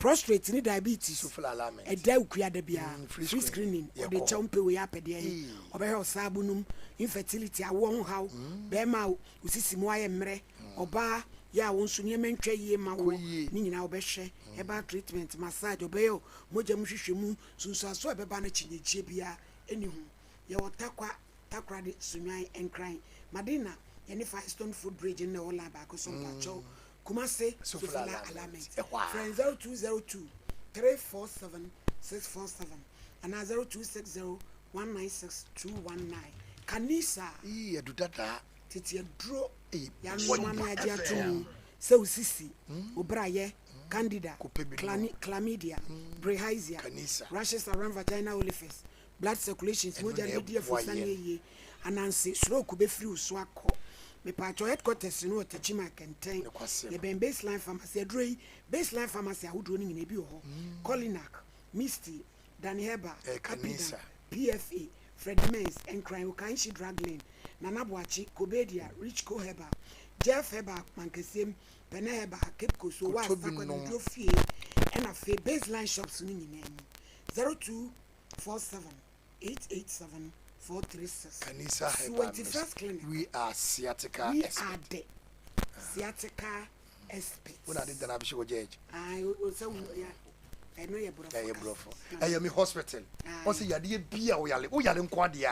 Speaker 2: Prostrate ne diabetes ɛda okua da biara free screening ɔde kyɛ wo mpɛ wei apɛdeɛ he ɔbɛhwɛ wo saabo nom infertility awoɔ ho haw bɛɛma a wo sisi mu ayɛ mmerɛ ɔbaa yɛ a wo nso nneɛma ntwa yie ma woɔ ne nyinaa ɔbɛhwɛ herbal treatment massage ɔbɛyɛ wo mogya mu hwehwɛmu nsunsuansoɔ a ɛbɛba no kyinnyegyeɛ biara ɛni ho yɛwɔ Tarkwa Takoradi Sunyani Nkran Madina yɛne Firestone Food Bridge no na ɛwɔ line baako so mpakyɛw Kumasi, Sofala Alignment. Frɛ yɛn 0202 347 647 anaa 0260 196 219. Kanisa.
Speaker 5: Ii, adu dadaa.
Speaker 2: Tete aduro yɛanoa na yɛagye ato mu sɛ wo sisi, wo brayɛ, candida, chlamydia, bilharzia, rashes around vaginal orifice, Blood circulations, mogya no bɛdi afurusa ne ayie, ananse, stroke bɛfiri wo so akɔ. Mepaakyɛw headquarters no wɔ Techiman Kɛntɛn, yɛbɛn Baseline Pharmacy. Aduro yi, Baseline Pharmacy ahodoɔ no nyinaa ebi wɔ hɔ. Colinac, Misty, Danny Herbal, Apidan, PFA, Freddie Mens, Nkran, Okainshi Drug Lane, Nana Boakye, Kobedia, Richco Herbal, Jeff Herbal, Mankesiem, Pene Herbal, Cape Coast, Owas, Takoradi, Duro Fie, ɛna afei Baseline Shops no nyinaa mu. 02 47 887 436.
Speaker 5: Kanisa Herbal
Speaker 2: Suwenti First Clinic.
Speaker 5: We are sciatica
Speaker 2: We
Speaker 5: expert.
Speaker 2: are the sciatica experts.
Speaker 5: Wo na ade dana abɛhyɛ wɔ judge.
Speaker 2: Ayi o sɛ wo ya ɛno yɛ borɔfo
Speaker 5: Ɛyɛ
Speaker 2: kasa.
Speaker 5: borɔfo. Ɛyɛ me hospital. Wɔn sɛ yadeɛ bi a woyale woyale nko adeɛ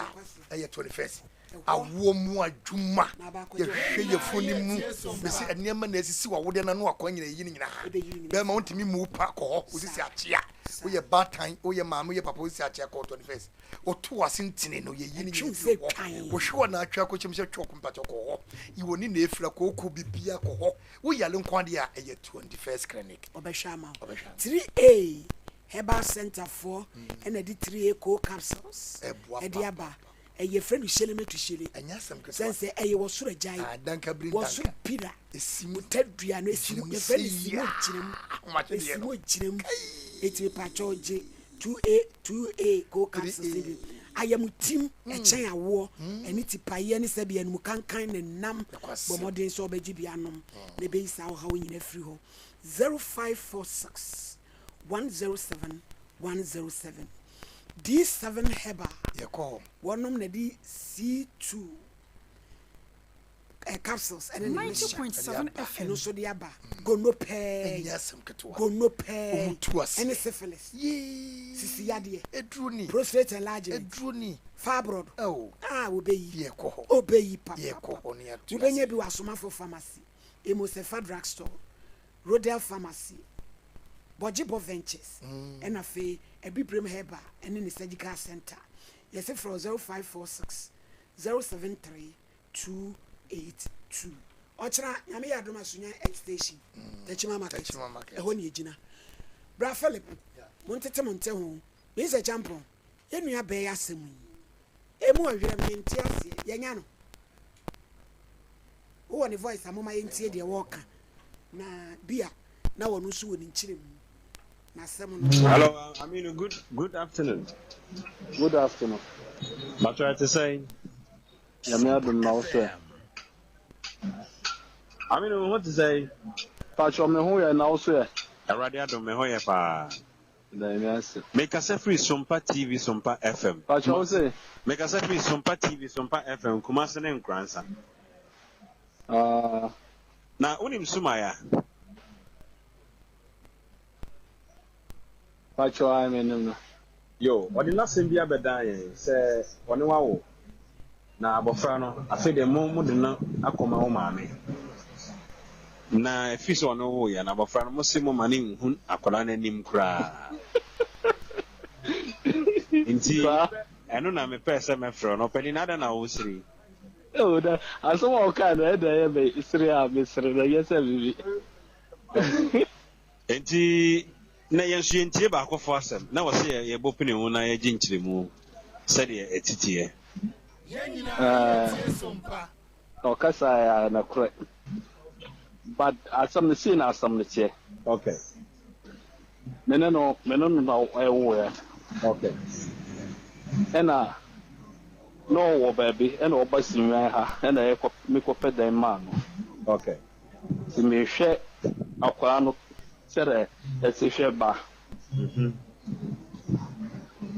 Speaker 5: a ɛyɛ 21st. Awoɔ mu adwuma yɛhwɛ yɛfunu ne mu mesi nneɛma na esisi wɔ awodeɛ n'ano akwan nyina eyi ne nyinaa. Bɛrima wontumi mu pa kɔ hɔ wosisi akyea woyɛ baatan woyɛ maame woyɛ papa wosisi akyea kɔ 21st. Woto ase ntini no yɛyi ne nyina firi hɔ. Wohwe wɔ n'atwe akɔhyɛm sɛ twɔk mpakyɛ kɔ hɔ. Iwɔ ne na efira kooko bibia kɔ hɔ. Woyale nko adeɛ a ɛyɛ 21st clinic.
Speaker 2: Ɔbɛhwɛ ama wo.
Speaker 5: Ɔbɛhwɛ ama.
Speaker 2: 3A Herbal Center foɔ ɛna ɛde 3A Cold Capsules
Speaker 5: Ɛboa
Speaker 2: ɛde aba. Ɛyɛ frɛ no hyele metu hyele.
Speaker 5: Ɛnyɛ asɛm ketewa.
Speaker 2: Sɛn sɛ ɛyɛ wɔ soro agyae.
Speaker 5: Ah, danka biri
Speaker 2: Wɔ soro
Speaker 5: danka.
Speaker 2: pira.
Speaker 5: Esi mu.
Speaker 2: Tadua no esi mu.
Speaker 5: Gyina mu
Speaker 2: Yɛfrɛ no
Speaker 5: sɛ
Speaker 2: esi mu
Speaker 5: yaa.
Speaker 2: gyina mu.
Speaker 5: Ahomakye deɛ
Speaker 2: Esi
Speaker 5: no.
Speaker 2: mu gyina mu. Eti mepakyɛw gye 2A 2A cold capsules no bi. Ayamtim ɛkyɛn awoɔ ɛne tipaeɛ ne sɛbi anum kankan ne nam. Bɔ mmɔden sɛ ɔbɛgye bi anom na ɛbɛyi saa ɔhaw nyina afiri hɔ. 0546 107 107 D7 Herbal
Speaker 5: Yɛkɔ hɔ.
Speaker 2: Wɔnom na ɛde C2 eh, capsules ɛne ne mixture
Speaker 17: 90.7 FM.
Speaker 2: ɛno nso de aba gono pɛɛ
Speaker 5: Ɛnyɛ asɛm ketewa.
Speaker 2: gono pɛɛ
Speaker 5: Ɔmo tu aseɛ.
Speaker 2: ɛne syphilis
Speaker 5: Yee.
Speaker 2: sisi yadeɛ
Speaker 5: Eduro ni.
Speaker 2: prostate enlargement
Speaker 5: Eduro ni.
Speaker 2: fibroid
Speaker 5: Oh.
Speaker 2: a wobɛyi
Speaker 5: Yɛkɔ hɔ.
Speaker 2: wobɛyi papa
Speaker 5: Yɛkɔ hɔ ne yɛatu
Speaker 2: wobɛnya
Speaker 5: aseɛ.
Speaker 2: bi wɔ asomafo pharmacy emosefa drugstore rodel pharmacy Bɔgyebɔ Ventures ɛna afei Abibirem Herbal ɛne ne Surgical Centre. Yɛse frɛ 0546 073 282. Ɔkyena Nyame yɛ adom a Sunyani Edge Station, Techiman Market, ɛhɔ ne yɛgyina. Bra Philip, montete mo nte ho. Mensah Kyampong, yɛn nua bɛɛ asɛm yi, ɛmu ɔwerɛm, mente aseɛ, yɛnya no. Wowɔ ne voice a momma yɛntie deɛ wɔreka na bi a na wɔno nso wɔ ne nkyerɛmu na asɛm no.
Speaker 1: Hello, Aminu. Good good afternoon.
Speaker 22: Good afternoon.
Speaker 1: Bàtò ẹ ti sẹ́yìn.
Speaker 22: Nyame adom na wo sɛ.
Speaker 1: Aminu, ho ti sẹ́yìn.
Speaker 22: Pàtó me ho yɛ na wo so yɛ.
Speaker 1: Awurade adom me ho yɛ paa.
Speaker 22: Da Nyame ase.
Speaker 1: Mekasa firi Sompa TV, Sompa FM.
Speaker 22: Pàtó wo se.
Speaker 1: Mekasa firi Sompa TV, Sompa FM, Kumasi ne Nkoransa.
Speaker 22: Ah.
Speaker 1: Na wonim Sumaya?
Speaker 22: Pàtó ayi menim no.
Speaker 1: Yo, ɔde n'asɛm bi abɛdan yɛn sɛ ɔne wawo na abɔfra no afei deɛ mo mo de no akɔma wo maame. Na ɛfiri sɛ ɔne wo yɛ na abɔfra no mo se mo ma ne nhu akwadaa no anim koraa. Nti ɛno na mepɛɛ sɛ mɛfrɛ no ɔpanin na adɛn na wosere?
Speaker 22: Oh, da asɛm a ɔkaa no ɛda ɛyɛ me sere a mesere na ɛnyɛ sɛ biribi.
Speaker 1: Nti na yɛn nso yɛntie baakofo asɛm na wɔ sɛ yɛbɔ pene ho na yɛgye nkyerɛmu sɛdeɛ ɛtiteɛ.
Speaker 22: Ɔkasa yɛ nokorɛ but asɛm no sei na asɛm no teɛ.
Speaker 1: Okay.
Speaker 22: Me ne no me ne no na ɛwoeɛ.
Speaker 1: Okay.
Speaker 22: Ɛna na ɔwɔ baabi ɛna ɔba Sinwan ha ɛna ɛkɔ mekɔpɛ dan maa no.
Speaker 1: Okay.
Speaker 22: Nti mehwɛ akwaraa no Sɛdɛ yɛse hwɛ ba.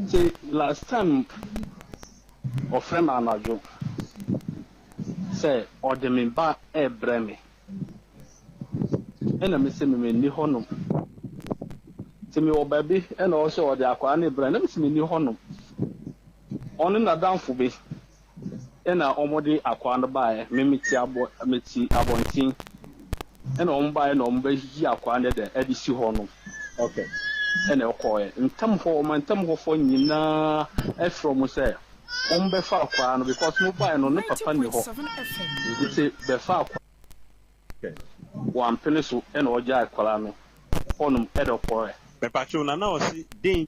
Speaker 22: Ntsi last time ɔfrɛ me anadwo sɛ ɔde me ba rebrɛ me ɛna mese me menni hɔ nom. Ntsi mewɔ baabi ɛna ɔse ɔde akwadaa no rebrɛ me na mese menni hɔ nom. Ɔne n'adamfo bi Ɛna wɔde akwaa no baeɛ, me mete abɔ mete abɔnten, ɛna wɔn baeɛ na wɔn bɛyi akwaa no dɛ ɛde si hɔ no.
Speaker 1: Okay.
Speaker 22: Ɛna ɛkɔɔɛ. Ntam hɔ, wɔn ntam hɔfoɔ nyinaa ɛfrɛ wɔn sɛ wɔn bɛfa akwaa no because mo baeɛ no ne papa nni hɔ, nti bɛfa akwaa.
Speaker 1: Okay.
Speaker 22: Wampene so ɛna ɔgyaa akwadaa no hɔnom ɛna ɔkɔɔɛ.
Speaker 1: Mepatwo na na ɔse den.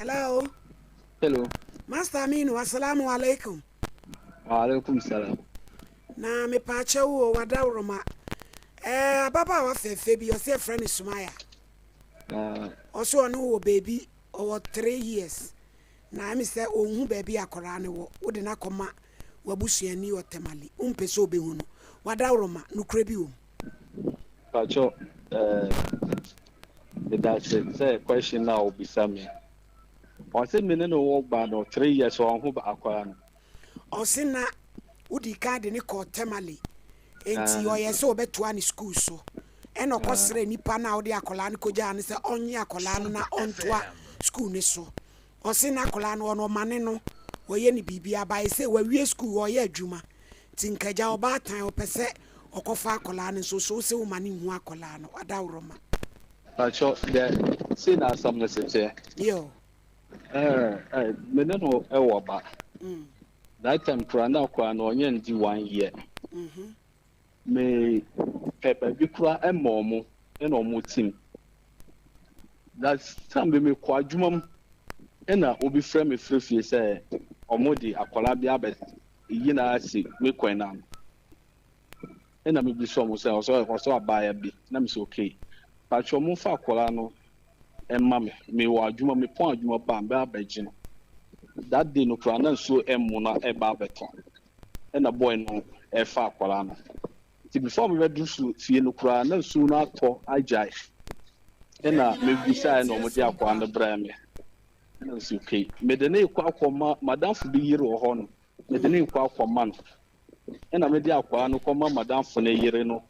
Speaker 2: Hello.
Speaker 22: Hello.
Speaker 2: Master Aminu, assalamu alaikum.
Speaker 22: Wa alaikum salam.
Speaker 2: Na mepaakyɛ wo o wadaworoma. Eh, ababaawa fɛfɛ bi ɔsɛ yɛfrɛ no Sumaya. Ɔsɛ ɔne wɔ baabi ɔwɔ 3 years. Na ɛmi sɛ ɔnhu baabi akwaraa no wɔ. Wode no akɔma w'abusuani wɔ Tamale. Wompɛ sɛ ɔbɛhu no. Wadaworoma, nokorɛ bi wɔ mu.
Speaker 22: Pacho eh, medase sɛ question na obisa me. Ɔse me ne no wɔ ba no 3 years ɔnho ba akwara no.
Speaker 2: Ɔse na wodi kan de ne kɔɔ Tamale enti ɔyɛ sɛ ɔbɛtoa ne school so ɛna ɔkɔ srɛ nipa no a wode akwadaa no kɔgyaa no sɛ ɔnye akwadaa no na ɔntoa school no so. Ɔse n'akwadaa no ɔno ɔmane no ɔyɛ no biribiara but sɛ wawie school ɔyɛ adwuma nti nka agya ɔbaatan ɔpɛ sɛ ɔkɔfa akwadaa no nso so wose woma no nhu akwadaa no adaworoma.
Speaker 22: Pakyɛ dɛ sei na asɛm no si teɛ.
Speaker 2: Yo.
Speaker 22: Eh eh me ne no wɔ ba. That time koraa na akwadaa no ɔnyɛ ndi one year. Me pɛ baabi koraa ma ɔmo ɛna ɔmo tim. That time bi me kɔ adwuma mu ɛna obi frɛ me firi fie sɛ ɔmo de akwadaa bi abɛ yi na asi me kwan no ano. Ɛna me bisa ɔmo sɛ ɔsɛ ɔsɛ abaayewa bi na me sɛ okay. Pakyɛ ɔmo nfa akwadaa no ɛma me. Me wɔ adwuma me pɔn adwuma ba a mɛ abɛgye no. That day no koraa na nsuo ɛmo na ɛba abɛtɔ. Ɛna boy no ɛfa akwadaa no. Nti before me bɛduru su fie no koraa na nsuo no atɔ agyae. Ɛna me bisaeɛ na wɔde akwadaa no brɛɛ me. Ɛna me sɛ okay. Mede no rekɔ akɔma madamfo bi yere wɔ hɔ no. Mede no rekɔ akɔma no. Ɛna mede akwadaa no kɔma madamfo no yere no.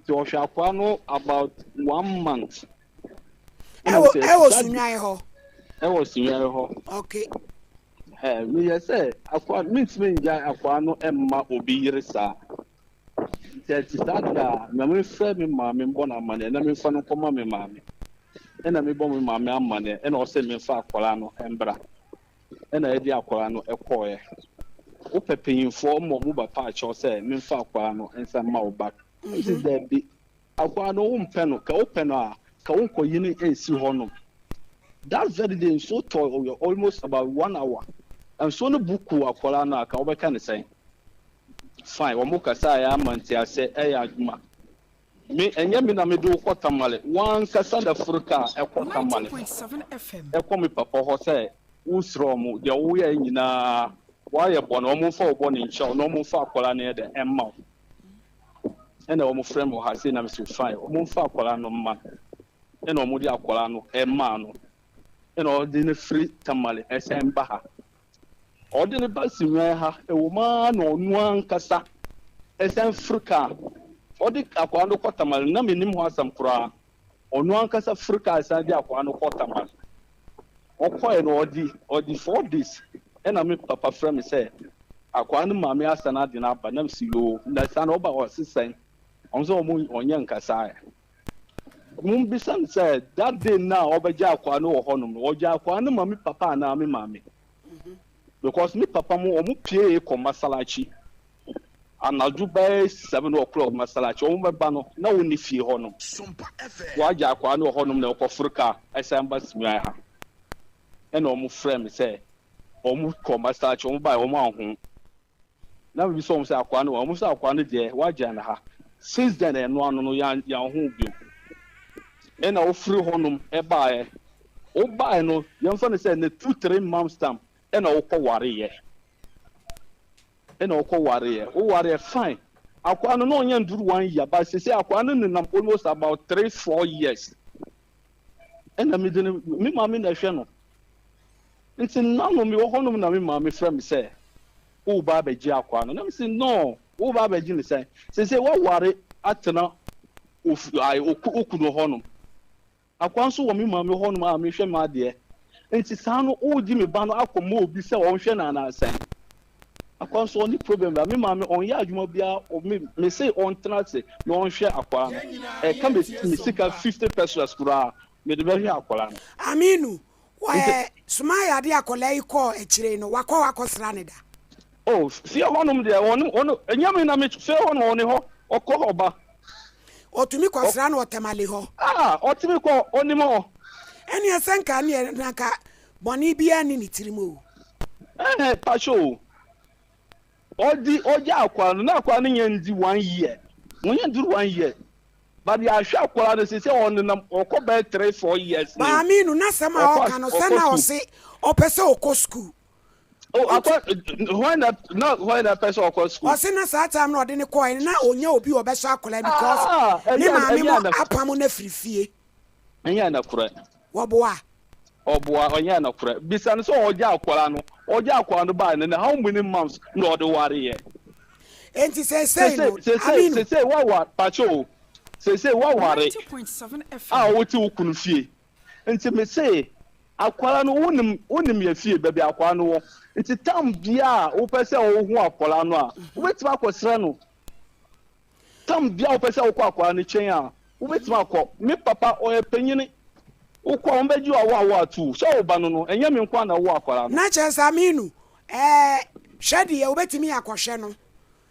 Speaker 22: Nti ɔhwɛ akwadaa no about one month.
Speaker 2: Ɛwɔ ɛwɔ Sunyani hɔ.
Speaker 22: Ɛwɔ Sunyani hɔ.
Speaker 2: Okay.
Speaker 22: Ɛɛ, meyɛ sɛ akoa, mentumi ngyae akoa no mma obi yere saa. Nti ɛte saa deɛ a, ma memfrɛ me maame mbɔ no amanneɛ na memfa no nkɔma me maame. Ɛna mebɔ me maame amanneɛ, ɛna ɔse memfa akwadaa no mbra. Ɛna yɛde akwadaa no kɔeɛ. Wopɛ panyinfoɔ ma ɔmo ba paakyɛw sɛ memfa akwadaa no nsa mma wo back. Mese daabi, Akwaa no wo mpɛ no kɛ wo pɛ no a kɛ wo nkɔ yi no nsi hɔ nom that very day nsuo tɔ yɛ almost about one hour nsuo no bu kuu akwadaa no a ka wo bɛka ne sɛn fine wɔn kasa yɛ ama nteasɛ ɛyɛ adwuma me ɛnyɛ me na me de wo kɔ tamale wankasa na furu kaa ɛkɔ tamale ɛkɔ me papa hɔ sɛ wo srɛ wɔn deɛ wo yɛ nyinaa wɔayɛ bɔne wɔn mfa wo bɔne nkyɛw na wɔn mfa akwadaa no yɛ dɛ ɛmma wo. Ɛna wɔn frɛ me wɔ ha sei na me se fine wɔn nfa akwadaa no mma no ɛna wɔn de akwadaa no ɛmaa no ɛna ɔde no firi Tamale ɛsɛn ba ha ɔde no ba Sinwan ha ɛwɔ mu ara na ɔno ankasa ɛsɛn firi kaa ɔde akwadaa no kɔ Tamale na menim ho asɛm koraa ɔno ankasa firi kaa ɛsan de akwadaa no kɔ Tamale Ɔkɔe no ɔde ɔde 4 days ɛna me papa frɛ me sɛ akwaa no maame asan ade no aba na mesi yoo na san ɔba ɔse sɛn ɔmo sɛ ɔmo ɔnyɛ nkasaeɛ mo bisa no sɛ that day na ɔbɛgye akwaa no wɔ hɔnom no ɔgye akwaa no ma me papa anaa me maame because me papa mo ɔmo pie kɔ masalachi anadwo bɛyɛ 7 o'clock masalachi ɔmo bɛba no na wɔn ni fie hɔnom wagye akwaa no wɔ hɔnom na ɔkɔforo kaa ɛsan ba Sunyani ha ɛna ɔmo frɛ me sɛ ɔmo kɔ masalachi ɔmo baa ɔmo aho na mi sɛ ɔmo sɛ akwaa no ɔmo sɛ akwaa no deɛ wagya no ha since then ɛno ano no yan yan ho bio ɛna ofiri hɔnom ɛbaeɛ wobaeɛ no yɛmfa no sɛ ne 2, 3 months time ɛna wokɔ wareɛ ɛna wokɔ wareɛ wowareɛ fine. Akwaa no na ɔnnyɛ nndur one year but sesei akwaa no nenam almost about three, four years ɛna medze no, me maame na ɛhwɛ no. Ntsi nano mewɔ hɔnom na me maame frɛ me sɛ woreba abɛgye akwaa no na mese no woreba abɛgye no sɛn? Sesei woaware atsena wo kunu hɔnom. Akoa nso wɔ me maame hɔnom a mehwɛ m'adeɛ. Nti saa no woregye me ba no akɔma obi sɛ ɔnhwɛ no anaa sɛn? Akoa nso ɔnni problem biara. Me maame ɔnyɛ adwuma biara, me mese ɔntena ase na ɔnhwɛ akoa no. Ɛka me me sika 50 pesewas koraa a, mede bɛhwɛ akwadaa no.
Speaker 2: Aminu,
Speaker 22: Nti.
Speaker 2: Wɔ Sumaya de akwadaa yi kɔɔ akyire no, wakɔ hɔ akɔsra no da?
Speaker 22: Oh, fie hɔnom deɛ, ɔne, ɔne, ɛnyɛ me na me, fie hɔnom ɔne hɔ, ɔkɔ hɔ ba.
Speaker 2: Ɔtumi kɔsra no wɔ Tamale hɔ?
Speaker 22: Ah, ɔtumi kɔ, ɔnim hɔ.
Speaker 2: Ɛneɛ sɛ nka neɛ na nka bɔne biara nni ne tirim o.
Speaker 22: Ɛhɛ, pakyɛ o. Ɔdi, ɔgya akwadaa no, na akwadaa no nyɛ ndi one year, ɔnyɛ nduru one year. But yɛahwɛ akwadaa no sɛ sɛ ɔnenam, ɔkɔ bɛyɛ three, four years ni.
Speaker 2: Maame no, n'asɛm a
Speaker 22: Ɔkɔ,
Speaker 2: ɔka no, sɛ
Speaker 22: ɔkɔ
Speaker 2: na
Speaker 22: school.
Speaker 2: ɔse ɔpɛ sɛ ɔkɔ school.
Speaker 22: Oh, akɔ hwan na na hwan na pɛ sɛ ɔkɔ school.
Speaker 2: Ɔse na saa time na ɔde no kɔɛ no na ɔnya obi ɔbɛsɔ akwadaa because
Speaker 22: Ah,
Speaker 2: ne
Speaker 22: ɛnyɛ
Speaker 2: maame
Speaker 22: ɛnyɛ
Speaker 2: mo
Speaker 22: ana
Speaker 2: apam no afiri fie.
Speaker 22: ɛnyɛ anakorɛ.
Speaker 2: Wɔboa.
Speaker 22: Ɔboa ɔnyɛ anakorɛ. Bisa no sɛ ɔgya akwadaa no ɔgya akwadaa no bae no na how many months na ɔde wareɛ.
Speaker 2: Enti seesei
Speaker 22: Sese
Speaker 2: no
Speaker 22: sese
Speaker 2: Aminu.
Speaker 22: sese waware pakyɛ o sese waware a wote wo kunu fie Nti me se akwadaa no wonim wonim yɛ fie baabi akwadaa no wɔ nti tam bia a wopɛ sɛ wohu akwadaa no a wobɛtumi akɔsrɛ no tam bia a wopɛ sɛ wokɔ akwadaa no kyɛn a wobɛtumi akɔ me papa ɔyɛ panyini wokɔ a wɔbɛgye wo awo awo ato sɛ wo ba no no ɛnyɛ me nko a na ɛwɔ akwadaa no.
Speaker 2: Na kyerɛ sɛ Aminu ɛɛ hwɛ deɛ wobɛtumi akɔhwɛ no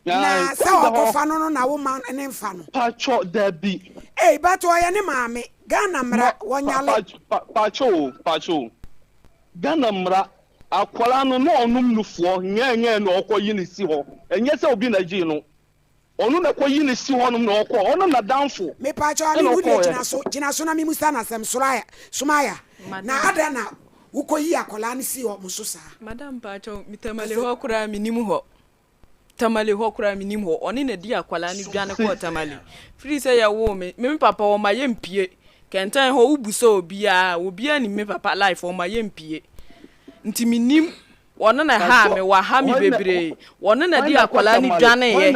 Speaker 2: Na sɛ ɔkɔfa no no na wo ma ne nfa no.
Speaker 22: Pacho dabi.
Speaker 2: Ei but ɔyɛ ne maame. Ghana mmra wɔnyale.
Speaker 22: Pacho o pacho o Ghana mmra akwadaa no na ɔnom nufoɔ ngɛɛngɛɛ na ɔkɔ yi no si hɔ ɛnyɛ sɛ obi na gyee no ɔno na kɔ yi no si hɔ nom na ɔkɔ ɔno nadanfo
Speaker 2: Mepacho Ami
Speaker 22: ɛna
Speaker 2: wo deɛ
Speaker 22: ɔkɔɔɛ.
Speaker 2: gyina so gyina so na me musa no asɛm Soraya Sumaya na adɛn na wo kɔ yi akwadaa no si hɔ mo so saa.
Speaker 21: Madam pacho me tamale hɔ koraa me nim hɔ. Tamale hɔ koraa mennim hɔ. Ɔne na di akwadaa no dwane kɔɔ Tamale. Firi sɛ yɛwoo me, me papa ɔma yɛmpie. Kɛntɛn hɔ wobu sɛ obiara, obiara nim me papa life ɔma yɛmpie. Nti mennim, ɔno na ɛhaa me, waha me bebree. Ɔno na di akwadaa no dwaneeɛ.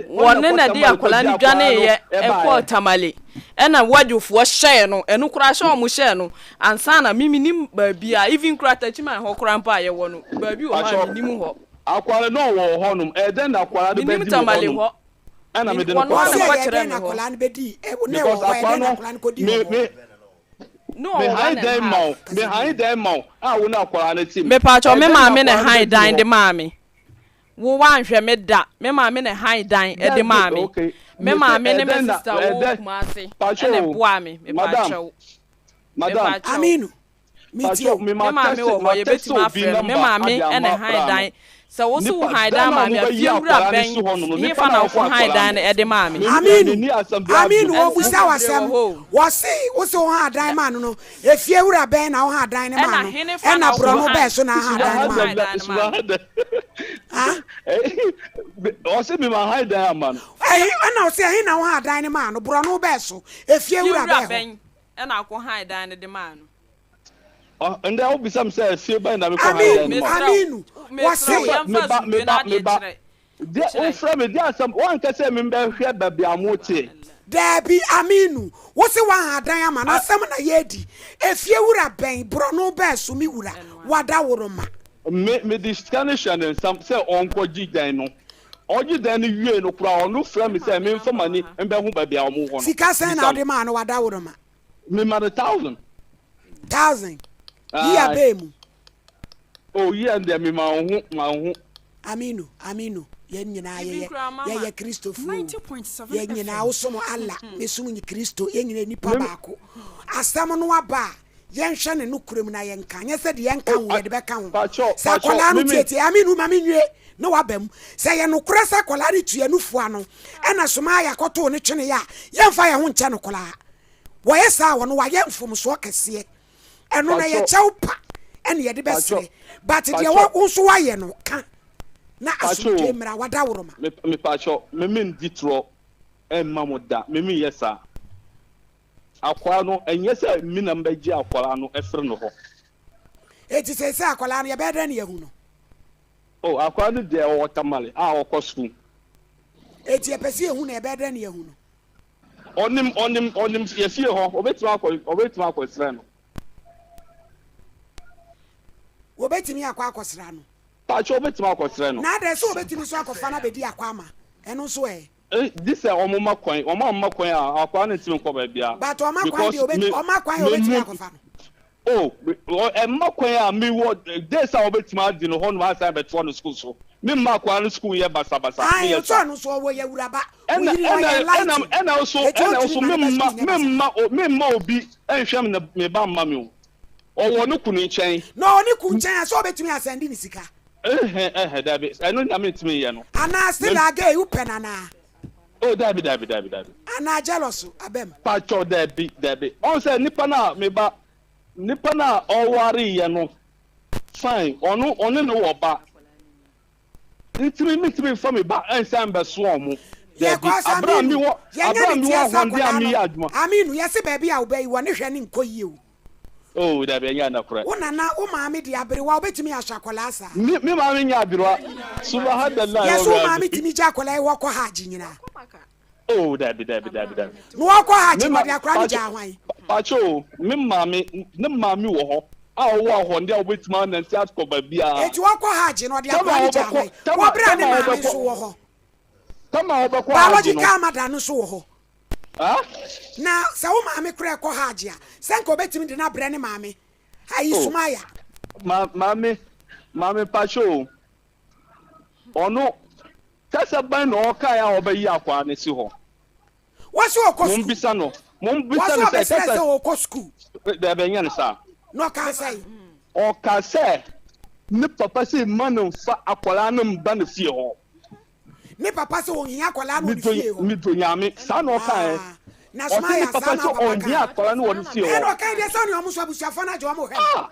Speaker 21: Ɔno na di akwadaa no dwaneeɛ ɛkɔɔ Tamale. Ɛna wadwofoɔ hyɛɛ no, ɛno koraa hyɛ wɔn hyɛɛ no. Ansa na me mennim baabi a, even koraa Takyiman hɔ koraa mpo a yɛwɔ no, baabi wɔ hɔ a mennim hɔ.
Speaker 22: Akwara no ɔwɔ hɔ nom ɛyɛ dɛn na akwara no
Speaker 21: Menim
Speaker 22: bɛdi wɔ hɔ
Speaker 21: Tamale
Speaker 22: nom
Speaker 21: hɔ.
Speaker 22: ɛna
Speaker 21: Me,
Speaker 22: mede no
Speaker 21: wɔno
Speaker 22: kɔ
Speaker 21: ara na
Speaker 2: Ɔse
Speaker 21: ɛkɔ
Speaker 2: ɛyɛ
Speaker 21: kyerɛ
Speaker 2: dɛn
Speaker 21: me
Speaker 2: na
Speaker 21: hɔ.
Speaker 2: akwadaa no bɛdii ɛ na ɛwɔ
Speaker 22: because
Speaker 2: hɔ ɛyɛ
Speaker 22: akwara
Speaker 2: dɛn na
Speaker 22: no
Speaker 2: akwadaa no kɔdii
Speaker 22: me
Speaker 2: wɔ hɔ.
Speaker 22: me
Speaker 21: Ne
Speaker 22: me
Speaker 21: ɔwɔ
Speaker 22: han
Speaker 21: one and
Speaker 22: dɛn ma
Speaker 21: half.
Speaker 22: wo me han dɛn ma wo a wo ne akwara no te mu
Speaker 21: Mepaakyɛw,
Speaker 22: ɛyɛ
Speaker 21: me
Speaker 22: dɛn na
Speaker 21: maame na
Speaker 22: akwara no
Speaker 21: ɛhan
Speaker 22: bɛdi
Speaker 21: dan
Speaker 22: wɔ
Speaker 21: de
Speaker 22: hɔ
Speaker 21: maa me. Wo woanhwɛ me da. Me maame na ɛhan dan de
Speaker 22: dɛbi
Speaker 21: maa me.
Speaker 22: okay
Speaker 21: Me
Speaker 22: me se
Speaker 21: maame
Speaker 22: ɛyɛ
Speaker 21: ne me
Speaker 22: dɛn na
Speaker 21: sister
Speaker 22: ɛyɛ
Speaker 21: wɔ
Speaker 22: dɛn
Speaker 21: Kumasi
Speaker 22: pakyɛ
Speaker 21: ɛna
Speaker 22: o
Speaker 21: ɛboaa me.
Speaker 22: madam
Speaker 21: Mepaakyɛw.
Speaker 22: madam
Speaker 21: Mepaakyɛw.
Speaker 2: Aminu, metie
Speaker 22: pakyɛ
Speaker 2: o.
Speaker 22: me
Speaker 21: Me
Speaker 22: ma
Speaker 21: maame
Speaker 22: tɛse
Speaker 21: wɔ hɔ,
Speaker 22: ma tɛse
Speaker 21: yɛbɛtumi
Speaker 22: obi
Speaker 21: afrɛ no. Me
Speaker 22: number
Speaker 21: maame
Speaker 22: ade
Speaker 21: na
Speaker 22: ama
Speaker 21: ɛhan
Speaker 22: bra no
Speaker 21: dan. Sɛ wo se wo
Speaker 22: nipa
Speaker 21: han
Speaker 22: da
Speaker 21: dan
Speaker 22: no a
Speaker 21: maa me a,
Speaker 22: wɔbɛyi
Speaker 21: fiewura
Speaker 22: akwadaa no
Speaker 21: bɛn
Speaker 22: si hɔ nom no nipa
Speaker 21: hefa
Speaker 22: no
Speaker 21: na
Speaker 22: a
Speaker 21: wokɔ
Speaker 22: wɔfa
Speaker 21: han
Speaker 22: akwadaa
Speaker 21: dan
Speaker 22: no
Speaker 21: no de maa me?
Speaker 22: me deɛ
Speaker 2: Aminu,
Speaker 22: menni asɛm biara
Speaker 2: Aminu,
Speaker 22: bio.
Speaker 21: Ɛnsɛm
Speaker 2: wɔbusa wo
Speaker 21: bebree wɔ
Speaker 2: asɛm.
Speaker 21: hɔ o.
Speaker 2: Wɔse wo se wo han dan maa no no, efie wura bɛn na wo han dan no maa
Speaker 21: Ɛna
Speaker 2: no?
Speaker 21: henefa
Speaker 2: Ɛna
Speaker 21: na wokɔ
Speaker 2: borɔno
Speaker 21: han
Speaker 2: bɛn so na han dan no maa
Speaker 21: han
Speaker 2: no?
Speaker 21: dan no maa no?
Speaker 2: Ha?
Speaker 22: Ɔse me ma han dan ama no.
Speaker 2: Ɛhe, ɛna ɔse ɛhe na wo han dan no maa no? Borɔno bɛn so? Efie wura
Speaker 21: Fiewura
Speaker 2: bɛn hɔ?
Speaker 21: bɛn na akɔ han dan no de maa no?
Speaker 22: Ndɛ wobisa me sɛ fie bɛn na mekɔ han dan no
Speaker 2: Aminu,
Speaker 22: ma.
Speaker 2: Aminu,
Speaker 21: Mesrɛ wo,
Speaker 2: wɔse.
Speaker 21: yɛmfa
Speaker 22: Meba,
Speaker 21: asomdwoe
Speaker 22: meba,
Speaker 21: na adeɛ
Speaker 22: meba.
Speaker 21: kyerɛ.
Speaker 22: Deɛ
Speaker 21: Kyerɛ.
Speaker 22: wofrɛ me, deɛ asɛm, woanka sɛ membɛhwɛ baabi a moteɛ.
Speaker 2: Daabi, Aminu, wose woaha dan ama no, asɛm na yɛredi. Efie wura bɛn, borɔno bɛn so, me wura, wadaworoma.
Speaker 22: Me, mede sika no hyɛɛ ne nsam sɛ ɔnkɔgye dan no. Ɔgye dan no wiei no koraa, ɔno frɛɛ me sɛ memfa m'ani mbɛho baabi a wɔwɔ no.
Speaker 2: Sika sɛn na
Speaker 22: Bisa
Speaker 2: wode
Speaker 22: no.
Speaker 2: maa no, wadaworoma?
Speaker 22: Mema no thousand.
Speaker 2: Thousand. Yi
Speaker 22: Aye.
Speaker 2: abɛɛ mu.
Speaker 22: Oh, yi ɛn deɛ mema wo ho, ma wo ho.
Speaker 2: Aminu, Aminu, yɛn nyinaa
Speaker 21: Even
Speaker 2: yɛyɛ
Speaker 21: koraa mama.
Speaker 2: yɛyɛ Kristofo o. Yɛn nyinaa wosom Allah, mesom Kristo, yɛn nyinaa nipa
Speaker 22: Me,
Speaker 2: baako. Asɛm no aba a, yɛnhwɛ ne nokorɛ mu na yɛnka, nyɛ sɛ deɛ yɛnka
Speaker 22: oh,
Speaker 2: ho
Speaker 22: a,
Speaker 2: yɛde bɛka ho.
Speaker 22: pakyɛ,
Speaker 2: Sɛ
Speaker 22: pakyɛ,
Speaker 2: akwadaa no
Speaker 22: me, me.
Speaker 2: tietie, Aminu ma menwie na waba mu. Sɛ ɛyɛ nokorɛ sɛ akwadaa no tua nufoɔ ano ɛna Sumaya kɔtoo no tweneeɛ a, yɛmfa yɛn ho nkyɛ no koraa. Wɔyɛ saa a, ɔno wayɛ mfomsoɔ kɛseɛ. Ɛno no ɛyɛ
Speaker 22: Pakyɛ,
Speaker 2: kyɛw pa ɛna yɛde
Speaker 22: pakyɛ,
Speaker 2: bɛsrɛ. But deɛ
Speaker 22: pakyɛ.
Speaker 2: wo nso woayɛ no, ka. Na asomdwoe mmra w'adaworoma.
Speaker 22: Mepakyɛw, me mendi torɔ mma mo da, me menyɛ saa. Akwadaa no, ɛnyɛ sɛ me na mɛgye akwadaa no afiri ne hɔ.
Speaker 2: Enti seesei akwadaa no, yɛbɛyɛ dɛn na yɛahu no?
Speaker 22: Oh, akwadaa no deɛ ɔwɔ Tamale a ɔkɔ sukuu.
Speaker 2: Enti yɛpɛ sɛ yɛhu no, yɛbɛyɛ dɛn na yɛahu no?
Speaker 22: Ɔnim, ɔnim, ɔnim yɛ fie hɔ, ɔbɛtumi akɔ, ɔbɛtumi akɔsra no.
Speaker 2: Wɔbɛtumi akɔ akɔsra no.
Speaker 22: Pakyɛ ɔbɛtumi akɔsrɛ no.
Speaker 2: Na adɛn sɛ ɔbɛtumi nso akɔfa no abɛdi akɔ ama ɛno nso ɛ?
Speaker 22: Gye sɛ ɔmo ma kwan, ɔmo amma kwan a akwadaa no ntumi nkɔ baabiara.
Speaker 2: But ɔma kwan deɛ ɔbɛtumi, ɔma kwan a ɔbɛtumi akɔfa no.
Speaker 22: Oh, ɛmma kwan a me wɔ days a ɔbɛtumi adi no hɔ nom asan bɛtoa no sukuu so. Me mma akwadaa no sukuu nyɛ basabasa,
Speaker 2: Ae,
Speaker 22: me yɛ
Speaker 2: ɔsɛ
Speaker 22: saa.
Speaker 2: ɔno nso ɔwɔ yɛ awuraba,
Speaker 22: Ɛna,
Speaker 2: oyiri ɔyɛ
Speaker 22: ɛna, ɛna,
Speaker 2: enlighten,
Speaker 22: ɛna nso,
Speaker 2: eti
Speaker 22: ɛna
Speaker 2: ɔntumi
Speaker 22: nso
Speaker 2: mma
Speaker 22: me
Speaker 2: ne ba
Speaker 22: mma,
Speaker 2: sukuu nyɛ
Speaker 22: me mma,
Speaker 2: basabasa.
Speaker 22: me mma obi nhwɛ me me ba mma me o. Ɔwɔ ne kunu nkyɛn.
Speaker 2: Na ɔwɔ ne kunu nkyɛn a, sɛ ɔbɛtumi asɛnde ne sika.
Speaker 22: Ɛhɛ, ɛhɛ, dabi, ɛno na mentumi nyɛ no.
Speaker 2: Anaa still
Speaker 22: Me.
Speaker 2: a gay, wopɛ no anaa?
Speaker 22: Oh, dabi, dabi, dabi, dabi.
Speaker 2: Anaa jealous aba mu?
Speaker 22: Pakyɛw, dabi, dabi. Ɔhu sɛ nipa no a me ba, nipa no a ɔwareeɛ no, fine, ɔno, ɔne no wɔ ba. Ntumi mentumi nfa me ba nsan mbɛsoa ɔmo. Dabi,
Speaker 2: Yɛkɔ ɔsɛ
Speaker 22: abere a
Speaker 2: Aminu,
Speaker 22: mewɔ,
Speaker 2: yɛnyɛ
Speaker 22: abere a
Speaker 2: ne
Speaker 22: mewɔ
Speaker 2: teɛ sɛ
Speaker 22: ahoɔden a
Speaker 2: akwadaa no.
Speaker 22: meyɛ adwuma.
Speaker 2: Aminu, yɛse baabi a wo ba yi wɔ ne hwɛ no nkɔ yie o.
Speaker 22: Oh, dabi, ɛnyɛ nokorɛ.
Speaker 2: Wo nana, wo maame deɛ aberewa, wobɛtumi ahwɛ akwadaa saa?
Speaker 22: Me, me maame nyɛ aberewa. Subahadallah,
Speaker 2: Yɛse wo maame
Speaker 22: Awurade.
Speaker 2: tumi gya akwadaa yi hɔ kɔ Hajj nyinaa?
Speaker 22: Oh, dabi, dabi, dabi, dabi.
Speaker 2: Na ɔkɔ Hajj
Speaker 22: Me
Speaker 2: no,
Speaker 22: ma,
Speaker 2: ɔde akwadaa no
Speaker 22: pakyɛ,
Speaker 2: gyaa hwan?
Speaker 22: pakyɛ o, me maame, ne maame wɔ hɔ a ɔwɔ ahoɔden a ɔbɛtumi anante akɔ baabiara.
Speaker 2: Enti ɔkɔ Hajj no, ɔde
Speaker 22: Tama
Speaker 2: akwadaa
Speaker 22: a
Speaker 2: no gyaa
Speaker 22: ɔbɛkɔ,
Speaker 2: hwan?
Speaker 22: tama,
Speaker 2: Wɔ berɛ a ne
Speaker 22: tama a
Speaker 2: maame
Speaker 22: ɔbɛkɔ,
Speaker 2: nso wɔ hɔ.
Speaker 22: tama a ɔbɛkɔ Hajj no.
Speaker 2: Biological mother no nso wɔ hɔ.
Speaker 22: Ah?
Speaker 2: Na sɛ wo maame koraa kɔ Hajj a, sɛ nka ɔbɛtumi de no abrɛ ne maame. Ayi,
Speaker 22: Oh,
Speaker 2: Sumaya.
Speaker 22: ma, maame, maame pakyɛ o, ɔno, kasa bɛn na ɔkae a ɔbɛyi akwaa no si hɔ?
Speaker 2: Wɔsi ɔkɔ sukuu.
Speaker 22: Mombisa no, mombisa
Speaker 2: Wɔsi
Speaker 22: no sɛ
Speaker 2: ɔbɛsrɛ
Speaker 22: kasa.
Speaker 2: sɛ ɔkɔ sukuu.
Speaker 22: Daabi, ɛnyɛ no saa.
Speaker 2: Na ɔkaa sɛn?
Speaker 22: Ɔkaa sɛ ne papa sɛ mma no mfa akwadaa no mba ne fie hɔ.
Speaker 2: Ne papa sɛ ɔnhia akwadaa no wɔ ne fie hɔ.
Speaker 22: Medɔ Nyame, saa na ɔkaeɛ.
Speaker 2: Ah, na
Speaker 22: Ɔse ne
Speaker 2: Sumaya,
Speaker 22: papa
Speaker 2: saa na
Speaker 22: sɛ
Speaker 2: wo papa
Speaker 22: ɔnhia
Speaker 2: kae.
Speaker 22: akwadaa no wɔ ne fie hɔ.
Speaker 2: Ɛna ɔkae deɛ sɛ ɔne ɔmo nso abusuafoɔ no agye ɔmo hwɛ no.
Speaker 22: Ah!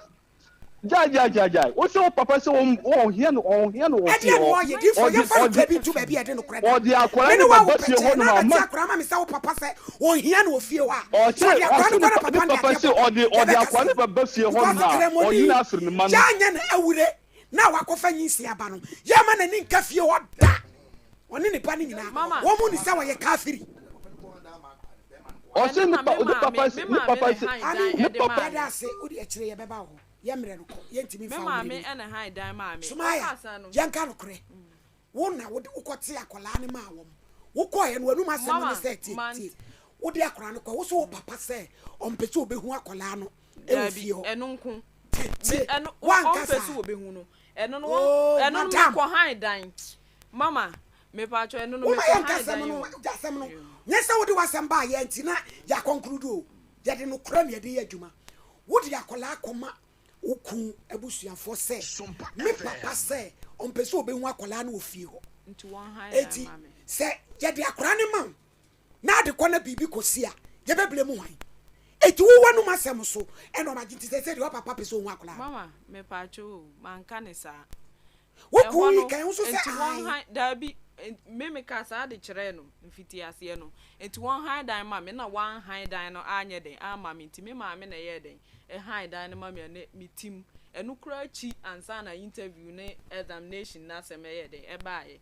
Speaker 22: Gyae gyae gyae gyae. Wo sɛ wo papa sɛ ɔnhia no ɔnhia no wɔ fie
Speaker 2: Ɛdeɛn na
Speaker 22: hɔ.
Speaker 2: wɔyɛ? Diifoɔ,
Speaker 22: Ɔde
Speaker 2: yɛmfa nokorɛ
Speaker 22: ɔde
Speaker 2: bi nto baabi a yɛde nokorɛ da.
Speaker 22: ɔde akwadaa
Speaker 2: Me ne
Speaker 22: no
Speaker 2: wo awo
Speaker 22: bɛba fie
Speaker 2: pɛkyɛɛ
Speaker 22: hɔ
Speaker 2: na
Speaker 22: nom
Speaker 2: abɛte
Speaker 22: ama.
Speaker 2: akwadaa ma me sɛ wo papa sɛ ɔnhia no wɔ fie hɔ a,
Speaker 22: Ɔse
Speaker 2: sɛ ɔde akwadaa
Speaker 22: ɔse
Speaker 2: no
Speaker 22: ne
Speaker 2: kɔ na
Speaker 22: pa ne
Speaker 2: papa no de
Speaker 22: papa
Speaker 2: adeɛ
Speaker 22: se
Speaker 2: bɔ no a,
Speaker 22: ɔde ɔde
Speaker 2: yɛbɛka
Speaker 22: akwadaa no
Speaker 2: sɛn?
Speaker 22: bɛba fie hɔ
Speaker 2: Because
Speaker 22: nom a ɔyi
Speaker 2: Kramoni
Speaker 22: no afiri ne mma no.
Speaker 2: yɛanyɛ no awure na wakɔfa nyinsɛn aba no, yɛmma n'ani nka fie hɔ da. Ɔne ne ba no nyinaa,
Speaker 21: Mama.
Speaker 2: wɔn ni sɛ wɔyɛ kafiri.
Speaker 22: Ɔse
Speaker 21: Ɛno
Speaker 22: ne
Speaker 21: na
Speaker 22: pa
Speaker 21: me
Speaker 22: ne
Speaker 21: maame
Speaker 22: papa se
Speaker 21: me
Speaker 22: ne
Speaker 21: maame
Speaker 22: papa
Speaker 21: na
Speaker 22: se
Speaker 21: ɛhan
Speaker 2: Ami,
Speaker 21: dan
Speaker 22: ne
Speaker 21: ɛde
Speaker 22: papa.
Speaker 21: maa
Speaker 2: yɛda
Speaker 21: me.
Speaker 2: ase, wode akyire yɛbɛba wo hɔ. Yɛ mmerɛ no kɔ, yɛntumi
Speaker 21: Me
Speaker 2: mfa wo
Speaker 21: maame
Speaker 2: mmerɛ no.
Speaker 21: ɛna han dan maa me.
Speaker 2: Sumaya,
Speaker 21: Ɔka saa no.
Speaker 2: yɛnka nokorɛ. Wo na wode wokɔtee akwadaa no maa wɔn. Wokɔeɛ no, w'anum asɛm no ne
Speaker 21: Mama,
Speaker 2: sɛ, tie,
Speaker 21: man.
Speaker 2: tie. Wode akwadaa no kɔe, wo so wo papa sɛ ɔmpɛ sɛ ɔbɛhu akwadaa no wɔ
Speaker 21: Daabi,
Speaker 2: fie hɔ.
Speaker 21: ɛno nko.
Speaker 2: Tie,
Speaker 21: Me,
Speaker 2: tie.
Speaker 21: ɛno,
Speaker 2: Woanka
Speaker 21: ɔmpɛ
Speaker 2: saa.
Speaker 21: sɛ wɔbɛhu no. Ɛno no,
Speaker 2: Oh,
Speaker 21: ɛno no
Speaker 2: madam.
Speaker 21: mekɔ han dan. Mama, mepatwɔ ɛno no
Speaker 2: Woma
Speaker 21: mekɔ
Speaker 2: yɛnka
Speaker 21: han
Speaker 2: asɛm
Speaker 21: dan
Speaker 2: no,
Speaker 21: o.
Speaker 2: gya asɛm no. Nyɛ sɛ wode w'asɛm baeɛ nti na yɛakɔnkludu o. Yɛde nokorɛ na yɛde yɛ adwuma. Wode akwadaa kɔma wo kun abusuafoɔ sɛ, me papa sɛ ɔmpɛ sɛ ɔbɛhu akwadaa no wɔ fie hɔ. Enti sɛ yɛde akwadaa no ma wo na ade kɔ na biribi kɔsi a, yɛbɛblame hwan? Enti wo w'anum asɛm so ɛna ɔma gye nti sɛ sɛ deɛ wapapa pɛ sɛ ɔhu akwadaa no.
Speaker 21: Mama, mepaakyɛw o, manka ne saa.
Speaker 2: Wo
Speaker 21: Ɛhɔ
Speaker 2: kun yi
Speaker 21: no,
Speaker 2: kan wo nso sɛ
Speaker 21: nti wɔn
Speaker 2: ae.
Speaker 21: han, daabi, me mekaa saa de kyerɛɛ no mfitiaseɛ no, nti wɔn han dan ma me, na wɔn han dan no anyɛ dɛn amma me, nti me maame na ɛyɛɛ dɛn, ɛhan dan no ma me a ne me tim, ɛno koraa akyi ansa na interview ne examination no asɛm ɛyɛɛ dɛn, ɛbaeɛ.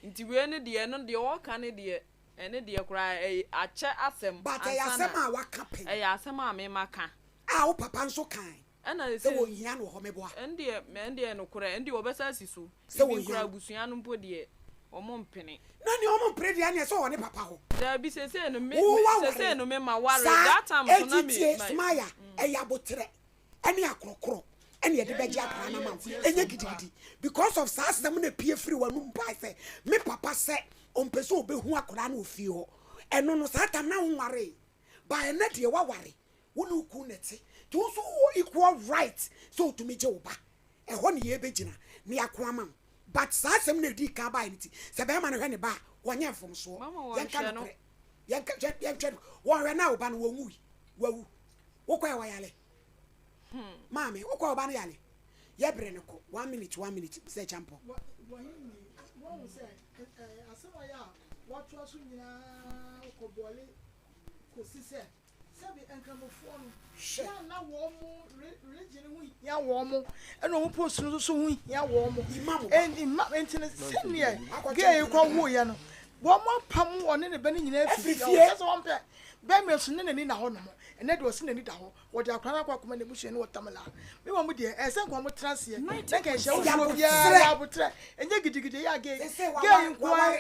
Speaker 21: Nti wei no deɛ, ɛno deɛ ɔreka no deɛ, ɛno deɛ koraa ɛyɛ akyɛ asɛm
Speaker 2: But ɛyɛ
Speaker 21: ansa na,
Speaker 2: asɛm a waka pɛn.
Speaker 21: ɛyɛ asɛm a me maka.
Speaker 2: A wo papa nso kae.
Speaker 21: Ɛna
Speaker 2: Sɛ
Speaker 21: sɛ
Speaker 2: wɔnhia no wɔ hɔ meboa.
Speaker 21: Ɛndeɛ ɛndeɛ nokorɛ ɛndeɛ wɔbɛsa asi so.
Speaker 2: Sɛ
Speaker 21: Even
Speaker 2: wɔhia
Speaker 21: koraa
Speaker 2: no.
Speaker 21: abusua no mpo deɛ wɔn mpene.
Speaker 2: Na nea wɔn mpene deɛ ɛneɛ sɛ ɔwɔ ne papa hɔ.
Speaker 21: Daabi sesei no me
Speaker 2: Wo
Speaker 21: me
Speaker 2: waware.
Speaker 21: sesei no me ma ware
Speaker 2: Saa
Speaker 21: that time nso na
Speaker 2: enti
Speaker 21: me
Speaker 2: tie
Speaker 21: ma.
Speaker 2: Sumaya ɛyɛ aboterɛ ɛne akorɔkorɔ ɛne yɛde bɛgye akwadaa no ama wo ɛnyɛ gidigidi because of saa asɛm no epie firi w'anum bae sɛ me papa sɛ ɔmpɛ sɛ ɔbɛhu akwadaa no wɔ fie hɔ ɛno no saa tam na wonwaree but ɛnɛ deɛ waware Wo ne wo kunu na ɛte, nti wo nso wowɔ equal right sɛ wotumi gye wo ba. Ɛhɔ ne yɛbɛgyina na yɛako ama wo. But saa asɛm no a ɛdii kan baeɛ no nti, sɛ barima no hwɛ ne ba a, wɔnyɛ mfomsoɔ.
Speaker 21: Mama
Speaker 2: Yɛnka
Speaker 21: wɔnhwɛ no.
Speaker 2: nokorɛ. Yɛnka, hwɛ, yɛnhwɛ no. Wɔhwɛ no a wo ba no, wɔnwui. Wawu. Wokɔɛ wɔyare. Maame, wokɔɛ wo ba no yare. Yɛbrɛ no kɔ. One minute, one minute, Sɛ Kyampɔ.
Speaker 3: Wahini, woahu sɛ asɛm a yɛ a woatoa so nyinaa kɔ bɔle kɔsi sɛ sɛbi nkramofoɔ no yɛ a na wɔn mo religion ho hia wɔn mo ɛna wɔn post no nso ho hia wɔn mo imam nti no sɛdeɛ gay yi kɔ woeɛ no wɔn mo apam ɔne ne ba no nyinaa firi fie ɔsɛ sɛ wɔn pɛ bɛmɛ so ne n'ani na hɔ nom ɛnɛ deɛ ɔsi n'ani da hɔ Wɔde akwadaa no akɔ akɔma n'abusuani wɔ Tamale a, me wɔn deɛ, ɛyɛ sɛ nka wɔn tena aseɛ na nka nhyɛ wofoɔ biara yɛ abotrɛ, ɛnyɛ gidigidi ɛyɛ a gay gay nko ara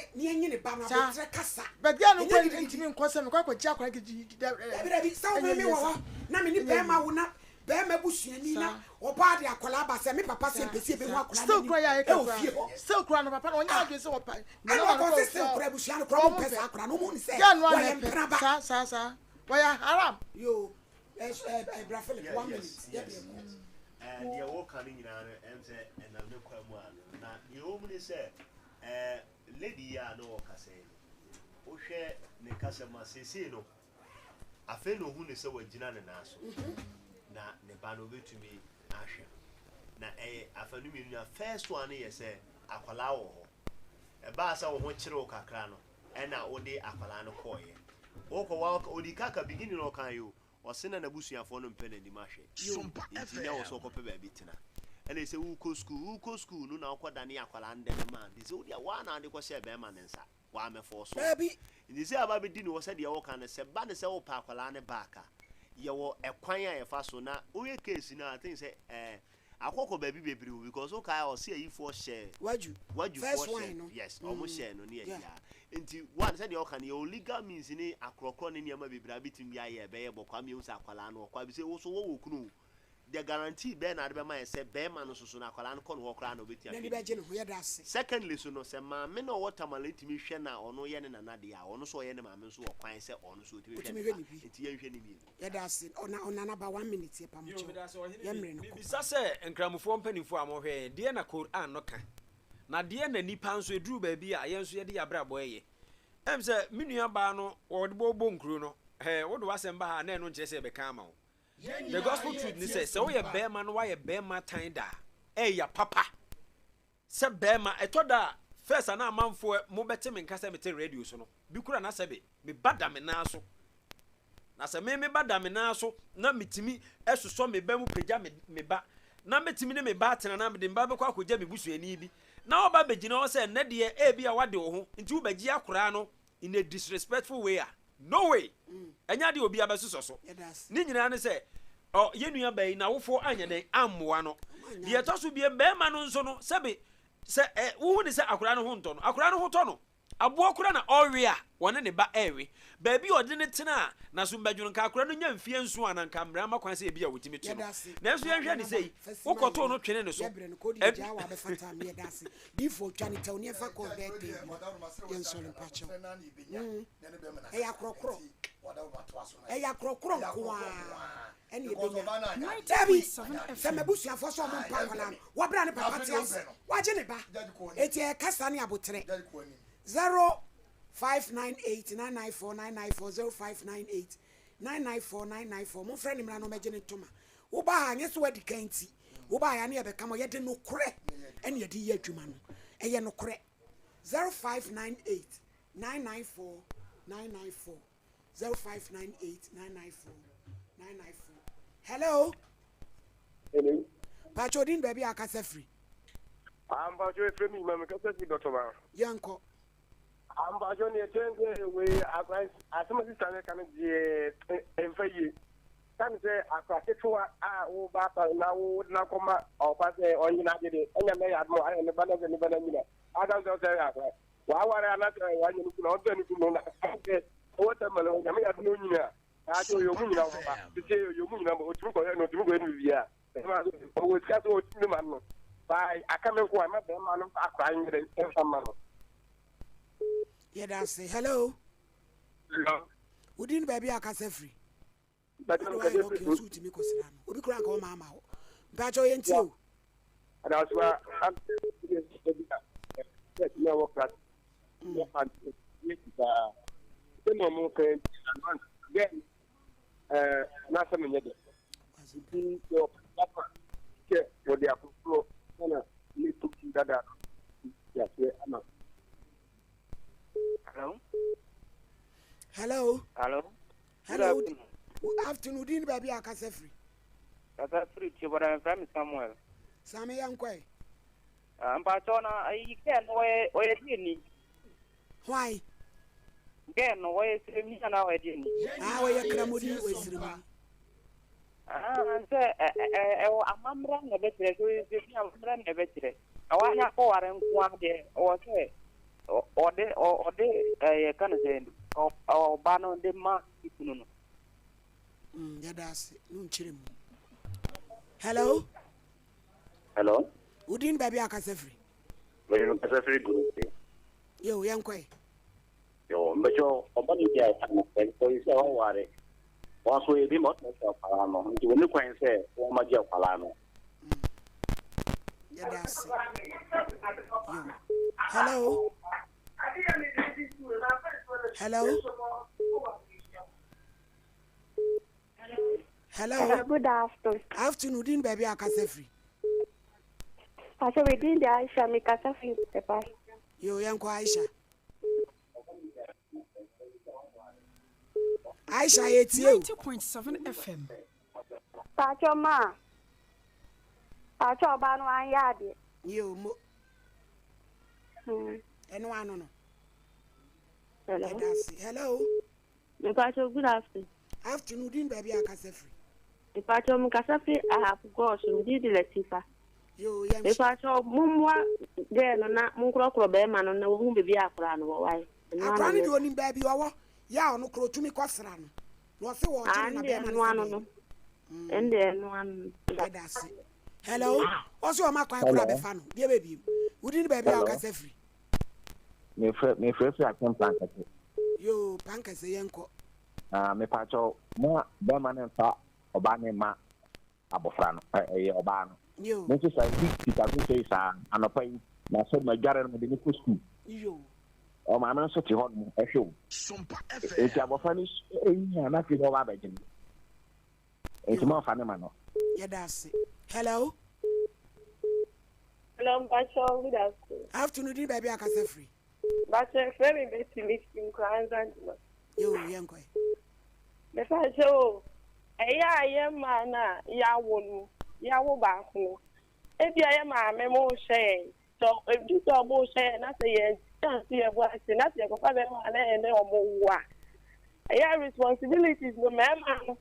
Speaker 3: saa, but gay no nko ntumi nkɔ sɛ mekɔ akɔgye akwadaa gidigidi dɛ
Speaker 2: Dabi dabi, sɛ wo me wɔ hɔ na me ne bɛrima wo na bɛrima busuani na ɔbaa de akwadaa ba sɛ me papa sɛ mpɛ sɛ yɛbɛhu akwadaa
Speaker 3: still kura yɛ ayɛ kakra fie hɔ still kura no papa no ɔnyɛ adwene sɛ wɔpa
Speaker 2: ɛna ɔkɔ sɛ still kura abusua no kura wɔn mpɛ saa akwadaa no wɔn hu ne sɛ wɔyɛ mpena ba
Speaker 3: saa saa saa wɔyɛ haram.
Speaker 2: Yoo eh eh bra Philip one minute yɛ deɛ kɔ.
Speaker 4: Eh, deɛ wɔka no nyinaa no ɛm sɛ ɛnam ne kwan mu ano na deɛ ɛwɔ mu ne sɛ eh, lady yi a na ɔkasa yi no wohwɛ ne kasa mu a seesei no afei na ohu ne sɛ wagyina ne nan so na ne ba no obɛtumi ahwɛ no na ɛyɛ afa no mmienu nyinaa first one no yɛ sɛ akwadaa wɔ hɔ ɛbaa sɛ wo ho kyere wo kakra no ɛna wode akwadaa no kɔɔeɛ. Wokɔ wa ɔdi kaka beginning no ɔkaa yi o, ɔse na n'abusuafoɔ no mpɛ n'anim ahwɛ nti na ɛwɔ sɛ ɔkɔpɛ baabi tena. Ɛna ɛsɛ wokɔ school, wokɔ school no na wokɔ dane akwadaa no dɛ no maa nti sɛ wodeɛ waa na wode kɔhyɛɛ bɛrima no nsa, waamɛfɔɔ so. Nti sɛ aba bɛdi ne hɔ sɛdeɛ woka no, sɛ ba ne sɛ wopɛ akwadaa no back a, yɛwɔ ɛkwan a yɛfa so na woyɛ case no a, I think sɛ ɛɛ Akɔ kɔ baabi bebree o because wo kae a ɔse ayifoɔ hyɛ
Speaker 2: Waju
Speaker 4: Waju
Speaker 2: first
Speaker 4: foɔ
Speaker 2: one
Speaker 4: hyɛ
Speaker 2: no
Speaker 4: yes ɔmo
Speaker 2: mm
Speaker 4: hyɛ no ne
Speaker 2: yeah.
Speaker 4: ayi a nti one sɛdeɛ ɔka no yɛwɔ legal means ne akorɔkorɔ ne nneɛma bebree a bɛtumi de ayɛ ɛbɛyɛ bɔkɔ ama yɛhu sɛ akwadaa no ɔkɔ abisɛ wo so wɔwɔ kunu o the guarantee bɛɛ na ade bɛma yɛ sɛ bɛrima no soso no akwadaa no kɔ no hɔ koraa na ɔbɛtumi
Speaker 2: N'ani
Speaker 4: ahwɛ ne
Speaker 2: bɛgye
Speaker 4: yie
Speaker 2: ne ho yɛda ase.
Speaker 4: secondly so no sɛ maame no a ɔwɔ Tamale tumi hwɛ no a ɔno yɛ ne nana deɛ a ɔno nso ɔyɛ ne maame nso wɔ kwan sɛ ɔno nso ɔtumi hwɛ
Speaker 2: Ɔtumi
Speaker 4: ne
Speaker 2: hwɛ
Speaker 4: ba
Speaker 2: ne bi.
Speaker 4: nti yɛnhwɛ ne mmienu.
Speaker 2: Yɛda ase ɔna ɔnana ba one minute yɛ pamo
Speaker 20: Yo,
Speaker 2: kyɛw
Speaker 20: meda ase, ɔhene
Speaker 2: yɛ
Speaker 20: bi.
Speaker 2: mmere no kɔ.
Speaker 20: Mebisa sɛ, Nkramofoɔ mpanimfoɔ a mohwɛ yɛn, deɛ na Qur'aan no ka? Na deɛ na nnipa nso, ɛduru baabi a, yɛn nso yɛde yɛn abrabɔ yɛ? Ɛm sɛ, me nua baa no, wɔde bɔbɔ nkuro no, hɛɛ, wode w'asɛm ba ha a, na ɛno nkyerɛ sɛ yɛbɛka ama wo. The gospel truth ne sɛ, sɛ woyɛ barima na woayɛ barima tan da a, ɛyɛ papa. Sɛ bɛɛma, ɛtɔ da a, first a na amanfoɔ mo bɛte me nka sɛ mete radio so no, bi kora na sɛbe me ba da me nan so. Na sɛ me me ba da me nan so na metumi sosɔ me ba mu pagya me me ba, na mɛtumi ne me ba atena na mede me ba bɛkɔ akɔgya me busuani bi, na ɔba bɛgyina hɔ sɛ nnɛ deɛ ebia wade wo ho nti wobɛgye akoraa no in a disrespectful way a, no way! Ɛnyɛ adeɛ a obiara bɛsosɔ so. Ne nyinaa ne sɛ, ɔ, yɛn nua baa yi, n'awofoɔ anyɛ dɛn ammoa no. Deɛ ɛtɔ so biem, barima no nso no, sɛbe, sɛ ɛ, wohu ne sɛ akwadaa no ho ntɔ no, akwadaa no ho tɔ no. Aboɔ koraa na ɔrewe a, wɔne ne ba rewe. Baabi a ɔde no tena a, n'asom bɛdwo no. Nka akwadaa no nya mfeɛ nson a, na nka mmara ma kwan sɛ ebia wɔtumi to no. Nanso yɛnhwɛ no sei, wokɔtoo no twene ne so.
Speaker 2: Ɛ. Difoɔ twa ne tɛw ne yɛmfa kɔɔ birthday bi yɛnsɔre mpakyɛw mm ɛyɛ akorɔkorɔ ɛyɛ akorɔkorɔ nko ara ɛne ɛbɛnya dabi sɛ m'abusuafoɔ sɛ ɔmo mpa akwadaa no wɔbra ne papa te ase wagye ne ba eti ɛyɛ kasa ne aboterɛ 0598 994 994 0598 994 994 momfrɛ ne mmra na ɔmɛgye ne ntoma Woba ha, nyɛ sɛ woadi kan nti, wobaeɛ a ne yɛbɛka ma yɛde nokorɛ ɛne yɛde yɛ adwuma no. Ɛyɛ nokorɛ. 0598 994 994 0598 994 994 Hello.
Speaker 6: Hello.
Speaker 2: Pacho odin baabi a akasa firi.
Speaker 6: Ah, mpacho efiri mi ma mi kasa firi dɔtɔba.
Speaker 2: Yɛnkɔ.
Speaker 6: Ah, mpacho ne ɛkyɛn sɛ wei akora asɛm sista ne ka no deɛ ɛmfa yie. Esiane sɛ akora ketewa a woreba asɔre na wode no akɔma ɔba sɛ ɔnyɛ n'ade de, ɛnyɛ mɛyɛ adom a ayɛ ne ba na sɛ ne ba no anyina. Adam sɛ ɔsɛ akora. Waware anaasɛ wanyɛ ne kunu a ɔdɔ ne kunu no na sɛ ɔwɔ sɛ ma no nyame yɛ adom na onyini a, daakye ɔyɛ ɔmu nyina ɔmo ba. Sisi ɔyɛ ɔmu nyina ɔtumi kɔhwɛ no ɔtumi kɔyɛ no biribiara. Bɛrima nso ɔwɔ sika sɛ ɔtumi de ma no. Baa aka me nko a ɛma bɛrima no mfa akora nyere mfa mma no.
Speaker 2: Yɛda ase. Hello.
Speaker 6: Hello.
Speaker 2: Wodin baabi a akasa firi. Ade wayɛ lɔki nso wotumi kɔsra no. Obi koraa nka ɔma ama hɔ. Mpakyɛ ɔyɛ ntie o.
Speaker 6: Adasoa na wɔ kra yɛ pante yɛ saa. Sɛ na ɔmo kɛ gɛn ɛɛ n'asɛm nyɛ dɛ. Nti sɛ ɔpa sɛ wɔde akɔkorɔ. daadaa no te aseɛ ama.
Speaker 13: Hello.
Speaker 2: Hello.
Speaker 13: Hello.
Speaker 2: Hello. Good afternoon. Din baabi a kasa firi.
Speaker 13: Kasa firi tie bɔdɔ mfrɛ me Samuel.
Speaker 2: Sami yɛn kɔɛ.
Speaker 13: Ah, mpatsɔ na ayi gɛɛ no wɔyɛ wɔyɛ deɛ ni.
Speaker 2: Hwan?
Speaker 13: Gɛɛ no wɔyɛ siremni anaa wɔyɛ deɛ ni?
Speaker 2: Ah, wɔyɛ kramoni wɔyɛ siremni.
Speaker 13: Ah, sɛ ɛ ɛ ɛwɔ amammerɛ na ɛbɛkyerɛ sɛ ɔyɛ siremni amammerɛ na ɛbɛkyerɛ. Na wanya akɔware nko ara deɛ ɔwɔ sɛ ɔde ɔde ɛyɛ ka no sɛ ɔba no de ma ne kunu no.
Speaker 2: Mm, yɛda ase no nkyerɛ mu. Hello.
Speaker 8: Hello.
Speaker 2: Wo din baabi a kasa firi?
Speaker 8: Mede kasa firi Gurusi.
Speaker 2: Yo, yɛn kɔe.
Speaker 8: Yo, mbɛkyɛ ɔba no bi a ɛka no sɛ ɔyɛ sɛ ɔware. Wɔn nso ebi ma ɔtena sɛ ɔkwalaa no nti wɔn kwan sɛ wɔn ma gye ɔkwalaa no.
Speaker 2: Yɛda ase. Yo. Hello. Hello. Hello.
Speaker 10: Good afternoon.
Speaker 2: Afternoon, din baabi a kasa firi.
Speaker 10: Pastor, we din de Aisha, mi kasa firi Pepa.
Speaker 2: Yo, yɛn kɔ Aisha. Aisha yɛ tie o.
Speaker 10: 90.7 FM. Pastor ma. Pastor ọba no anyɛ adeɛ.
Speaker 2: Yo, mo. Ɛno ano no.
Speaker 10: Hello.
Speaker 2: Ɛda ase. Hello.
Speaker 10: Mpacho good afternoon.
Speaker 2: Afternoon din baabi a kasa firi.
Speaker 10: Mpacho mo kasa firi Ahafo Gosh me din de Latifa.
Speaker 2: Yoo yɛn.
Speaker 10: Mpacho mo mmoa girl no na mo nkorɔkorɔ bɛɛma no na wɔhu baabi a akora no wɔ wae.
Speaker 2: Akora no deɛ onim baabi ɔwɔ yɛ a ɔno korɔ otumi kɔ sra no na ɔse wɔ ɔgye no na bɛɛma no sɛ
Speaker 10: daabi. Ɛndeɛ ɛno ano no.
Speaker 2: Yɛda ase. Hello ɔse ɔma kwan koro abɛfa no deɛ bɛbiem. Wo din baabi a ɔkasa firi.
Speaker 12: Mefrɛ mefrɛ firi Akyem Pankɛse.
Speaker 2: Yoo Pankɛse yɛnkɔ.
Speaker 12: Ah mepakyɛw mo a bɛrima no nfa ɔbaa no mma abɔfra no ɛyɛ ɔbaa no.
Speaker 2: Yoo.
Speaker 12: Me nso saa bi kita me sei saa anɔpa yi masɔre madware no mede no kɔ sukuu.
Speaker 2: Yoo.
Speaker 12: Ɔmaame no nso te hɔ nom ɛhwɛ o. Eti abɔfra no enyin a na afei na ɔba abɛgye no. Eti mo nfa ne ma no.
Speaker 2: Yɛda ase. Hello.
Speaker 10: Hello, Mpacho, good afternoon.
Speaker 2: Afternoon, din baabi akasa firi.
Speaker 10: Mpacho, efrɛ mi Betty, mi fi Nkran Zanzibar.
Speaker 2: Yo, yɛn kɔ.
Speaker 10: Mepacho o, ɛyɛ a yɛn mmaa no a yɛawo no, yɛawo baako no, ebia yɛ maame mo rehwɛ yɛn, sɛ edu sɛ ɔmo rehwɛ yɛn na sɛ yɛn chance yɛ bo ase na sɛ yɛkɔfa bɛrima a na yɛne ɔmo wo a, ɛyɛ a responsibilities no mmarima no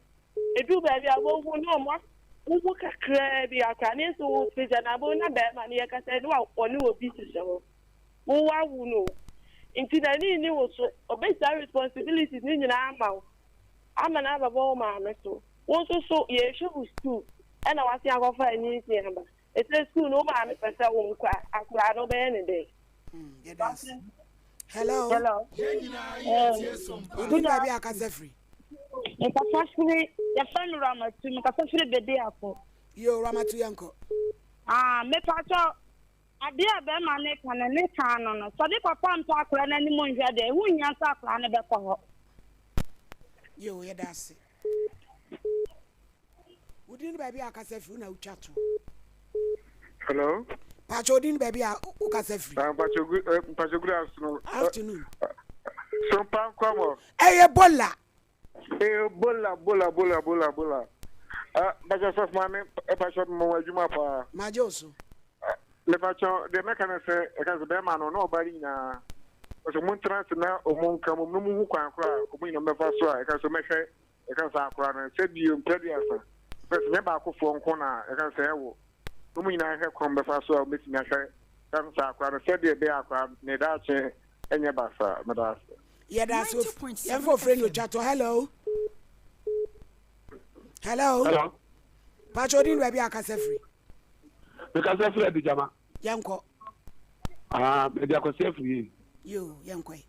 Speaker 10: Eduu baabi a wohu na ɔmo wowo kakraa bi akora ne nso wo pagya na abo na bɛrima no yɛkasa yi na ɔne obi hyehyɛ hɔ. Wo wawo no nti n'ani nni wo so. Ɔbɛgya responsibilities ne nyinaa ama wo ama no abɛbɔ wo maame so. Wo nso so yɛrehwɛ wo school ɛna wasen akɔfa anyinsɛn aba. Ɛsɛ school no wo maame pɛ sɛ wo nkɔ a akora no wobɛyɛ ne dɛn?
Speaker 2: Yɛda ase. Hello.
Speaker 10: Hello.
Speaker 2: Wodin baabi a akasa firi.
Speaker 23: Mekasa firi yɛfrɛ no Ramatu mekasa firi Bediako.
Speaker 2: Yo Ramatu yɛnkɔ.
Speaker 23: Ah mepatɔ adeɛ a bɛrima ne ka no ne kan no no sɛ ne papa mpɛ akora no anim nhwɛ deɛ ɛho nhia sɛ akora no bɛkɔ hɔ.
Speaker 2: Yo yɛda ase. Wo din ne baabi a wokasa firi na wotwa to.
Speaker 6: Hello.
Speaker 2: Pacho wo din ne baabi a wokasa firi.
Speaker 6: Ah, Pacho good eh, Pacho good afternoon.
Speaker 2: Eh, afternoon.
Speaker 6: So pankwamo.
Speaker 2: Eye bola.
Speaker 6: Eh bola bola bola bola bola. Ah, Pacho sɔfo maame, eh, Pacho mo adwuma paa.
Speaker 2: Magye wo so.
Speaker 6: Mepakyɛw, deɛ mɛka ne sɛ, ɛka sɛ bɛrima no ne ɔbaa no nyinaa, ɔsɛ ɔmo ntena ase na ɔmo nka mmom na ɔmo hu kwan koro a ɔmo nyinaa bɛfa so a ɛka sɛ ɔmɛhwɛ Yɛka sɛ akora no, sɛ bio mprɛ aduasa, pɛ sɛ nyɛ baakofoɔ nko na yɛka sɛ ɛwo, na wɔn nyinaa hwɛ kwan bɛfa so a wɔbɛtumi ahwɛ ka sɛ akora no sɛdeɛ ɛbɛyɛ akora no ne daakye nyɛ basaa. Meda ase.
Speaker 2: Yɛda ase of yɛmfa ofrɛ ni otwa to hello hello
Speaker 24: hello
Speaker 2: pakyɛ odin baabi a akasa firi
Speaker 24: mekasa firi adigyama
Speaker 2: yɛnkɔ
Speaker 24: ah baabi akɔsi afiri yi
Speaker 2: yo yɛnkɔ yi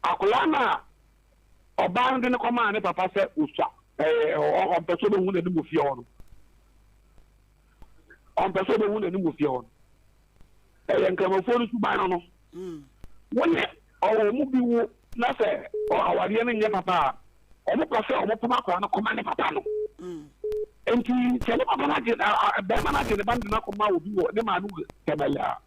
Speaker 24: akwadaa no a Ɔbaa no de no kɔmaa ne papa sɛ osua, ɛɛ, ɔmpɛ sɛ ɔbɛhu n'anim wɔ fie hɔ no. Ɔmpɛ sɛ ɔbɛhu n'anim wɔ fie hɔ no. Ɛyɛ nkramofoɔ no suban no no. Wo ne ɔwɔ mu bi wo na sɛ awadeɛ no nyɛ papa a, wɔn pɛ sɛ wɔn pam akwadaa no kɔma ne papa no. Nti sɛ ne papa no agye bɛrima no agye ne ba no de no akɔma obi wɔ ne maame wɔ Tamale a,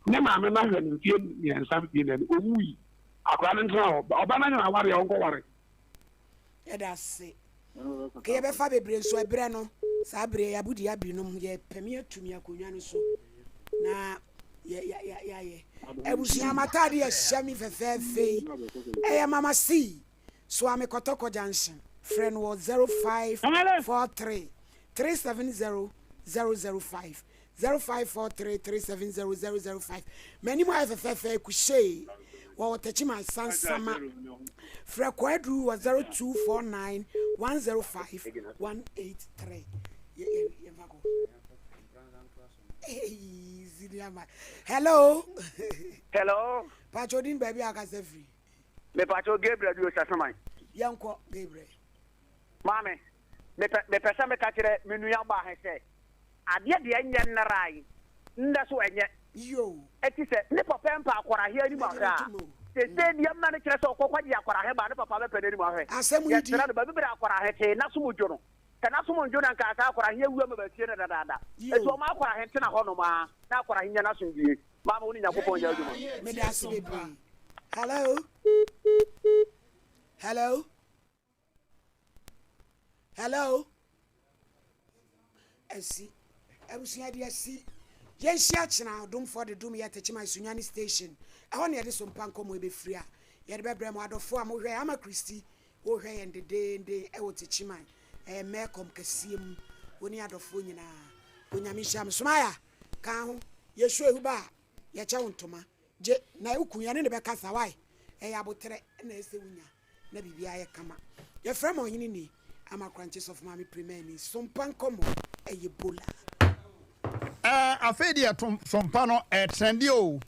Speaker 24: ne maame no ahwɛ no mfeɛ mmiɛnsa mfeɛ nnan, ɔwui. Akwadaa no ntena hɔ. Ɔba no anya n'awareɛ a, ɔnkɔware.
Speaker 2: Yɛda ase. Nka yɛbɛfa bebree nso ɛberɛ no saa berɛ yi abodi abinom yɛpɛme atumi akonnwa no so na yɛayɛ abusua m'ataade ɛhyɛ me fɛfɛɛfɛ yi ɛyɛ mama c Soame Kɔtɔkɔ Junction frɛ no wɔ 0543 370 005 0543 370 005 M'anim ayɛ fɛfɛɛfɛ kuhyee wɔ Ɔtakyiman Sansama Frɛ Kwadu wɔ 0249 105 183 Yɛmfa kɔ Hey, senior man. Hello.
Speaker 7: Hello.
Speaker 2: Pacho din baabi a akasa firi.
Speaker 7: Mepacho Gabriel bi Osasaman.
Speaker 2: Yɛnkɔ Gabriel.
Speaker 7: Maame, mepɛ mepɛ sɛ meka kyerɛ me nua baa he sɛ, adeɛ deɛ nyɛ nnɛraa yi, nnɛ so ɛnyɛ.
Speaker 2: Yoo.
Speaker 7: Ɛti sɛ ne papa mpa akwadaa he anim ahwɛ a, seesei deɛ mma no kyerɛ sɛ ɔkɔ kɔgye akwadaa he ba a, ne papa bɛpɛ n'anim ahwɛ.
Speaker 2: Asɛm yi di.
Speaker 7: Yɛsrɛ no, baabi bere a akwadaa he te, n'asom dwo no. Sɛ n'asom ndwo no a, nka saa akwadaa he awu ama bɛasie no dadaada.
Speaker 2: Yoo.
Speaker 7: Enti ɔmma akwadaa he ntena hɔnom ara, na akwadaa he nya n'asomdwie. Maame, wo ne Nyankopɔn nyɛ adwuma.
Speaker 2: Meda ase bebree. Hello. Hello. Hello. Asi. Abusua de asi. Yɛnhyia kyena ɔdomfoɔ de dom yɛ Techiman Sunyani station. Ɛhɔ na yɛde so mpa nkɔmmɔ ɛbɛfiri a yɛde bɛbrɛ mo adɔfoɔ a mohwɛ ama Kristi wohwɛ yɛn dedeenden ɛwɔ Techiman ɛyɛ Melcom kɛseɛ mu wo ne adɔfoɔ nyinaa. Onyame nhyira mo. Somaya ka ho yɛsu ehu ba a yɛkyɛ wo ntoma gye na wo kun yɛne ne bɛkasa why ɛyɛ aboterɛ na ɛsɛ wonya na biribiara yɛ kama yɛfrɛ ma ɔhene ni ama korankye sɔfo maame primani sompa nkɔmmɔ ɛyɛ bola.
Speaker 5: Ɛɛ afei deɛ sompa no ɛtrɛnde o.